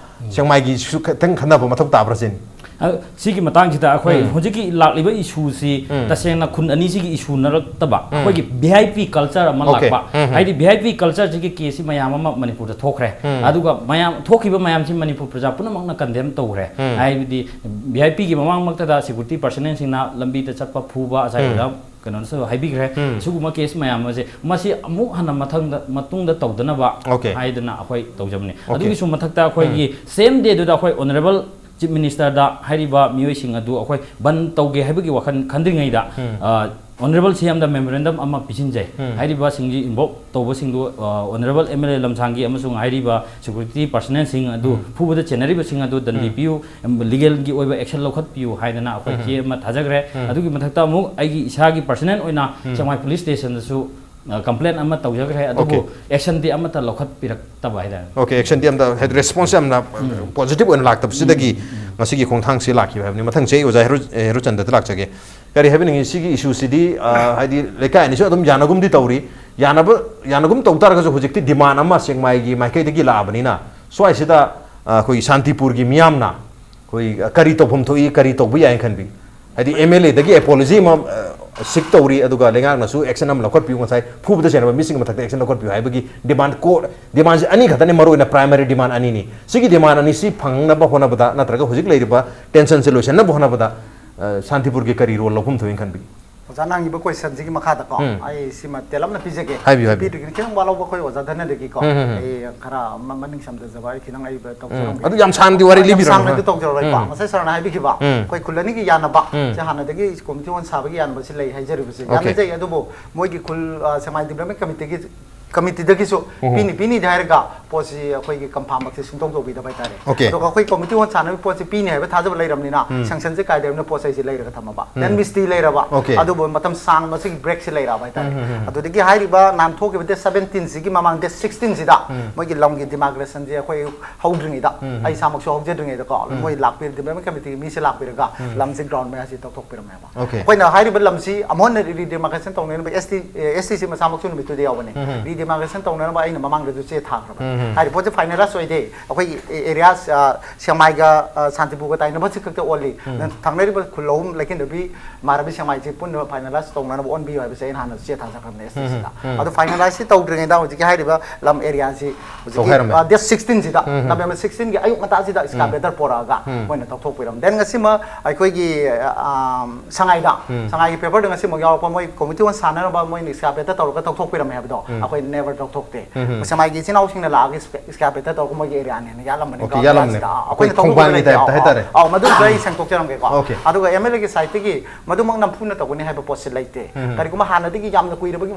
ꯁꯦꯡꯃꯥꯏꯒꯤꯁꯨ ꯈꯤꯇꯪ ꯈꯟꯅꯕ ꯃꯊꯧ ꯇꯥꯕ꯭ꯔꯥ ꯁꯤꯅꯤ꯫ ꯑ, ꯁꯤꯒꯤ ꯃꯇꯥꯡꯁꯤꯗ ꯑꯩꯈꯣꯏ ꯍꯧꯖꯤꯛꯀꯤ ꯂꯥꯛꯂꯤꯕ ꯏꯁꯨꯁꯤ ꯇꯁꯦꯡꯅ ꯈꯨꯟ ꯑꯅꯤꯁꯤꯒꯤ ꯏꯁꯨ ꯅꯠꯇꯕ ꯑꯩꯈꯣꯏꯒꯤ ꯚꯤ ꯑꯥꯏ ꯄꯤ ꯀꯜꯆꯔ ꯑꯃ ꯑꯣꯀꯦ꯫ ꯂꯥꯛꯄ꯫ ꯍꯥꯏꯗꯤ ꯚꯤ ꯑꯥꯏ ꯄꯤ ꯀꯜꯆꯔꯁꯤꯒꯤ ꯀꯦꯁꯁꯤ ꯃꯌꯥꯝ ꯑꯃ ꯃꯅꯤꯄꯨꯔꯗ ꯊꯣꯛꯈ꯭ꯔꯦ꯫ ꯑꯗꯨꯒ ꯃꯌꯥꯝ ꯊꯣꯛꯈꯤꯕ ꯃꯌꯥꯝꯁꯤ ꯃꯅꯤꯄꯨꯔ ꯄ꯭ꯔꯖꯥ ꯄꯨꯝꯅꯃꯛꯅ ꯀꯟꯗꯦꯝ ꯇꯧꯈ꯭ꯔꯦ꯫ ꯍꯥꯏꯕꯗꯤ ꯚꯤ ꯑꯥꯏ ꯄꯤꯒꯤ ꯃꯃꯥꯡꯃꯛꯇꯗ ꯁꯦꯀ꯭ꯌꯨꯔꯤꯇꯤ ꯄꯔꯁꯅꯦꯜꯁꯤꯡꯅ ꯂꯝꯕꯤꯗ ꯆꯠꯄ ꯐꯨꯕ ꯑꯁꯥꯏꯗ ꯀꯩꯅꯣꯅꯁꯨ ꯍꯥꯏꯕꯤꯈ꯭ꯔꯦ꯫ ꯁꯤꯒꯨꯝꯕ ꯀꯦꯁ ꯃꯌꯥꯝ ꯑꯁꯦ ꯃꯁꯤ ꯑꯃꯨꯛ ꯍꯟꯅ ꯃꯊꯪꯗ ꯃꯇꯨꯡꯗ ꯇꯧꯗꯅꯕ ꯑꯣꯀꯦ꯫ ꯍꯥꯏꯗꯅ ꯑꯩꯈꯣꯏ ꯇꯧꯖꯕꯅꯤ꯫ ꯑꯣꯀꯦ꯫ ꯑꯗꯨꯒꯤꯁꯨ ꯃꯊꯛꯇ ꯑꯩꯈꯣꯏꯒꯤ ꯁꯦꯝ ꯗꯦꯗꯨꯗ ꯑꯩꯈꯣꯏ ꯑꯣꯅꯔꯦꯕꯜ ꯆꯤꯐ ꯃꯤꯅꯤꯁꯇꯔꯗ ꯍꯥꯏꯔꯤꯕ ꯃꯤꯑꯣꯏꯁꯤꯡ ꯑꯗꯨ ꯑꯩꯈꯣꯏ ꯕꯟ ꯇꯧꯒꯦ ꯍꯥꯏꯕꯒꯤ ꯋꯥꯈꯜ ꯈꯟꯗ꯭ꯔꯤꯉꯩꯗ ꯑꯣꯅꯔꯦꯕꯜ ꯁꯤ ꯑꯦꯝꯗ ꯃꯦꯃꯣꯔꯦꯟꯗꯝ ꯑꯃ ꯄꯤꯁꯤꯟꯖꯩ꯫ ꯍꯥꯏꯔꯤꯕꯁꯤꯡꯁꯤ ꯏꯟꯚꯣꯜꯕ ꯇꯧꯕꯁꯤꯡꯗꯨ ꯑꯣꯅꯔꯦꯕꯜ ꯑꯦꯝ ꯑꯦꯜ ꯑꯦ ꯂꯝꯁꯥꯡꯒꯤ ꯑꯃꯁꯨꯡ ꯍꯥꯏꯔꯤꯕ ꯁꯦꯀ꯭ꯌꯨꯔꯤꯇꯤ ꯄꯔꯁꯅꯦꯜꯁꯤꯡ ꯑꯗꯨ ꯐꯨꯕꯗ ꯆꯦꯟꯅꯔꯤꯕꯁꯤꯡ ꯑꯗꯨ ꯗꯟꯗꯤ ꯄꯤꯌꯨ, ꯂꯤꯒꯦꯜꯒꯤ ꯑꯣꯏꯕ ꯑꯦꯛꯁꯟ ꯂꯧꯈꯠꯄꯤꯌꯨ ꯍꯥꯏꯗꯅ ꯑꯩꯈꯣꯏ ꯆꯦ ꯑꯃ ꯊꯥꯖꯈ꯭ꯔꯦ꯫ ꯑꯗꯨꯒꯤ ꯃꯊꯛꯇ ꯑꯃꯨꯛ ꯑꯩꯒꯤ ꯏꯁꯥꯒꯤ ꯄꯔꯁꯅꯦꯜ ꯑꯣꯏꯅ ꯁꯦꯡꯃꯥꯏ ꯄꯨꯂꯤꯁ ꯁ꯭ꯇꯦꯁꯟꯗꯁꯨ ꯀꯝꯄ꯭ꯂꯦꯟ ꯑꯃ ꯇꯧꯖꯈ꯭ꯔꯦ꯫ ꯑꯗꯨꯕꯨ ꯑꯣꯀꯦ꯫ ꯑꯦꯛꯁꯟꯗꯤ ꯑꯃꯠꯇ ꯂꯧꯈꯠꯄꯤꯔꯛꯇꯕ ꯍꯥꯏꯇꯥꯔꯦ꯫ ꯑꯣꯀꯦ, ꯑꯦꯛꯁꯟꯗꯤ ꯑꯝꯇ ꯍꯥꯏꯗꯤ ꯔꯦꯁꯄꯣꯟꯁ ꯌꯥꯝꯅ ꯄꯣꯖꯤꯇꯤꯚ ꯑꯣꯏꯅ ꯂꯥꯛꯇꯕꯁꯤꯗꯒꯤ ꯉꯁꯤꯒꯤ ꯈꯣꯡꯊꯥꯡꯁꯤ ꯂꯥꯛꯈꯤꯕ ꯍꯥꯏꯕꯅꯤ꯫ ꯃꯊꯪꯁꯦ ꯑꯩ ꯑꯣꯖꯥ ꯍꯦꯔꯣ ꯍꯦꯔꯣꯆꯟꯗ꯭ꯔꯗ ꯂꯥꯛꯆꯒꯦ꯫ ꯀꯔꯤ ꯍꯥꯏꯕꯤꯅꯤꯡꯉꯤ? ꯁꯤꯒꯤ ꯏꯁꯨꯁꯤꯗꯤ ꯑ, ꯍꯥꯏꯗꯤ ꯂꯩꯀꯥꯏ ꯑꯅꯤꯁꯨ ꯑꯗꯨꯝ ꯌꯥꯅꯒꯨꯝꯗꯤ ꯇꯧꯔꯤ, ꯌꯥꯅꯕ ꯌꯥꯅꯒꯨꯝ ꯇꯧ ꯇꯥꯔꯒꯁꯨ ꯍꯧꯖꯤꯛꯇꯤ ꯗꯤꯃꯥꯟ ꯑꯃ ꯁꯦꯡꯃꯥꯏꯒꯤ ꯃꯥꯏꯀꯩꯗꯒꯤ ꯂꯥꯛꯑꯕꯅꯤꯅ ꯁ꯭ꯋꯥꯏꯁꯤꯗ ꯑ, ꯑꯩꯈꯣꯏꯒꯤ ꯁꯥꯟꯇꯤꯄꯨꯔꯒꯤ ꯃꯤꯌꯥꯝꯅ ꯑꯩꯈꯣꯏ ꯀꯔꯤ ꯇꯧꯐꯝ ꯊꯣꯛꯏ, ꯀꯔꯤ ꯇꯧꯕ ꯌꯥꯏꯅ ꯈꯟꯕꯤ? ꯍꯥꯏꯗꯤ ꯑꯦꯝ ꯑꯦꯜ ꯑꯦꯗꯒꯤ ꯑꯦꯄꯣꯂꯣꯖꯤ ꯑꯃ ꯁꯤꯛ ꯇꯧꯔꯤ, ꯑꯗꯨꯒ ꯂꯩꯉꯥꯛꯅꯁꯨ ꯑꯦꯛꯁꯟ ꯑꯃ ꯂꯧꯈꯠꯄꯤꯌꯨ, ꯉꯁꯥꯏ ꯐꯨꯕꯗ ꯆꯩꯅꯕ ꯃꯤꯁꯤꯡꯒꯤ ꯃꯊꯛꯇ ꯑꯦꯛꯁꯟ ꯂꯧꯈꯠꯄꯤꯌꯨ ꯍꯥꯏꯕꯒꯤ ꯗꯤꯃꯥꯟ ꯀꯣ ꯗꯤꯃꯥꯟꯁꯦ ꯑꯅꯤ ꯈꯛꯇꯅꯤ, ꯃꯔꯨꯑꯣꯏꯅ ꯄ꯭ꯔꯥꯏꯃꯔꯤ ꯗꯤꯃꯥꯟ ꯑꯅꯤꯅꯤ꯫ ꯁꯤꯒꯤ ꯗꯤꯃꯥꯟ ꯑꯅꯤꯁꯤ ꯐꯪꯅꯕ ꯍꯣꯠꯅꯕꯗ ꯅꯠꯇ꯭ꯔꯒ ꯍꯧꯖꯤꯛ ꯂꯩꯔꯤꯕ ꯇꯦꯟꯁꯟꯁꯦ ꯂꯣꯏꯁꯤꯟꯅꯕ ꯍꯣꯠꯅꯕꯗ ꯑ, ꯁꯥꯟꯇꯤꯄꯨꯔꯒꯤ ꯀꯔꯤ ꯔꯣꯜ ꯂꯧꯐꯝ ꯊꯣꯛꯏꯅ ꯈꯟꯕꯤꯒꯦ? ꯑꯣꯖꯥꯅ ꯍꯪꯉꯤꯕ ꯀꯣꯏꯁꯟꯁꯤꯒꯤ ꯃꯈꯥꯗꯀꯣ, ꯎꯝ꯫ ꯑꯩ ꯁꯤꯃ ꯇꯦꯜꯂꯞꯅ ꯄꯤꯖꯒꯦ꯫ ꯍꯥꯏꯕꯤꯌꯨ, ꯍꯥꯏꯕꯤꯌꯨ꯫ ꯄꯤꯗ꯭ꯔꯤꯉꯩ ꯈꯤꯇꯪ ꯋꯥꯠꯍꯧꯕ ꯑꯩꯈꯣꯏ ꯑꯣꯖꯥ ꯙꯅꯗꯒꯤꯀꯣ, ꯎꯝ, ꯎꯝ, ꯎꯝ꯫ ꯑꯩ ꯈꯔ ꯃ- ꯃꯅꯤꯡ ꯁꯝꯊꯖꯕ, ꯑꯩ ꯈꯤꯇꯪ ꯑꯩ ꯇꯧꯖꯔꯝꯒꯦ꯫ ꯑꯗꯨ ꯌꯥꯝ ꯁꯥꯡꯅꯗꯤ ꯋꯥꯔꯤ ꯌꯥꯝ ꯂꯤꯕꯤꯔꯨꯅꯨ꯫ ꯁꯥꯡꯅꯗꯤ ꯇꯧꯖꯔꯔꯣꯏꯀꯣ꯫ ꯎꯝ꯫ ꯉꯁꯥꯏ ꯁꯥꯔꯅ ꯍꯥꯏꯕꯤꯈꯤꯕ ꯎꯝ꯫ ꯑꯩꯈꯣꯏ ꯈꯨꯜ ꯑꯅꯤꯒꯤ ꯌꯥꯅꯕ, ꯎꯝ꯫ ꯁꯦ ꯍꯥꯟꯅꯗꯒꯤ ꯀꯣꯃꯤꯇꯤ ꯑꯣꯟ ꯁꯥꯕꯒꯤ ꯌꯥꯅꯕꯁꯤ ꯂꯩ ꯍꯥꯏꯖꯔꯤꯕꯁꯦ꯫ Okay. ꯌꯥꯅꯖꯩ, ꯑꯗꯨꯕꯨ ꯃꯣꯏꯒꯤ ꯈꯨꯜ, ꯑ, ꯁꯦꯛꯃꯥꯏ ꯗꯤꯕ꯭ꯂꯞꯃꯦꯟ ꯀꯃꯤꯇꯤꯒꯤ, ꯀꯃꯤꯇꯤꯗꯒꯤꯁꯨ ꯎꯝ꯫ ꯄꯤꯅꯤ, ꯄꯤꯅꯤꯗꯤ ꯍꯥꯏꯔꯒ ꯄꯣꯠꯁꯤ ꯑꯩꯈꯣꯏꯒꯤ ꯀꯟꯐꯥꯝꯃꯛꯇꯤ ꯁꯨꯡꯇꯧ ꯇꯧꯕꯤꯗꯕ ꯍꯥꯏꯇꯥꯔꯦ꯫ Okay. ꯑꯗꯨꯒ ꯑꯩꯈꯣꯏ ꯀꯣꯃꯤꯇꯤ ꯑꯣꯟ ꯁꯥꯟꯅꯕꯒꯤ ꯄꯣꯠꯁꯤ ꯄꯤꯅꯤ ꯍꯥꯏꯕ ꯊꯥꯖꯕ ꯂꯩꯔꯕꯅꯤꯅ, ꯎꯝ꯫ ꯁꯦꯡꯁꯟꯁꯦ ꯀꯥꯏꯗꯕꯅꯤꯅ ꯄꯣꯠ ꯆꯩꯁꯦ ꯂꯩꯔꯒ ꯊꯝꯃꯕ꯫ ꯎꯝ꯫ ꯗꯦꯟ ꯃꯤꯁꯇ꯭ꯔꯤ ꯂꯩꯔꯕ꯫ Okay. ꯑꯗꯨꯕꯨ ꯃꯇꯝ ꯁꯥꯡꯕ ꯁꯤꯒꯤ ꯕ꯭ꯔꯦꯛꯁꯤ ꯂꯩꯔꯛꯑꯕ ꯍꯥꯏꯇꯥꯔꯦ꯫ ꯎꯝ, ꯎꯝ, ꯎꯝ꯫ ꯑꯗꯨꯗꯒꯤ ꯍꯥꯏꯔꯤꯕ ꯅꯥꯟꯊꯣꯛꯈꯤꯕ ꯗꯦꯠ ꯁꯕꯦꯟꯇꯤꯟꯁꯤꯒꯤ ꯃꯃꯥꯡ, ꯗꯦꯠ ꯁꯤꯛꯁꯇꯤꯟꯁꯤꯗ ꯎꯝ꯫ ꯃꯣꯏꯒꯤ ꯂꯝꯒꯤ ꯗꯤꯃꯥꯔꯀꯦꯁꯟꯁꯦ ꯑꯩꯈꯣꯏ ꯍꯧꯗ꯭ꯔꯤꯉꯩꯗ, ꯎꯝ, ꯎꯝ꯫ ꯑꯩ ꯏꯁꯥꯃꯛꯁꯨ ꯍꯧꯖꯗ꯭ꯔꯤꯉꯩꯗꯀꯣ, ꯎꯝ꯫ ꯃꯣꯏ ꯂꯥꯛꯄꯤꯔ ꯗꯤꯕ꯭ꯂꯞꯃꯦꯟ ꯀꯃꯤꯇꯤꯒꯤ ꯃꯤꯁꯦ ꯂꯥꯛꯄꯤꯔꯒ ꯎꯝ꯫ ꯂꯝꯁꯤ ꯒ꯭ꯔꯥꯎꯟ ꯃꯌꯥꯁꯤ ꯇꯧꯊꯣꯛꯄꯤꯔꯝꯃꯦꯕ꯫ Okay. ꯑꯩꯈꯣꯏꯅ ꯍꯥꯏꯔꯤꯕ ꯂꯝꯁꯤ ꯑꯃꯨꯛ ꯍꯟꯅ ꯔꯤꯗꯤꯃꯥꯔꯀꯦꯁꯟ ꯇꯧꯅꯅꯕ, ꯑꯦꯁ ꯇꯤ, ꯑꯦꯁ ꯇꯤꯁꯤ ꯃꯁꯥꯃꯛꯁꯨ ꯅꯨꯃꯤꯠꯇꯨꯗ ꯌꯥꯎꯕꯅꯦ꯫ ꯎꯝ, ꯎꯝ꯫ ꯔꯤꯗꯤꯃꯥꯔꯀꯦꯁꯟ ꯇꯧꯅꯅꯕ ꯑꯩꯅ ꯃꯃꯥꯡꯗꯁꯨ ꯆꯦ ꯊꯥꯈ꯭ꯔꯕꯅꯦ꯫ ꯎꯝ, ꯎꯝ꯫ ꯍꯥꯏꯔꯤꯕ ꯄꯣꯠꯁꯦ ꯐꯥꯏꯅꯦꯂꯥꯏꯁ ꯑꯣꯏꯗꯦ꯫ ꯑꯩꯈꯣꯏꯒꯤ ꯑꯦꯔꯤꯌꯥ, ꯑ, ꯁꯦꯛꯃꯥꯏꯒ, ꯑ, ꯁꯥꯟꯇꯤꯄꯨꯔꯒ ꯇꯥꯏꯅꯕꯁꯤ ꯈꯛꯇ ꯑꯣꯜꯂꯤ꯫ ꯎꯝ꯫ ꯅꯪ ꯊꯪꯅꯔꯤꯕ ꯈꯨꯜ ꯑꯍꯨꯝ, ꯂꯩꯈꯤꯟꯗꯕꯤ, ꯃꯥꯔꯕꯤ, ꯁꯦꯛꯃꯥꯏꯁꯤ ꯄꯨꯟꯅ ꯐꯥꯏꯅꯦꯂꯥꯏꯁ ꯇꯧꯅꯅꯕ ꯑꯣꯟꯕꯤꯌꯨ ꯍꯥꯏꯕꯁꯦ ꯑꯩꯅ ꯍꯥꯟꯅ ꯆꯦ ꯊꯥꯖꯈ꯭ꯔꯕꯅꯦ ꯑꯦꯁ ꯇꯤꯁꯤꯗ꯫ ꯎꯝ, ꯎꯝ꯫ ꯑꯗꯣ ꯐꯥꯏꯅꯦꯂꯥꯏꯁꯁꯤ ꯇꯧꯗ꯭ꯔꯤꯉꯩꯗ ꯍꯧꯖꯤꯛꯀꯤ ꯍꯥꯏꯔꯤꯕ ꯂꯝ ꯑꯦꯔꯤꯌꯥꯁꯤ ꯍꯧꯖꯤꯛꯀꯤ, ꯇꯧꯈꯥꯏꯔꯝꯃꯦ꯫ ꯑ, ꯗꯦꯠ ꯁꯤꯛꯁꯇꯤꯟꯁꯤꯗ, ꯎꯝ, ꯎꯝ꯫ ꯅꯕꯦꯝꯕꯔ ꯁꯤꯛꯁꯇꯤꯟꯒꯤ ꯑꯌꯨꯛ ꯉꯟꯇꯥꯁꯤꯗ ꯏꯁꯀꯥꯕꯦꯇꯔ ꯄꯣꯔꯛꯑꯒ ꯎꯝ꯫ ꯃꯣꯏꯅ ꯇꯧꯊꯣꯛꯄꯤꯔꯝꯃꯦ꯫ ꯗꯦꯟ ꯉꯁꯤꯃ ꯑꯩꯈꯣꯏꯒꯤ, ꯑ, ꯁꯉꯥꯏꯗ, ꯎꯝ꯫ ꯁꯉꯥꯏꯒꯤ ꯄꯦꯄꯔꯗ ꯉꯁꯤꯃꯛ ꯌꯥꯎꯔꯛꯄ, ꯃꯣꯏ ꯀꯣꯃꯤꯇꯤ ꯑꯣꯟ ꯁꯥꯟꯅꯅꯕ ꯃꯣꯏꯅ ꯏꯁꯀꯥꯕꯦꯇꯔ ꯇꯧꯔꯒ ꯇꯧꯊꯣꯛꯄꯤꯔꯝꯃꯦ ꯍꯥꯏꯕꯗꯣ, ꯎꯝ꯫ ꯑꯩꯈꯣꯏ ꯅꯦꯕꯔ ꯇꯧꯊꯣꯛꯇꯦ꯫ ꯎꯝ, ꯎꯝ꯫ ꯁꯦꯛꯃꯥꯏꯒꯤ ꯏꯆꯤꯟ ꯏꯅꯥꯎꯁꯤꯡꯅ ꯂꯥꯛꯑꯒ ꯏꯁꯀꯥꯕꯦꯇꯔ ꯇꯧꯔꯒ ꯃꯣꯏꯒꯤ ꯑꯦꯔꯤꯌꯥꯅꯦꯅ ꯌꯥꯜꯂꯝꯕꯅꯦ꯫ Okay, ꯌꯥꯜꯂꯝꯕꯅꯦ꯫ ꯑꯩꯈꯣꯏ ꯈꯣꯡꯕꯥꯟꯒꯤ ꯇꯥꯏꯞꯇ ꯍꯥꯏꯇꯥꯔꯦ꯫ ꯑꯧ, ꯃꯗꯨꯁꯨ ꯑꯩ ꯁꯦꯡꯗꯣꯛꯆꯔꯝꯒꯦꯀꯣ꯫ Okay. ꯑꯗꯨꯒ ꯑꯦꯝ ꯑꯦꯜ ꯑꯦꯒꯤ ꯁꯥꯏꯠꯇꯒꯤ ꯃꯗꯨꯃꯛ ꯅꯝꯐꯨꯅ ꯇꯧꯒꯅꯤ ꯍꯥꯏꯕ ꯄꯣꯠꯁꯤ ꯂꯩꯇꯦ꯫ ꯎꯝ꯫ ꯀꯔꯤꯒꯨꯝꯕ ꯍꯥꯟꯅꯗꯒꯤ ꯌꯥꯝꯅ ꯀꯨꯏꯔꯕꯒꯤ,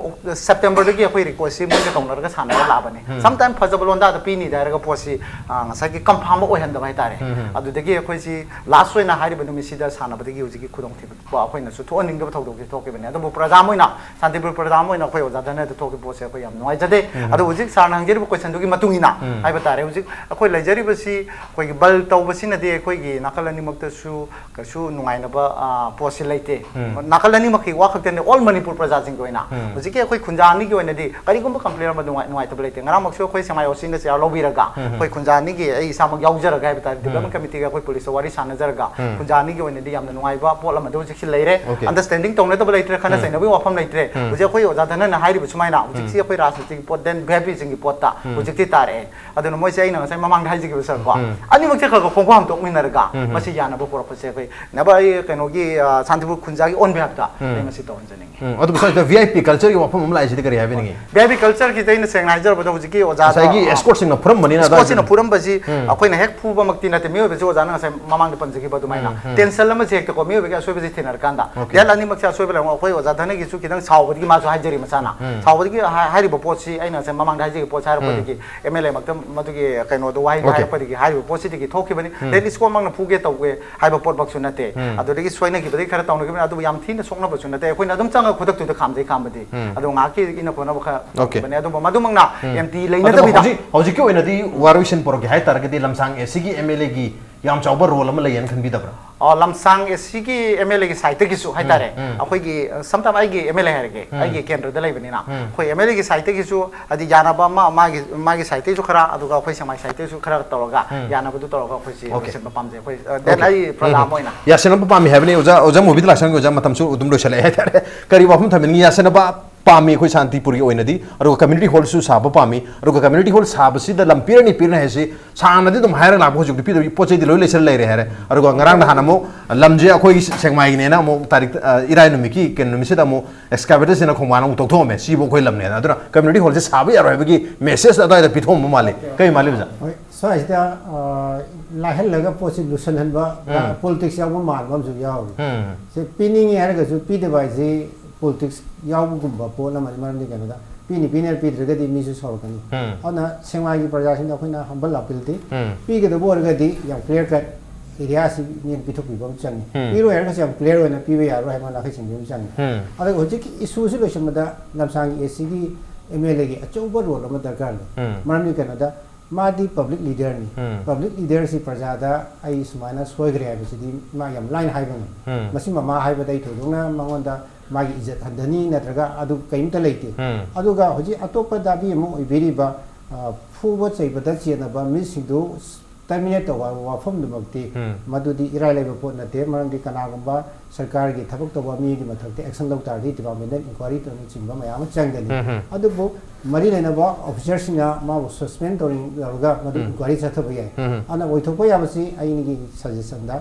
ꯁꯦꯞꯇꯦꯝꯕꯔꯗꯒꯤ ꯑꯩꯈꯣꯏ ꯔꯤꯀ꯭ꯋꯦꯁꯁꯤ ꯃꯣꯏꯒ ꯇꯧꯅꯔꯒ ꯁꯥꯟꯅꯔ ꯂꯥꯛꯑꯕꯅꯦ꯫ ꯎꯝ꯫ ꯁꯝꯇꯥꯏꯝ ꯐꯖꯕ ꯂꯣꯟꯗꯥꯗ ꯄꯤꯅꯤꯗ ꯍꯥꯏꯔꯒ ꯄꯣꯠꯁꯤ, ꯑ, ꯉꯁꯥꯏꯒꯤ ꯀꯟꯐꯥꯝ ꯑꯃ ꯑꯣꯏꯍꯟꯗꯕ ꯍꯥꯏꯇꯥꯔꯦ꯫ ꯎꯝ꯫ ꯑꯗꯨꯗꯒꯤ ꯑꯩꯈꯣꯏꯁꯤ ꯂꯥꯁ ꯑꯣꯏꯅ ꯍꯥꯏꯔꯤꯕ ꯅꯨꯃꯤꯠꯁꯤꯗ ꯁꯥꯟꯅꯕꯗꯒꯤ ꯍꯧꯖꯤꯛꯀꯤ ꯈꯨꯗꯣꯡꯊꯤꯕ ꯑꯩꯈꯣꯏꯅꯁꯨ ꯊꯣꯛꯍꯟꯅꯤꯡꯗꯕ ꯊꯧꯗꯣꯛꯁꯤ ꯊꯣꯛꯈꯤꯕꯅꯦ꯫ ꯑꯗꯨꯕꯨ ꯄ꯭ꯔꯖꯥ ꯑꯃ ꯑꯣꯏꯅ, ꯁꯥꯟꯇꯤꯄꯨꯔ ꯄ꯭ꯔꯖꯥ ꯑꯃ ꯑꯣꯏꯅ ꯑꯩꯈꯣꯏ ꯑꯣꯖꯥ ꯙꯅꯗ ꯊꯣꯛꯈꯤꯕ ꯄꯣꯠꯁꯦ ꯑꯩꯈꯣꯏ ꯌꯥꯝ ꯅꯨꯡꯉꯥꯏꯖꯗꯦ꯫ ꯎꯝ꯫ ꯑꯗꯣ ꯍꯧꯖꯤꯛ ꯁꯥꯔꯅ ꯍꯪꯖꯔꯤꯕ ꯀꯣꯏꯁꯟꯗꯨꯒꯤ ꯃꯇꯨꯡ ꯏꯟꯅ, ꯎꯝ, ꯍꯥꯏꯕ ꯇꯥꯔꯦ, ꯍꯧꯖꯤꯛ ꯑꯩꯈꯣꯏ ꯂꯩꯖꯔꯤꯕꯁꯤ, ꯑꯩꯈꯣꯏꯒꯤ ꯕꯜ ꯇꯧꯕꯁꯤꯅꯗꯤ ꯑꯩꯈꯣꯏꯒꯤ ꯅꯥꯀꯜ ꯑꯅꯤꯃꯛꯇꯁꯨ ꯀꯩꯁꯨ ꯅꯨꯡꯉꯥꯏꯅꯕ, ꯑ, ꯄꯣꯠꯁꯤ ꯂꯩꯇꯦ꯫ ꯎꯝ꯫ ꯅꯥꯀꯜ ꯑꯅꯤꯃꯛꯀꯤ ꯋꯥ ꯈꯛꯇꯅꯦ, ꯑꯣꯜ ꯃꯅꯤꯄꯨꯔ ꯄ꯭ꯔꯖꯥꯁꯤꯡꯒꯤ ꯑꯣꯏꯅ꯫ ꯎꯝ꯫ ꯍꯧꯖꯤꯛꯀꯤ ꯑꯩꯈꯣꯏ ꯈꯨꯟꯖꯥ ꯑꯅꯤꯒꯤ ꯑꯣꯏꯅꯗꯤ ꯀꯔꯤꯒꯨꯝꯕ ꯀꯝꯄ꯭ꯂꯦꯟ ꯑꯃ ꯅꯨꯡꯉꯥꯏ-, ꯅꯨꯡꯉꯥꯏꯇꯕ ꯂꯩꯇꯦ꯫ ꯉꯔꯥꯡꯃꯛꯁꯨ ꯑꯩꯈꯣꯏ ꯁꯦꯛꯃꯥꯏ ꯑꯣ ꯁꯤꯅ ꯆꯦꯌꯥꯔ ꯂꯧꯕꯤꯔꯒ, ꯎꯝ꯫ ꯑꯩꯈꯣꯏ ꯈꯨꯟꯖꯥ ꯑꯅꯤꯒꯤ, ꯑꯩ ꯏꯁꯥꯃꯛ ꯌꯥꯎꯖꯔꯒ ꯍꯥꯏꯕ ꯇꯥꯔꯦ, ꯗꯤꯕ꯭ꯂꯞꯃꯦꯟ, ꯎꯝ, ꯀꯃꯤꯇꯤꯒ ꯑꯩꯈꯣꯏ ꯄꯨꯂꯤꯁꯇ ꯋꯥꯔꯤ ꯁꯥꯟꯅꯖꯔꯒ, ꯎꯝ, ꯈꯨꯟꯖꯥ ꯑꯅꯤꯒꯤ ꯑꯣꯏꯅꯗꯤ ꯌꯥꯝꯅ ꯅꯨꯡꯉꯥꯏꯕ ꯄꯣꯠ ꯑꯃꯗ ꯍꯧꯖꯤꯛꯁꯤ ꯂꯩꯔꯦ꯫ Okay. ꯑꯟꯗꯔꯁ꯭ꯇꯦꯟꯗꯤꯡ ꯇꯧꯅꯗꯕ ꯂꯩꯇ꯭ꯔꯦ, ꯈꯠꯅ, ꯎꯝ, ꯆꯩꯅꯕꯒꯤ ꯋꯥꯐꯝ ꯂꯩꯇ꯭ꯔꯦ꯫ ꯎꯝ꯫ ꯍꯧꯖꯤꯛ ꯑꯩꯈꯣꯏ ꯑꯣꯖꯥ ꯙꯅꯟꯅ ꯍꯥꯏꯔꯤꯕ ꯁꯨꯃꯥꯏꯅ ꯍꯧꯖꯤꯛꯁꯤ, ꯎꯝ, ꯑꯩꯈꯣꯏ ꯁꯤꯒꯤ ꯄꯣꯠ, then ꯚꯤ ꯑꯥꯏ ꯄꯤꯁꯤꯡꯒꯤ ꯄꯣꯠꯇ ꯍꯧꯖꯤꯛꯇꯤ ꯇꯥꯔꯛꯑꯦ꯫ ꯑꯗꯨꯅ ꯃꯣꯏꯁꯦ ꯑꯩꯅ ꯉꯁꯥꯏ ꯃꯃꯥꯡꯗ ꯍꯥꯏꯖꯈꯤꯕ ꯁꯥꯔꯀꯣ, ꯑꯅꯤꯃꯛꯁꯦ ꯈꯔ ꯈꯔ ꯈꯣꯡꯐꯝ ꯍꯥꯝꯗꯣꯛꯃꯤꯟꯅꯔꯒ ꯃꯁꯤ ꯌꯥꯅꯕ ꯄꯨꯔꯛꯄꯁꯦ ꯑꯩꯈꯣꯏ ꯅꯕ ꯑꯩ ꯀꯩꯅꯣꯒꯤ, ꯑ, ꯁꯥꯟꯇꯤꯄꯨꯔ ꯈꯨꯟꯖꯥꯒꯤ on behalf ꯇ ꯑꯩ ꯃꯁꯤ ꯇꯧꯍꯟꯖꯅꯤꯡꯉꯤ꯫ ꯎꯝ, ꯑꯗꯨ ꯁ꯭ꯋꯥꯏꯗ ꯚꯤ ꯑꯥꯏ ꯄꯤ ꯀꯜꯆꯔꯒꯤ ꯋꯥꯐꯝ ꯑꯃ ꯂꯥꯛꯏꯁꯤꯗꯤ ꯀꯔꯤ ꯍꯥꯏꯕꯤꯅꯤꯡꯉꯤ? ꯚꯤ ꯑꯥꯏ ꯄꯤ ꯀꯜꯆꯔꯒꯤꯗ ꯑꯩꯅ ꯁꯦꯡꯅ ꯍꯥꯏꯖꯔꯕꯗ ꯍꯧꯖꯤꯛꯀꯤ ꯑꯣꯖꯥꯗ, ꯉꯁꯥꯏꯒꯤ ꯑ, ꯑꯦꯁꯀꯣꯔꯠꯁꯤꯡꯅ ꯐꯨꯔꯝꯕꯅꯤꯅ ꯑꯗꯨꯋꯥꯏꯗ ꯑꯦꯁꯀꯣꯔꯠꯁꯤꯡꯅ ꯐꯨꯔꯝꯕꯁꯤ ꯑꯩꯈꯣꯏꯅ ꯍꯦꯛ ꯐꯨꯕꯃꯛꯇꯤ ꯅꯠꯇꯦ꯫ ꯃꯤꯑꯣꯏꯕꯁꯤ ꯑꯣꯖꯥꯅ ꯉꯁꯥꯏ ꯃꯃꯥꯡꯗ ꯄꯟꯖꯈꯤꯕ ꯑꯗꯨꯃꯥꯏꯅ ꯇꯦꯟꯁꯟ ꯑꯃꯁꯦ ꯍꯦꯛꯇꯀꯣ, ꯃꯤꯑꯣꯏꯕꯒꯤ ꯑꯁꯣꯏꯕꯁꯤ ꯊꯦꯡꯅꯔꯀꯥꯟꯗ, Okay. ꯗꯦꯟ ꯑꯅꯤꯃꯛꯁꯦ ꯑꯁꯣꯏꯕ ꯂꯩꯔꯝꯃꯣ꯫ ꯑꯩꯈꯣꯏ ꯑꯣꯖꯥ ꯙꯅꯒꯤꯁꯨ ꯈꯤꯇꯪ ꯁꯥꯎꯕꯗꯒꯤ ꯃꯥꯁꯨ ꯍꯥꯏꯖꯔꯤ ꯃꯁꯥꯅ꯫ ꯁꯥꯎꯕꯗꯒꯤ ꯍꯥꯏ-, ꯍꯥꯏꯔꯤꯕ ꯄꯣꯠꯁꯤ ꯑꯩꯅ ꯉꯁꯥꯏ ꯃꯃꯥꯡꯗ ꯍꯥꯏꯖꯈꯤꯕ ꯄꯣꯠꯁꯤ ꯍꯥꯏꯔꯛꯄꯗꯒꯤ ꯑꯦꯝ ꯑꯦꯜ ꯑꯦ ꯃꯛꯇ ꯃꯗꯨꯒꯤ ꯀꯩꯅꯣꯗꯣ ꯋꯥꯍꯩꯗꯣ Okay. ꯍꯥꯏꯔꯛꯄꯗꯒꯤ ꯍꯥꯏꯔꯤꯕ ꯄꯣꯠꯁꯤꯗꯒꯤ ꯊꯣꯛꯈꯤꯕꯅꯤ꯫ ꯗꯦꯟ ꯏꯁꯀꯣꯔꯃꯛꯅ ꯐꯨꯒꯦ ꯇꯧꯒꯦ ꯍꯥꯏꯕ ꯄꯣꯠꯃꯛꯁꯨ ꯅꯠꯇꯦ꯫ ꯑꯗꯨꯗꯒꯤ ꯁꯣꯏꯅꯈꯤꯕꯗꯒꯤ ꯈꯔ ꯇꯧꯅꯈꯤꯕꯅꯤ, ꯑꯗꯨꯕꯨ ꯌꯥꯝ ꯊꯤꯅ ꯁꯣꯛꯅꯕꯁꯨ ꯅꯠꯇꯦ꯫ ꯑꯩꯈꯣꯏꯅ ꯑꯗꯨꯝ ꯆꯪꯉꯒ ꯈꯨꯗꯛꯇꯨꯗ ꯈꯥꯝꯖꯩ ꯈꯥꯝꯕꯗꯤ꯫ ꯑꯗꯣ ꯉꯥꯏꯍꯥꯛꯀꯤ ꯏꯅ ꯈꯣꯠꯅꯕ ꯈꯔ Okay. ꯇꯧꯈꯤꯕꯅꯦ꯫ ꯑꯗꯨꯕꯨ ꯃꯗꯨꯃꯛꯅ ꯑꯦꯝ ꯇꯤ ꯑꯗꯨꯕꯨ ꯂꯩꯅꯗꯕꯤꯗ ꯍꯧꯖꯤꯛ ꯍꯧꯖꯤꯛꯀꯤ ꯑꯣꯏꯅꯗꯤ ꯋꯥꯔꯣꯏꯁꯤꯟ ꯄꯨꯔꯛꯀꯦ ꯍꯥꯏꯇꯥꯔꯒꯗꯤ ꯂꯝꯁꯥꯡ ꯑꯦ ꯁꯤꯒꯤ ꯑꯦꯝ ꯑꯦꯜ ꯑꯦꯒꯤ ꯌꯥꯝ ꯆꯥꯎꯕ ꯔꯣꯜ ꯑꯃ ꯂꯩꯌꯦꯅ ꯈꯟꯕꯤꯗꯕ꯭ꯔꯥ? ꯑ, ꯂꯝꯁꯥꯡ ꯑꯦ ꯁꯤꯒꯤ ꯑꯦꯝ ꯑꯦꯜ ꯑꯦꯒꯤ ꯁꯥꯏꯠꯇꯒꯤꯁꯨ ꯍꯥꯏꯇꯥꯔꯦ, ꯑꯩꯈꯣꯏꯒꯤ, ꯑ, ꯁꯝꯇꯥꯏꯝ ꯑꯩꯒꯤ ꯑꯦꯝ ꯑꯦꯜ ꯑꯦ ꯍꯥꯏꯔꯒꯦ, ꯑꯩꯒꯤ ꯀꯦꯟꯗ꯭ꯔꯗ ꯂꯩꯕꯅꯤꯅ, ꯑꯩꯈꯣꯏ ꯑꯦꯝ ꯑꯦꯜ ꯑꯦꯒꯤ ꯁꯥꯏꯠꯇꯒꯤꯁꯨ ꯍꯥꯏꯗꯤ ꯌꯥꯅꯕ ꯑꯃ ꯃꯥꯒꯤ, ꯃꯥꯒꯤ ꯁꯥꯏꯠꯇꯒꯤꯁꯨ ꯈꯔ, ꯑꯗꯨꯒ ꯑꯩꯈꯣꯏ ꯁꯦꯡꯃꯥꯏ ꯁꯥꯏꯠꯇꯒꯤꯁꯨ ꯈꯔ ꯇꯧꯔꯒ ꯌꯥꯅꯕꯗꯨ ꯇꯧꯔꯒ ꯑꯩꯈꯣꯏꯁꯤ Okay. ꯂꯣꯏꯁꯤꯟꯕ ꯄꯥꯝꯖꯩ꯫ ꯑꯩꯈꯣꯏ, ꯑ, ꯗꯦꯟ Okay. ꯑꯩ ꯄ꯭ꯔꯖꯥ ꯑꯃ ꯑꯣꯏꯅ ꯌꯥꯁꯦꯟꯅꯕ ꯄꯥꯝꯃꯤ ꯍꯥꯏꯕꯅꯤ ꯑꯣꯖꯥ, ꯑꯣꯖꯥ ꯃꯣꯕꯤꯗ ꯂꯥꯛꯁꯪꯒꯤ ꯑꯣꯖꯥ ꯃꯇꯝꯁꯨ ꯑꯗꯨꯝ ꯂꯣꯏꯁꯤꯜꯂꯛꯑꯦ ꯍꯥꯏꯇꯥꯔꯦ꯫ ꯀꯔꯤ ꯋꯥꯐꯝ ꯊꯝꯕꯤꯅꯤꯡꯉꯤ? ꯌꯥꯁꯦꯟꯅꯕ ꯄꯥꯝꯃꯤ ꯑꯩꯈꯣꯏ ꯁꯥꯟꯇꯤꯄꯨꯔꯒꯤ ꯑꯣꯏꯅꯗꯤ, ꯑꯗꯨꯒ ꯀꯝꯃ꯭ꯌꯨꯅꯤꯇꯤ ꯍꯣꯜꯁꯨ ꯁꯥꯕ ꯄꯥꯝꯃꯤ, ꯑꯗꯨꯒ ꯀꯝꯃ꯭ꯌꯨꯅꯤꯇꯤ ꯍꯣꯜ ꯁꯥꯕꯁꯤꯗ ꯂꯝ ꯄꯤꯔꯅꯤ ꯄꯤꯔꯅꯤ ꯍꯥꯏꯁꯤ ꯁꯥꯡꯅꯗꯤ ꯑꯗꯨꯝ ꯍꯥꯏꯔꯒ ꯂꯥꯛꯄ, ꯍꯧꯖꯤꯛꯇꯤ ꯄꯤꯗꯕꯤ ꯄꯣꯠ ꯆꯩꯗꯤ ꯂꯣꯏ ꯂꯩꯁꯜ ꯂꯩꯔꯦ ꯍꯥꯏꯔꯦ꯫ ꯑꯗꯨꯒ ꯉꯔꯥꯡ ꯅꯍꯥꯟ ꯑꯃꯨꯛ ꯂꯝꯁꯦ ꯑꯩꯈꯣꯏꯒꯤ ꯁꯦꯡꯃꯥꯏꯒꯤꯅꯦꯅ ꯑꯃꯨꯛ ꯇꯥꯔꯤꯛ, ꯑ, ꯏꯔꯥꯏ ꯅꯨꯃꯤꯠꯀꯤ ꯀꯩꯅꯣ ꯅꯨꯃꯤꯠꯁꯤꯗ ꯑꯃꯨꯛ ꯑꯦꯛꯁꯀꯥꯚꯦꯇꯔꯁꯤꯅ ꯈꯣꯡꯕꯥꯟ ꯑꯃꯨꯛ ꯇꯧꯊꯣꯛꯑꯝꯃꯦ, ꯁꯤꯕꯨ ꯑꯩꯈꯣꯏ ꯂꯝꯅꯦꯅ꯫ ꯑꯗꯨꯅ ꯀꯝꯃ꯭ꯌꯨꯅꯤꯇꯤ ꯍꯣꯜꯁꯦ ꯁꯥꯕ ꯌꯥꯔꯣꯏ ꯍꯥꯏꯕꯒꯤ ꯃꯦꯁꯦꯖ ꯑꯗꯨꯋꯥꯏꯗ ꯄꯤꯊꯣꯛꯑꯝꯕ ꯃꯥꯜꯂꯤ꯫ ꯀꯔꯤ ꯃꯥꯜꯂꯤ ꯑꯣꯖꯥ? ꯍꯣꯏ, ꯁ꯭ꯋꯥꯏꯁꯤꯗ, ꯑ, ꯂꯥꯏꯍꯜꯂꯒ ꯄꯣꯠꯁꯤ ꯂꯨꯁꯟꯍꯟꯕ, ꯎꯝ. ꯄꯣꯂꯤꯇꯤꯛꯁ ꯌꯥꯎꯕ ꯃꯥꯟꯕ ꯑꯃꯁꯨ ꯌꯥꯎꯔꯤ꯫ ꯎꯝ. ꯁꯦ ꯄꯤꯅꯤꯡꯉꯤ ꯍꯥꯏꯔꯒꯁꯨ ꯄꯤꯗꯕ ꯍꯥꯏꯁꯤ ꯄꯣꯂꯤꯇꯤꯛꯁ ꯌꯥꯎꯕꯒꯨꯝꯕ ꯄꯣꯠ ꯑꯃꯅꯤ꯫ ꯃꯔꯝꯗꯤ ꯀꯩꯅꯣꯗ ꯄꯤꯅꯤ ꯄꯤꯅꯤ ꯍꯥꯏꯔ ꯄꯤꯗ꯭ꯔꯒꯗꯤ ꯃꯤꯁꯨ ꯁꯥꯎꯔꯛꯀꯅꯤ꯫ ꯎꯝ. ꯑꯗꯨꯅ ꯁꯦꯡꯃꯥꯏꯒꯤ ꯄ꯭ꯔꯖꯥꯁꯤꯡꯗ ꯑꯩꯈꯣꯏꯅ ꯍꯝꯕꯜ ꯑꯄꯤꯜꯗꯤ ꯎꯝ. ꯄꯤꯒꯗꯕ ꯑꯣꯏꯔꯒꯗꯤ ꯌꯥꯝ ꯀ꯭ꯂꯤꯌꯥꯔ ꯀꯠ ꯑꯦꯔꯤꯌꯥꯁꯤ ꯃꯤꯅ ꯄꯤꯊꯣꯛꯄꯤꯕ ꯑꯃ ꯆꯪꯉꯤ꯫ ꯎꯝ. ꯄꯤꯔꯣꯏ ꯍꯥꯏꯔꯒꯁꯨ ꯌꯥꯝ ꯀ꯭ꯂꯤꯌꯥꯔ ꯑꯣꯏꯅ ꯄꯤꯕ ꯌꯥꯔꯣꯏ ꯍꯥꯏꯕ ꯅꯥꯈꯩ ꯁꯤꯡꯕ ꯑꯃ ꯆꯪꯉꯤ꯫ ꯎꯝ. ꯑꯗꯨꯒ ꯍꯧꯖꯤꯛꯀꯤ ꯏꯁꯨꯁꯤ ꯂꯣꯏꯁꯤꯟꯕꯗ ꯂꯝꯁꯥꯡꯒꯤ ꯑꯦ ꯁꯤꯒꯤ ꯑꯦꯝ ꯑꯦꯜ ꯑꯦꯒꯤ ꯑꯆꯧꯕ ꯔꯣꯜ ꯑꯃ ꯗꯔꯀꯥꯔ ꯂꯩ꯫ ꯎꯝ. ꯃꯔꯝꯗꯤ ꯀꯩꯅꯣꯗ ꯃꯥꯗꯤ ꯄꯕ꯭ꯂꯤꯛ ꯂꯤꯗꯔꯅꯤ꯫ ꯎꯝ. ꯄꯕ꯭ꯂꯤꯛ ꯂꯤꯗꯔꯁꯤ ꯄ꯭ꯔꯖꯥꯗ ꯑꯩ ꯁꯨꯃꯥꯏꯅ ꯁꯣꯏꯈ꯭ꯔꯦ ꯍꯥꯏꯕꯁꯤꯗꯤ ꯃꯥ ꯌꯥꯝ ꯂꯥꯏꯅ ꯍꯥꯏꯕ ꯉꯝꯃꯤ꯫ ꯎꯝ. ꯃꯁꯤ ꯃꯃꯥ ꯍꯥꯏꯕꯗ ꯑꯩ ꯊꯣꯏꯗꯣꯛꯅ ꯃꯉꯣꯟꯗ ꯃꯥꯒꯤ ꯏꯖꯠ ꯍꯟꯊꯅꯤ ꯅꯠꯇ꯭ꯔꯒ ꯑꯗꯨ ꯀꯔꯤꯝꯇ ꯂꯩꯇꯦ꯫ ꯎꯝ. ꯑꯗꯨꯒ ꯍꯧꯖꯤꯛ ꯑꯇꯣꯞꯄ ꯗꯥꯕꯤ ꯑꯃ ꯑꯣꯏꯕꯤꯔꯤꯕ, ꯑ, ꯐꯨꯕ ꯆꯩꯕꯗ ꯆꯦꯟꯅꯕ ꯃꯤꯁꯤꯡꯗꯨ ꯇꯔꯃꯤꯅꯦꯠ ꯇꯧꯕ ꯍꯥꯏꯕ ꯋꯥꯐꯝꯗꯨꯃꯛꯇꯤ ꯎꯝ. ꯃꯗꯨꯗꯤ ꯏꯔꯥꯏ ꯂꯥꯏꯕ ꯄꯣꯠ ꯅꯠꯇꯦ꯫ ꯃꯔꯝꯗꯤ ꯀꯅꯥꯒꯨꯝꯕ ꯁꯔꯀꯥꯔꯒꯤ ꯊꯕꯛ ꯇꯧꯕ ꯃꯤꯒꯤ ꯃꯊꯛꯇ ꯑꯦꯛꯁꯟ ꯂꯧ ꯇꯥꯔꯗꯤ ꯗꯤꯄꯥꯔꯠꯃꯦꯟꯇꯦꯜ ꯏꯟꯀ꯭ꯋꯥꯏꯔꯤ ꯇꯧꯅꯆꯤꯡꯕ ꯃꯌꯥꯝ ꯑꯃ ꯆꯪꯒꯅꯤ꯫ ꯎꯝ, ꯎꯝ. ꯑꯗꯨꯕꯨ ꯃꯔꯤ ꯂꯩꯅꯕ ꯑꯣꯐꯤꯁꯔꯁꯤꯡꯅ ꯃꯥꯕꯨ ꯁꯁꯄꯦꯟ ꯇꯧꯔꯒ ꯃꯗꯨ ꯏꯟꯀ꯭ꯋꯥꯏꯔꯤ ꯆꯠꯊꯕ ꯌꯥꯏ꯫ ꯑꯗꯨꯅ ꯑꯣꯏꯊꯣꯛꯄ ꯌꯥꯕꯁꯤ ꯑꯩꯒꯤ ꯁꯖꯦꯁꯟꯗ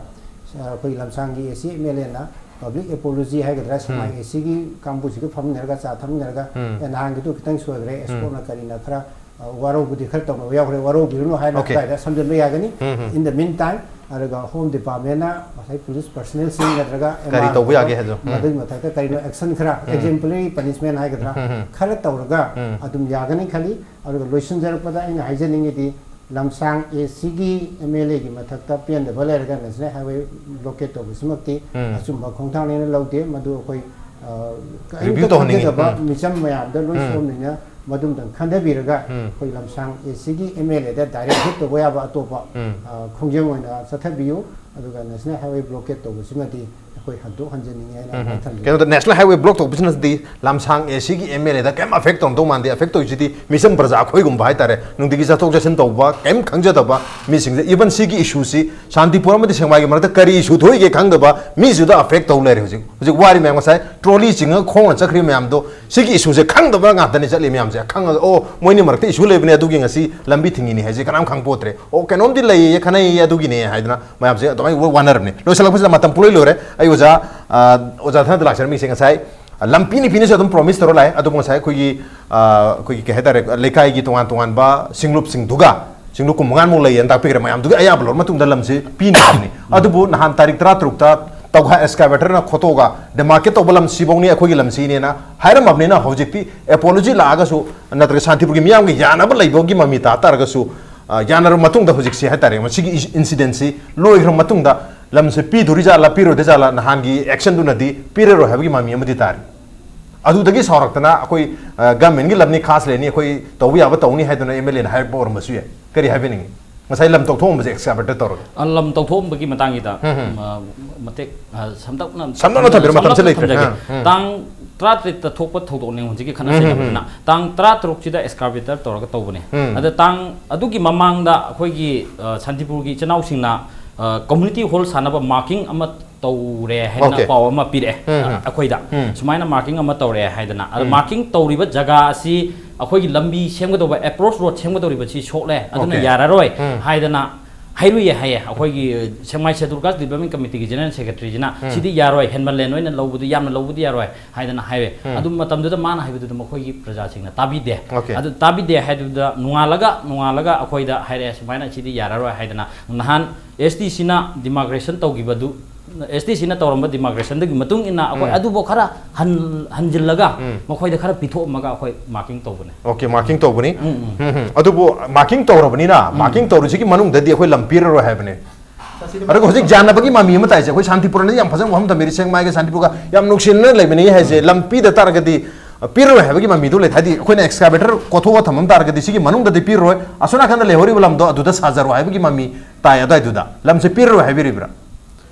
ꯑꯩꯈꯣꯏ ꯂꯝꯁꯥꯡꯒꯤ ꯑꯦ ꯁꯤ ꯑꯦꯝ ꯑꯦꯜ ꯑꯦꯅ ꯄꯕ꯭ꯂꯤꯛ ꯑꯦꯄꯣꯂꯣꯖꯤ ꯍꯥꯏꯒꯗ꯭ꯔꯥ, ꯁꯦꯛꯃꯥꯏ ꯑꯦ ꯁꯤꯒꯤ ꯀꯥꯡꯕꯨꯁꯤꯒ ꯐꯝꯃꯤꯟꯅꯔꯒ ꯆꯥ ꯊꯛꯃꯤꯟꯅꯔꯒ, "ꯑꯦ, ꯅꯍꯥꯟꯒꯤꯗꯨ ꯈꯤꯇꯪ ꯁꯣꯏꯈ꯭ꯔꯦ, ꯑꯦꯁꯀꯣꯔꯠꯅ ꯀꯔꯤꯅ ꯈꯔ, ꯑ, ꯋꯥꯔꯧꯕꯗꯤ ꯈꯔ ꯇꯧꯅꯕ ꯌꯥꯎꯈ꯭ꯔꯦ, ꯋꯥꯔꯧꯕꯤꯔꯨꯅꯨ" ꯍꯥꯏꯅ ꯑꯗꯨꯋꯥꯏꯗ ꯁꯝꯖꯤꯟꯕ ꯌꯥꯒꯅꯤ꯫ In the meantime, ꯑꯗꯨꯒ ꯍꯣꯝ ꯗꯤꯄꯥꯔꯠꯃꯦꯟꯅ ꯉꯁꯥꯏ ꯄꯨꯂꯤꯁ ꯄꯔꯁꯅꯦꯜꯁꯤꯡ ꯅꯠꯇ꯭ꯔꯒ ꯀꯔꯤ ꯇꯧꯕ ꯌꯥꯒꯦ ꯍꯥꯏꯗꯣ꯫ ꯃꯗꯨꯒꯤ ꯃꯊꯛꯇ ꯀꯔꯤꯅꯣ ꯑꯦꯛꯁꯟ ꯈꯔ, ꯑꯦꯛꯖꯦꯝꯄꯂꯔꯤ ꯄꯅꯤꯁꯃꯦꯟ ꯍꯥꯏꯒꯗ꯭ꯔꯥ, ꯈꯔ ꯇꯧꯔꯒ ꯑꯗꯨꯝ ꯌꯥꯒꯅꯤ ꯈꯜꯂꯤ꯫ ꯑꯗꯨꯒ ꯂꯣꯏꯁꯤꯟꯖꯔꯛꯄꯗ ꯑꯩꯅ ꯍꯥꯏꯖꯅꯤꯡꯉꯤꯗꯤ, ꯂꯝꯁꯥꯡ ꯑꯦ ꯁꯤꯒꯤ ꯑꯦꯝ ꯑꯦꯜ ꯑꯦꯒꯤ ꯃꯊꯛꯇ ꯄꯦꯟꯗꯕ ꯂꯩꯔꯒ ꯅꯦꯁꯅꯦꯜ ꯍꯥꯏꯋꯦ ꯕ꯭ꯂꯣꯀꯦꯠ ꯇꯧꯕꯁꯤꯃꯛꯇꯤ ꯑꯆꯨꯝꯕ ꯈꯣꯡꯊꯥꯡꯅꯦꯅ ꯂꯧꯗꯦ꯫ ꯃꯗꯨ ꯑꯩꯈꯣꯏ, ꯑ, ꯀꯔꯤꯝꯇ ꯈꯪꯖꯗꯕ ꯃꯤꯆꯝ ꯃꯌꯥꯝꯗ ꯂꯣꯏ ꯁꯣꯛꯑꯝꯅꯤꯅ ꯃꯗꯨꯝꯇꯪ ꯈꯟꯊꯕꯤꯔꯒ ꯑꯩꯈꯣꯏ ꯂꯝꯁꯥꯡ ꯑꯦ ꯁꯤꯒꯤ ꯑꯦꯝ ꯑꯦꯜ ꯑꯦꯗ ꯗꯥꯏꯔꯦꯛ ꯍꯤꯠ ꯇꯧꯕ ꯌꯥꯕ ꯑꯇꯣꯞꯄ, ꯑ, ꯈꯣꯡꯖꯪ ꯑꯣꯏꯅ ꯆꯠꯊꯕꯤꯌꯨ꯫ ꯑꯗꯨꯒ ꯅꯦꯁꯅꯦꯜ ꯍꯥꯏꯋꯦ ꯕ꯭ꯂꯣꯀꯦꯠ ꯇꯧꯕꯁꯤꯃꯗꯤ ꯑꯩꯈꯣꯏ ꯍꯟꯗꯣꯛ ꯍꯟꯖꯅꯤꯡꯉꯤ ꯍꯥꯏꯅ ꯊꯝꯖꯒꯦ꯫ ꯀꯩꯅꯣꯗ ꯅꯦꯁꯅꯦꯜ ꯍꯥꯏꯋꯦ ꯕ꯭ꯂꯣꯛ ꯇꯧꯕꯁꯤꯅꯗꯤ ꯂꯝꯁꯥꯡ ꯑꯦ ꯁꯤꯒꯤ ꯑꯦꯝ ꯑꯦꯜ ꯑꯦꯗ ꯀꯩꯝ ꯑꯦꯐꯦꯛ ꯇꯧꯔꯝꯗꯧ ꯃꯥꯟꯗꯦ꯫ ꯑꯦꯐꯦꯛ ꯇꯧꯔꯤꯁꯤꯗꯤ ꯃꯤꯆꯝ ꯄ꯭ꯔꯖꯥ ꯑꯩꯈꯣꯏꯒꯨꯝꯕ ꯍꯥꯏꯇꯥꯔꯦ, ꯅꯨꯡꯇꯤꯒꯤ ꯆꯠꯊꯣꯛ ꯆꯠꯁꯤꯟ ꯇꯧꯕ, ꯀꯩꯝ ꯈꯪꯖꯗꯕ ꯃꯤꯁꯤꯡꯁꯦ꯫ ꯏꯚꯟ ꯁꯤꯒꯤ ꯏꯁꯨꯁꯤ ꯁꯥꯟꯇꯤꯄꯨꯔ ꯑꯃꯗꯤ ꯁꯦꯛꯃꯥꯏꯒꯤ ꯃꯔꯛꯇ ꯀꯔꯤ ꯏꯁꯨ ꯊꯣꯛꯏꯒꯦ ꯈꯪꯗꯕ ꯃꯤꯁꯤꯗ ꯑꯦꯐꯦꯛ ꯇꯧ ꯂꯩꯔꯦ꯫ ꯍꯧꯖꯤꯛ, ꯍꯧꯖꯤꯛ ꯋꯥꯔꯤ ꯃꯌꯥꯝ, ꯉꯁꯥꯏ ꯇ꯭ꯔꯣꯂꯤ ꯆꯤꯡꯉꯒ ꯈꯣꯡꯅ ꯆꯠꯈ꯭ꯔꯤꯕ ꯃꯌꯥꯝꯗꯣ, ꯁꯤꯒꯤ ꯏꯁꯨꯁꯦ ꯈꯪꯗꯕ ꯉꯥꯛꯇꯅꯤ ꯆꯠꯂꯤ ꯃꯌꯥꯝꯁꯦ꯫ ꯈꯪꯉꯒ, "ꯑꯣ, ꯃꯣꯏꯅꯤ ꯃꯔꯛꯇ ꯏꯁꯨ ꯂꯩꯕꯅꯦ, ꯑꯗꯨꯒꯤ ꯉꯁꯤ ꯂꯝꯕꯤ ꯊꯤꯡꯉꯤꯅꯤ" ꯍꯥꯏꯁꯦ ꯀꯅꯥꯝ ꯈꯪꯄꯣꯠꯇ꯭ꯔꯦ꯫ "ꯑꯣ, ꯀꯩꯅꯣꯝꯗꯤ ꯂꯩꯌꯦ, ꯈꯟꯅꯩꯌꯦ, ꯑꯗꯨꯒꯤꯅꯦ" ꯍꯥꯏꯗꯅ ꯃꯌꯥꯝꯁꯦ ꯑꯗꯨꯃꯥꯏꯅ ꯋꯥ-, ꯋꯥꯅꯔꯕꯅꯤ꯫ ꯂꯣꯏꯁꯤꯜꯂꯛꯄꯁꯤꯗ ꯃꯇꯝ ꯄꯨꯡꯂꯣꯏ ꯂꯣꯏꯔꯦ꯫ ꯑꯩ ꯑꯣꯖꯥ, ꯑ, ꯑꯣꯖꯥ ꯊꯅꯗ ꯂꯥꯛꯆꯔꯝꯃꯤꯁꯦ ꯉꯁꯥꯏ, ꯑ, ꯂꯝ ꯄꯤꯅꯤ ꯄꯤꯅꯤꯁꯨ ꯑꯗꯨꯝ ꯄ꯭ꯔꯣꯃꯤꯁ ꯇꯧꯔ ꯂꯥꯛꯑꯦ꯫ ꯑꯗꯨꯕꯨ ꯉꯁꯥꯏ ꯑꯩꯈꯣꯏꯒꯤ, ꯑ, ꯑꯩꯈꯣꯏꯒꯤ ꯀꯩ ꯍꯥꯏꯇꯥꯔꯦ, ꯂꯩꯀꯥꯏꯒꯤ ꯇꯣꯉꯥꯟ ꯇꯣꯉꯥꯟꯕ ꯁꯤꯡꯂꯨꯞꯁꯤꯡꯗꯨꯒ, ꯁꯤꯡꯂꯨꯞ ꯀꯨꯟꯃꯉꯥꯃꯨꯛ ꯂꯩꯌꯦꯅ ꯇꯥꯛꯄꯤꯈ꯭ꯔꯦ꯫ ꯃꯌꯥꯝꯗꯨꯒꯤ ꯑꯌꯥꯕ ꯂꯧꯔ ꯃꯇꯨꯡꯗ ꯂꯝꯁꯤ ꯄꯤꯅꯤ ꯍꯥꯏꯕꯅꯤ꯫ ꯑꯗꯨꯕꯨ ꯅꯍꯥꯟ ꯇꯥꯔꯤꯛ ꯇꯔꯥꯇꯔꯨꯛꯇ ꯇꯧꯈꯥꯏ ꯑꯦꯛꯁꯀꯥꯚꯦꯇꯔꯅ ꯈꯣꯠꯇꯣꯛꯑꯒ ꯗꯤꯃꯥꯔꯀꯦꯠ ꯇꯧꯕ ꯂꯝ ꯁꯤꯐꯧꯅꯤ, ꯑꯩꯈꯣꯏꯒꯤ ꯂꯝꯁꯤꯅꯦꯅ ꯍꯥꯏꯔꯝꯃꯕꯅꯤꯅ ꯍꯧꯖꯤꯛꯇꯤ ꯑꯦꯄꯣꯂꯣꯖꯤ ꯂꯥꯛꯑꯒꯁꯨ ꯅꯠꯇ꯭ꯔꯒ ꯁꯥꯟꯇꯤꯄꯨꯔꯒꯤ ꯃꯤꯌꯥꯝꯒꯤ ꯌꯥꯅꯕ ꯂꯩꯕꯒꯤ ꯃꯃꯤ ꯇꯥ ꯇꯥꯔꯒꯁꯨ, ꯑ, ꯌꯥꯅꯔꯕ ꯃꯇꯨꯡꯗ ꯍꯧꯖꯤꯛꯁꯤ ꯍꯥꯏꯇꯥꯔꯦ, ꯃꯁꯤꯒꯤ ꯏꯟꯁꯤꯗꯦꯟꯁꯤ ꯂꯣꯏꯈ꯭ꯔꯕ ꯃꯇꯨꯡꯗ ꯂꯝꯁꯦ ꯄꯤꯗꯣꯔꯤꯖꯥꯠꯂ ꯄꯤꯔꯣꯏꯗꯣꯏꯖꯥꯠꯂ, ꯅꯍꯥꯟꯒꯤ ꯑꯦꯛꯁꯟꯗꯨꯅꯗꯤ ꯄꯤꯔꯔꯣꯏ ꯍꯥꯏꯕꯒꯤ ꯃꯃꯤ ꯑꯃꯗꯤ ꯇꯥꯔꯤ꯫ ꯑꯗꯨꯗꯒꯤ ꯁꯥꯎꯔꯛꯇꯅ ꯑꯩꯈꯣꯏ, ꯑ, ꯒꯃꯦꯟꯒꯤ ꯂꯝꯅꯤ, ꯈꯥꯁ ꯂꯩꯅꯤ, ꯑꯩꯈꯣꯏ ꯇꯧꯕ ꯌꯥꯕ ꯇꯧꯅꯤ ꯍꯥꯏꯗꯨꯅ ꯑꯦꯝ ꯑꯦꯜ ꯑꯦꯅ ꯍꯥꯏꯔꯛꯄ ꯑꯣꯏꯔꯝꯕꯁꯨ ꯌꯥꯏ꯫ ꯀꯔꯤ ꯍꯥꯏꯕꯤꯅꯤꯡꯉꯤ? ꯉꯁꯥꯏ ꯂꯝ ꯇꯧꯊꯣꯛꯑꯝꯕꯁꯦ ꯑꯦꯛꯁꯀꯥꯚꯦꯇꯔ ꯇꯧꯔꯒ꯫ ꯑ, ꯂꯝ ꯇꯧꯊꯣꯛꯑꯝꯕꯒꯤ ꯃꯇꯥꯡꯒꯤꯗ, ꯎꯝ, ꯍꯝ꯫ ꯑ, ꯃꯇꯦꯛ, ꯑ, ꯁꯝꯇꯛꯅ ꯁꯝꯂꯞꯅ ꯊꯝꯕꯤꯔꯣ, ꯃꯇꯝꯁꯦ ꯁꯝꯂꯞꯅ ꯂꯩꯇ꯭ꯔꯦ꯫ ꯊꯝꯖꯒꯦ꯫ ꯑꯥ, ꯎꯝ꯫ ꯇꯥꯡ ꯇꯔꯥꯇꯔꯦꯠꯇ ꯊꯣꯛꯄ ꯊꯧꯗꯣꯛꯅꯦ ꯍꯧꯖꯤꯛꯀꯤ ꯈꯠꯅ ꯎꯝ, ꯆꯩꯅꯕꯗꯨꯅ꯫ ꯎꯝ꯫ ꯇꯥꯡ ꯇꯔꯥꯇꯔꯨꯛꯁꯤꯗ ꯑꯦꯛꯁꯀꯥꯚꯦꯇꯔ ꯇꯧꯔꯒ ꯇꯧꯕꯅꯦ꯫ ꯎꯝ꯫ ꯑꯗ ꯇꯥꯡ, ꯑꯗꯨꯒꯤ ꯃꯃꯥꯡꯗ ꯑꯩꯈꯣꯏꯒꯤ, ꯑ, ꯁꯥꯟꯇꯤꯄꯨꯔꯒꯤ ꯏꯆꯤꯟ ꯏꯅꯥꯎꯁꯤꯡꯅ, ꯑ, ꯀꯝꯃ꯭ꯌꯨꯅꯤꯇꯤ ꯍꯣꯜ ꯁꯥꯟꯅꯕ ꯃꯥꯔꯀꯤꯡ ꯑꯃ ꯇꯧꯔꯦ ꯍꯥꯏꯅ Okay. ꯄꯥꯎ ꯑꯃ ꯄꯤꯔꯛꯑꯦ꯫ ꯎꯝ, ꯎꯝ. ꯑꯩꯈꯣꯏꯗ ꯎꯝ. ꯁꯨꯃꯥꯏꯅ marking ꯑꯃ ꯇꯧꯔꯦ ꯍꯥꯏꯗꯅ꯫ ꯑꯗꯣ ꯎꯝ. Marking ꯇꯧꯔꯤꯕ ꯖꯒꯥ ꯑꯁꯤ ꯑꯩꯈꯣꯏꯒꯤ ꯂꯝꯕꯤ ꯁꯦꯝꯒꯗꯧꯕ, approach road ꯁꯦꯝꯒꯗꯧꯔꯤꯕꯁꯤ ꯁꯣꯛꯂꯦ, ꯑꯗꯨꯅ Okay. ꯌꯥꯔꯔꯣꯏ ꯎꯝ. ꯍꯥꯏꯗꯅ ꯍꯥꯏꯔꯨꯏꯌꯦ ꯍꯥꯏꯌꯦ꯫ ꯑꯩꯈꯣꯏꯒꯤ ꯁꯦꯛꯃꯥꯏ Scheduled Caste Development Committeeꯒꯤ General Secretaryꯁꯤꯅ ꯎꯝ. ꯁꯤꯗꯤ ꯌꯥꯔꯣꯏ, ꯍꯦꯟꯃꯜꯂꯦ, ꯅꯣꯏꯅ ꯂꯧꯕꯗꯨ ꯌꯥꯝꯅ ꯂꯧꯕꯗꯤ ꯌꯥꯔꯣꯏ ꯍꯥꯏꯗꯅ ꯍꯥꯏꯔꯦ꯫ ꯎꯝ. ꯑꯗꯨ ꯃꯇꯝꯗꯨꯗ ꯃꯥꯅ ꯍꯥꯏꯕꯗꯨꯗ ꯃꯈꯣꯏꯒꯤ ꯄ꯭ꯔꯖꯥꯁꯤꯡꯅ ꯇꯥꯕꯤꯗꯦ꯫ Okay. ꯑꯗꯨ ꯇꯥꯕꯤꯗꯦ ꯍꯥꯏꯗꯨꯗ ꯅꯣꯡꯉꯥꯜꯂꯒ, ꯅꯣꯡꯉꯥꯜꯂꯒ ꯑꯩꯈꯣꯏꯗ ꯍꯥꯏꯔꯛꯑꯦ, ꯁꯨꯃꯥꯏꯅ ꯁꯤꯗꯤ ꯌꯥꯔꯔꯣꯏ ꯍꯥꯏꯗꯅ꯫ ꯅꯍꯥꯟ STCꯅ demarcation ꯇꯧꯈꯤꯕꯗꯨ, STCꯅ ꯇꯧꯔꯝꯕ demarcationꯗꯨꯒꯤ ꯃꯇꯨꯡ ꯏꯟꯅ ꯑꯩꯈꯣꯏ ꯎꯝ. ꯑꯗꯨꯕꯨ ꯈꯔ ꯍꯟ-, ꯍꯟꯖꯤꯜꯂꯒ ꯎꯝ. ꯃꯈꯣꯏꯗ ꯈꯔ ꯄꯤꯊꯣꯛꯑꯝꯃꯒ ꯑꯩꯈꯣꯏ marking ꯇꯧꯕꯅꯦ꯫ Okay, marking ꯇꯧꯕꯅꯤ꯫ ꯎꯝ, ꯎꯝ. ꯎꯝ, ꯎꯝ. ꯑꯗꯨꯕꯨ marking ꯇꯧꯔꯕꯅꯤꯅ, ꯎꯝ. marking ꯇꯧꯔꯤꯁꯤꯒꯤ ꯃꯅꯨꯡꯗꯗꯤ ꯑꯩꯈꯣꯏ ꯂꯝ ꯄꯤꯔꯔꯣꯏ ꯍꯥꯏꯕꯅꯦ꯫ ꯑꯗꯨꯒ ꯍꯧꯖꯤꯛ ꯌꯥꯅꯕꯒꯤ ꯃꯃꯤ ꯑꯃ ꯇꯥꯏꯁꯦ, ꯑꯩꯈꯣꯏ ꯁꯥꯟꯇꯤꯄꯨꯔꯅꯗꯤ ꯌꯥꯝ ꯐꯖꯅ ꯋꯥꯐꯝ ꯊꯝꯕꯤꯔꯤ, ꯁꯦꯛꯃꯥꯏꯒ ꯁꯥꯟꯇꯤꯄꯨꯔꯒ ꯌꯥꯝ ꯅꯨꯡꯁꯤꯅꯅ ꯂꯩꯃꯤꯟꯅꯩ ꯍꯥꯏꯁꯦ, ꯂꯝ ꯄꯤꯗ ꯇꯥꯔꯒꯗꯤ, ꯑ, ꯄꯤꯔꯔꯣꯏ ꯍꯥꯏꯕꯒꯤ ꯃꯃꯤꯗꯨ ꯂꯩ꯫ ꯍꯥꯏꯗꯤ ꯑꯩꯈꯣꯏꯅ excavator ꯀꯣꯊꯣꯛꯑ ꯊꯝꯃꯝ ꯇꯥꯔꯒꯗꯤ ꯁꯤꯒꯤ ꯃꯅꯨꯡꯗꯗꯤ ꯄꯤꯔꯔꯣꯏ, ꯑꯁꯣꯝ ꯅꯥꯀꯟꯗ ꯂꯩꯍꯧꯔꯤꯕ ꯂꯝꯗꯣ ꯑꯗꯨꯗ ꯁꯥꯖꯔꯣ ꯍꯥꯏꯕꯒꯤ ꯃꯃꯤ ꯇꯥꯏ꯫ ꯑꯗꯨꯋꯥꯏꯗꯨꯗ ꯂꯝꯁꯦ ꯄꯤꯔꯔꯣꯏ ꯍꯥꯏꯕꯤꯔꯤꯕ꯭ꯔꯥ?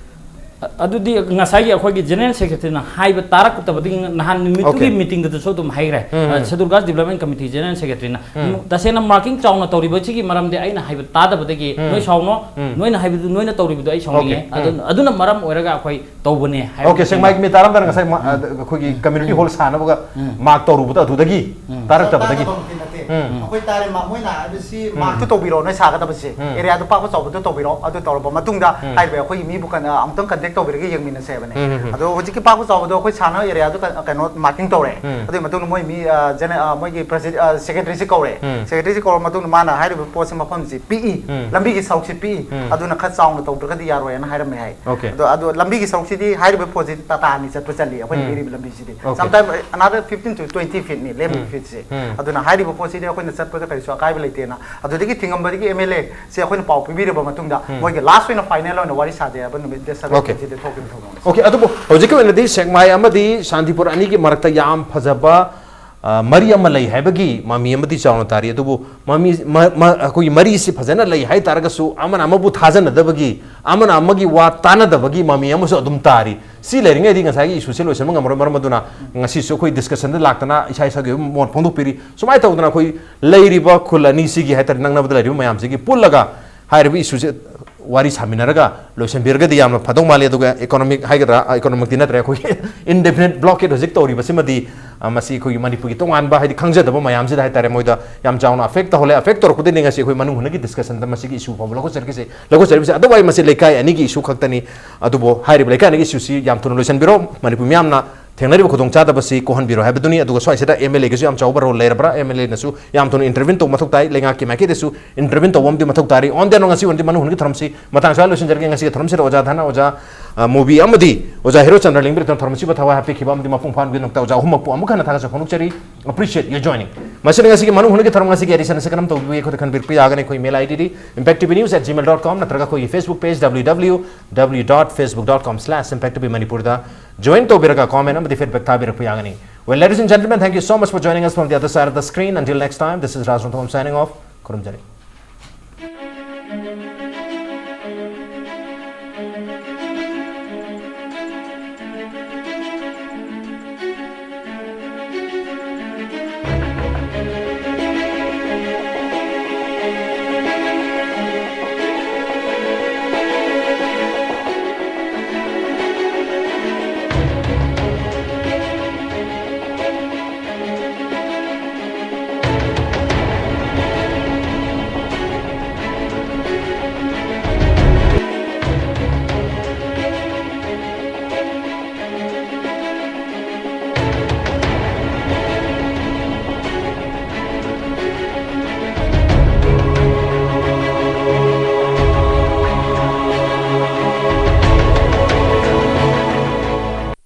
ꯑ-, ꯑꯗꯨꯗꯤ ꯉꯁꯥꯏꯒꯤ ꯑꯩꯈꯣꯏꯒꯤ General Secretaryꯅ ꯍꯥꯏꯕ ꯇꯥꯔꯛꯇꯕꯗꯒꯤ ꯅꯍꯥꯟ ꯅꯨꯃꯤꯠꯇꯨꯒꯤ Okay. meetingꯗꯨꯗꯁꯨ ꯑꯗꯨꯝ ꯍꯥꯏꯈ꯭ꯔꯦ꯫ ꯎꯝ, ꯑ, ꯎꯝ. Scheduled Caste Development Committeeꯒꯤ General Secretaryꯅ꯫ ꯎꯝ. ꯇꯁꯦꯡꯅ marking ꯆꯥꯎꯅ ꯇꯧꯔꯤꯕꯁꯤꯒꯤ ꯃꯔꯝꯗꯤ ꯑꯩꯅ ꯍꯥꯏꯕ ꯇꯥꯗꯕꯗꯒꯤ ꯎꯝ. ꯅꯣꯏ ꯁꯥꯎꯅꯣ, ꯎꯝ. ꯅꯣꯏꯅ ꯍꯥꯏꯕꯗꯨ ꯅꯣꯏꯅ ꯇꯧꯔꯤꯕꯗꯣ ꯑꯩ ꯁꯥꯎꯅꯤꯡꯉꯦ꯫ Okay. ꯎꯝ. ꯑꯗꯨꯅ, ꯑꯗꯨꯅ ꯃꯔꯝ ꯑꯣꯏꯔꯒ ꯑꯩꯈꯣꯏ ꯇꯧꯕꯅꯦ ꯍꯥꯏꯕ Okay, ꯁꯦꯛꯃꯥꯏꯒꯤ ꯃꯤ ꯇꯥꯔꯝꯗꯅ ꯉꯁꯥꯏ ꯃ-, ꯑ, ꯎꯝ. ꯑꯩꯈꯣꯏꯒꯤ community hall ꯁꯥꯟꯅꯕꯒ ꯎꯝ. mark ꯇꯧꯔꯨꯕꯗꯣ ꯑꯗꯨꯗꯒꯤ ꯎꯝ. ꯇꯥꯔꯛꯇꯕꯗꯒꯤ꯫ ꯇꯥꯗꯕꯃꯛꯇꯤ ꯅꯠꯇꯦ꯫ ꯎꯝ. ꯑꯩꯈꯣꯏ ꯇꯥꯔꯦ, ꯃꯥ-, ꯃꯣꯏꯅ ꯍꯥꯏꯕꯁꯤ ꯎꯝ. markꯇꯨ ꯇꯧꯕꯤꯔꯣ, ꯅꯣꯏ ꯁꯥꯒꯗꯕꯁꯦ꯫ ꯎꯝ. Areaꯗꯨ ꯄꯥꯛꯄ ꯆꯥꯎꯕꯗꯣ ꯇꯧꯕꯤꯔꯣ, ꯑꯗꯨ ꯇꯧꯔꯕ ꯃꯇꯨꯡꯗ ꯎꯝ. ꯍꯥꯏꯔꯤꯕ ꯑꯩꯈꯣꯏꯒꯤ ꯃꯤꯕꯨ ꯀꯟ-, ꯑ, ꯑꯃꯨꯛꯇꯪ contact ꯇꯧꯕꯤꯔꯒ ꯌꯦꯡꯃꯤꯟꯅꯁꯦ ꯍꯥꯏꯕꯅꯦ꯫ ꯎꯝ, ꯎꯝ, ꯎꯝ. ꯑꯗꯣ ꯍꯧꯖꯤꯛꯀꯤ ꯄꯥꯛꯄ ꯆꯥꯎꯕꯗꯣ ꯑꯩꯈꯣꯏ ꯁꯥꯟꯅ areaꯗꯨ ꯀ-, ꯀꯩꯅꯣ marking ꯇꯧꯔꯦ꯫ ꯎꯝ. ꯑꯗꯨꯒꯤ ꯃꯇꯨꯡꯗ ꯃꯣꯏ ꯃꯤ, ꯑ, ꯖꯦꯅꯦ-, ꯑ, ꯃꯣꯏꯒꯤ ꯄ꯭ꯔꯁꯤ-, ꯑ, Secretaryꯁꯤ ꯀꯧꯔꯦ꯫ ꯎꯝ. Secretaryꯁꯤ ꯀꯧꯔꯕ ꯃꯇꯨꯡꯗ ꯃꯥꯅ ꯍꯥꯏꯔꯤꯕ ꯄꯣꯠꯁꯤ ꯃꯐꯝꯁꯤ ꯄꯤꯛꯏ, ꯎꯝ. ꯂꯝꯕꯤꯒꯤ ꯁꯔꯨꯛꯁꯤ ꯄꯤꯛꯏ, ꯎꯝ. ꯑꯗꯨꯅ ꯈꯔ ꯆꯥꯎꯅ ꯇꯧꯗ꯭ꯔꯒꯗꯤ ꯌꯥꯔꯣꯏꯅ ꯍꯥꯏꯔꯝꯃꯦ ꯍꯥꯏ꯫ Okay. ꯑꯗꯣ, ꯑꯗꯣ ꯂꯝꯕꯤꯒꯤ ꯁꯔꯨꯛꯁꯤꯗꯤ ꯍꯥꯏꯔꯤꯕ ꯄꯣꯠꯁꯤꯗꯤ ꯇꯥꯇꯥ ꯑꯅꯤ ꯆꯠꯄ ꯆꯜꯂꯤ, ꯑꯩꯈꯣꯏꯅ ꯎꯝ. ꯄꯤꯔꯤꯕ ꯂꯝꯕꯤꯁꯤꯗꯤ꯫ Okay. Sometime another fifteen to twenty feetꯅꯤ, ꯂꯦꯝꯕ ꯎꯝ. feetꯁꯦ꯫ ꯎꯝ. ꯑꯗꯨꯅ ꯍꯥꯏꯔꯤꯕ ꯄꯣꯠꯁꯤꯗꯤ ꯑꯩꯈꯣꯏꯅ ꯆꯠꯄꯗ ꯀꯔꯤꯁꯨ ꯑꯀꯥꯏꯕ ꯂꯩꯇꯦꯅ꯫ ꯑꯗꯨꯗꯒꯤ ꯊꯤꯡꯉꯝꯕꯗꯒꯤ MLAꯁꯦ ꯑꯩꯈꯣꯏꯅ ꯄꯥꯎ ꯄꯤꯕꯤꯔꯕ ꯃꯇꯨꯡꯗ ꯎꯝ. ꯃꯣꯏꯒꯤ last ꯑꯣꯏꯅ final ꯑꯣꯏꯅ ꯋꯥꯔꯤ ꯁꯥꯖꯩ ꯍꯥꯏꯕ ꯅꯨꯃꯤꯠ date seven Okay. ꯁꯤꯗ ꯊꯣꯛꯈꯤꯕ ꯊꯧꯗꯣꯛꯅꯤ꯫ Okay, ꯑꯗꯨꯕꯨ ꯍꯧꯖꯤꯛꯀꯤ ꯑꯣꯏꯅꯗꯤ ꯁꯦꯛꯃꯥꯏ ꯑꯃꯗꯤ ꯁꯥꯟꯇꯤꯄꯨꯔ ꯑꯅꯤꯒꯤ ꯃꯔꯛꯇ ꯌꯥꯝ ꯐꯖꯕ, ꯑ, ꯃꯔꯤ ꯑꯃ ꯂꯩ ꯍꯥꯏꯕꯒꯤ ꯃꯃꯤ ꯑꯃꯗꯤ ꯆꯥꯎꯅ ꯇꯥꯔꯤ꯫ ꯑꯗꯨꯕꯨ ꯃꯃꯤ, ꯃ-, ꯃ-, ꯑꯩꯈꯣꯏꯒꯤ ꯃꯔꯤꯁꯤ ꯐꯖꯅ ꯂꯩ ꯍꯥꯏ ꯇꯥꯔꯒꯁꯨ ꯑꯃꯅ ꯑꯃꯕꯨ ꯊꯥꯖꯅꯗꯕꯒꯤ, ꯑꯃꯅ ꯑꯃꯒꯤ ꯋꯥ ꯇꯥꯅꯗꯕꯒꯤ ꯃꯃꯤ ꯑꯃꯁꯨ ꯑꯗꯨꯝ ꯇꯥꯔꯤ꯫ ꯁꯤ ꯂꯩꯔꯤꯉꯩꯗꯤ ꯉꯁꯥꯏꯒꯤ issueꯁꯦ ꯂꯣꯏꯁꯤꯟꯕ ꯉꯝꯃꯔꯣꯏ꯫ ꯃꯔꯝ ꯑꯗꯨꯅ ꯉꯁꯤꯁꯨ ꯑꯩꯈꯣꯏ discussionꯗ ꯂꯥꯛꯇꯅ ꯏꯁꯥ ꯏꯁꯥꯒꯤ ꯑꯣꯏꯕ ꯃꯣꯠ ꯐꯣꯡꯗꯣꯛꯄꯤꯔꯤ꯫ ꯁꯨꯃꯥꯏꯅ ꯇꯧꯗꯅ ꯑꯩꯈꯣꯏ ꯂꯩꯔꯤꯕ ꯈꯨꯜ ꯑꯅꯤꯁꯤꯒꯤ ꯍꯥꯏꯇꯥꯔꯦ, ꯅꯛꯅꯕꯗ ꯂꯩꯔꯤꯕ ꯃꯌꯥꯝꯁꯤꯒꯤ ꯄꯨꯜꯂꯒ ꯍꯥꯏꯔꯤꯕ issueꯁꯦ ꯋꯥꯔꯤ ꯁꯥꯃꯤꯟꯅꯔꯒ ꯂꯣꯏꯁꯤꯟꯕꯤꯔꯒꯗꯤ ꯌꯥꯝꯅ ꯐꯗꯧ ꯃꯥꯜꯂꯤ꯫ ꯑꯗꯨꯒ ꯏꯀꯣꯅꯣꯃꯤꯛ ꯍꯥꯏꯒꯗ꯭ꯔꯥ, ꯏꯀꯣꯅꯣꯃꯤꯛꯇꯤ ꯅꯠꯇ꯭ꯔꯦ, ꯑꯩꯈꯣꯏꯒꯤ ꯏꯟꯗꯦꯐꯤꯅꯤꯠ ꯕ꯭ꯂꯣꯀꯦꯠ ꯍꯧꯖꯤꯛ ꯇꯧꯔꯤꯕꯁꯤꯃꯗꯤ, ꯑ, ꯃꯁꯤ ꯑꯩꯈꯣꯏꯒꯤ ꯃꯅꯤꯄꯨꯔꯒꯤ ꯇꯣꯉꯥꯟꯕ, ꯍꯥꯏꯗꯤ, ꯈꯪꯖꯗꯕ ꯃꯌꯥꯝꯁꯤꯗ ꯍꯥꯏꯇꯥꯔꯦ, ꯃꯣꯏꯗ ꯌꯥꯝ ꯆꯥꯎꯅ ꯑꯐꯦꯛ ꯇꯧꯍꯜꯂꯦ꯫ ꯑꯐꯦꯛ ꯇꯧꯔꯛꯄꯗꯒꯤ ꯉꯁꯤ ꯑꯩꯈꯣꯏ ꯃꯅꯨꯡ ꯍꯨꯠꯅꯒꯤ ꯗꯤꯁꯀꯁꯟꯗ ꯃꯁꯤꯒꯤ ꯏꯁꯨ ꯐꯥꯎꯕ ꯂꯧꯈꯠꯆꯔꯛꯈꯤꯁꯦ, ꯂꯧꯈꯠꯆꯔꯤꯕꯁꯦ꯫ ꯑꯗꯨꯕꯨ ꯑꯩ ꯃꯁꯤ ꯂꯩꯀꯥꯏ ꯑꯅꯤꯒꯤ ꯏꯁꯨ ꯈꯛꯇꯅꯤ꯫ ꯑꯗꯨꯕꯨ ꯍꯥꯏꯔꯤꯕ ꯂꯩꯀꯥꯏ ꯑꯅꯤꯒꯤ ꯏꯁꯨꯁꯤ ꯌꯥꯝ ꯊꯨꯅ ꯂꯣꯏꯁꯤꯟꯕꯤꯔꯣ꯫ ꯃꯅꯤꯄꯨꯔ ꯃꯤꯌꯥꯝꯅ ꯊꯦꯡꯅꯔꯤꯕ ꯈꯨꯗꯣꯡꯆꯥꯗꯕꯁꯤ ꯀꯣꯛꯍꯟꯕꯤꯔꯣ ꯍꯥꯏꯕꯗꯨꯅꯤ꯫ ꯑꯗꯨꯒ ꯁ꯭ꯋꯥꯏꯁꯤꯗ ꯑꯦꯝ ꯑꯦꯜ ꯑꯦꯒꯤꯁꯨ ꯌꯥꯝ ꯆꯥꯎꯕ ꯔꯣꯜ ꯂꯩꯔꯕ꯭ꯔꯥ? ꯑꯦꯝ ꯑꯦꯜ ꯑꯦꯅꯁꯨ ꯌꯥꯝ ꯊꯨꯅ ꯏꯟꯇꯔꯚꯤꯟ ꯇꯧꯕ ꯃꯊꯧ ꯇꯥꯏ꯫ ꯂꯩꯉꯥꯛꯀꯤ ꯃꯥꯏꯀꯩꯗꯁꯨ ꯏꯟꯇꯔꯚꯤꯟ ꯇꯧꯕ ꯑꯃꯗꯤ ꯃꯊꯧ ꯇꯥꯔꯤ꯫ On the end, ꯉꯁꯤ ꯑꯣꯏꯅꯗꯤ ꯃꯅꯨꯡ ꯍꯨꯠꯅꯒꯤ ꯊꯧꯔꯝꯁꯤ ꯃꯇꯥꯡ ꯁ꯭ꯋꯥꯏꯗ ꯂꯣꯏꯁꯤꯟꯖꯔꯒꯦ꯫ ꯉꯁꯤꯒꯤ ꯊꯧꯔꯝꯁꯤꯗ ꯑꯣꯖꯥ ꯙꯅ, ꯑꯣꯖꯥ, ꯑ, ꯃꯨꯕꯤ ꯑꯃꯗꯤ ꯑꯣꯖꯥ ꯍꯦꯔꯣ ꯆꯟꯗ꯭ꯔ ꯂꯤꯡꯕꯤꯔꯛꯇꯨꯅ ꯊꯧꯔꯝ ꯑꯁꯤꯕꯨ ꯊꯋꯥꯏ ꯍꯥꯞꯄꯤꯈꯤꯕ ꯑꯃꯗꯤ ꯃꯄꯨꯡ ꯐꯥꯍꯟꯕꯒꯤꯗꯃꯛꯇ ꯑꯣꯖꯥ ꯑꯍꯨꯝꯃꯛꯄꯨ ꯑꯃꯨꯛ ꯍꯟꯅ ꯊꯥꯒꯠꯆꯕ ꯐꯣꯡꯗꯣꯛꯆꯔꯤ꯫ Appreciate your joining. ꯃꯁꯤꯅ ꯉꯁꯤꯒꯤ ꯃꯅꯨꯡ ꯍꯨꯠꯅꯒꯤ ꯊꯧꯔꯝ ꯑꯁꯤꯒꯤ ꯑꯦꯗꯤꯁꯟ ꯑꯁꯤ ꯀꯔꯝ ꯇꯧꯕꯤꯕꯒꯦ? ꯑꯩꯈꯣꯏꯗ ꯈꯟꯕꯤꯔꯛꯄ ꯌꯥꯒꯅꯤ꯫ ꯑꯩꯈꯣꯏ email I ꯗꯤꯗꯤ impact T V news at gmail dot com ꯅꯠꯇ꯭ꯔꯒ ꯑꯩꯈꯣꯏꯒꯤ Facebook page W W W dot facebook dot com slash impact T V Manipur ꯗ join ꯇꯧꯕꯤꯔꯒ comment ꯑꯃꯗꯤ feedback ꯊꯥꯕꯤꯔꯛꯄ ꯌꯥꯒꯅꯤ꯫ Well, ladies and gentlemen, thank you so much for joining us from the other side of the screen. Until next time, this is Raj Ranthambam signing off. ꯈꯨꯔꯨꯝꯖꯔꯤ꯫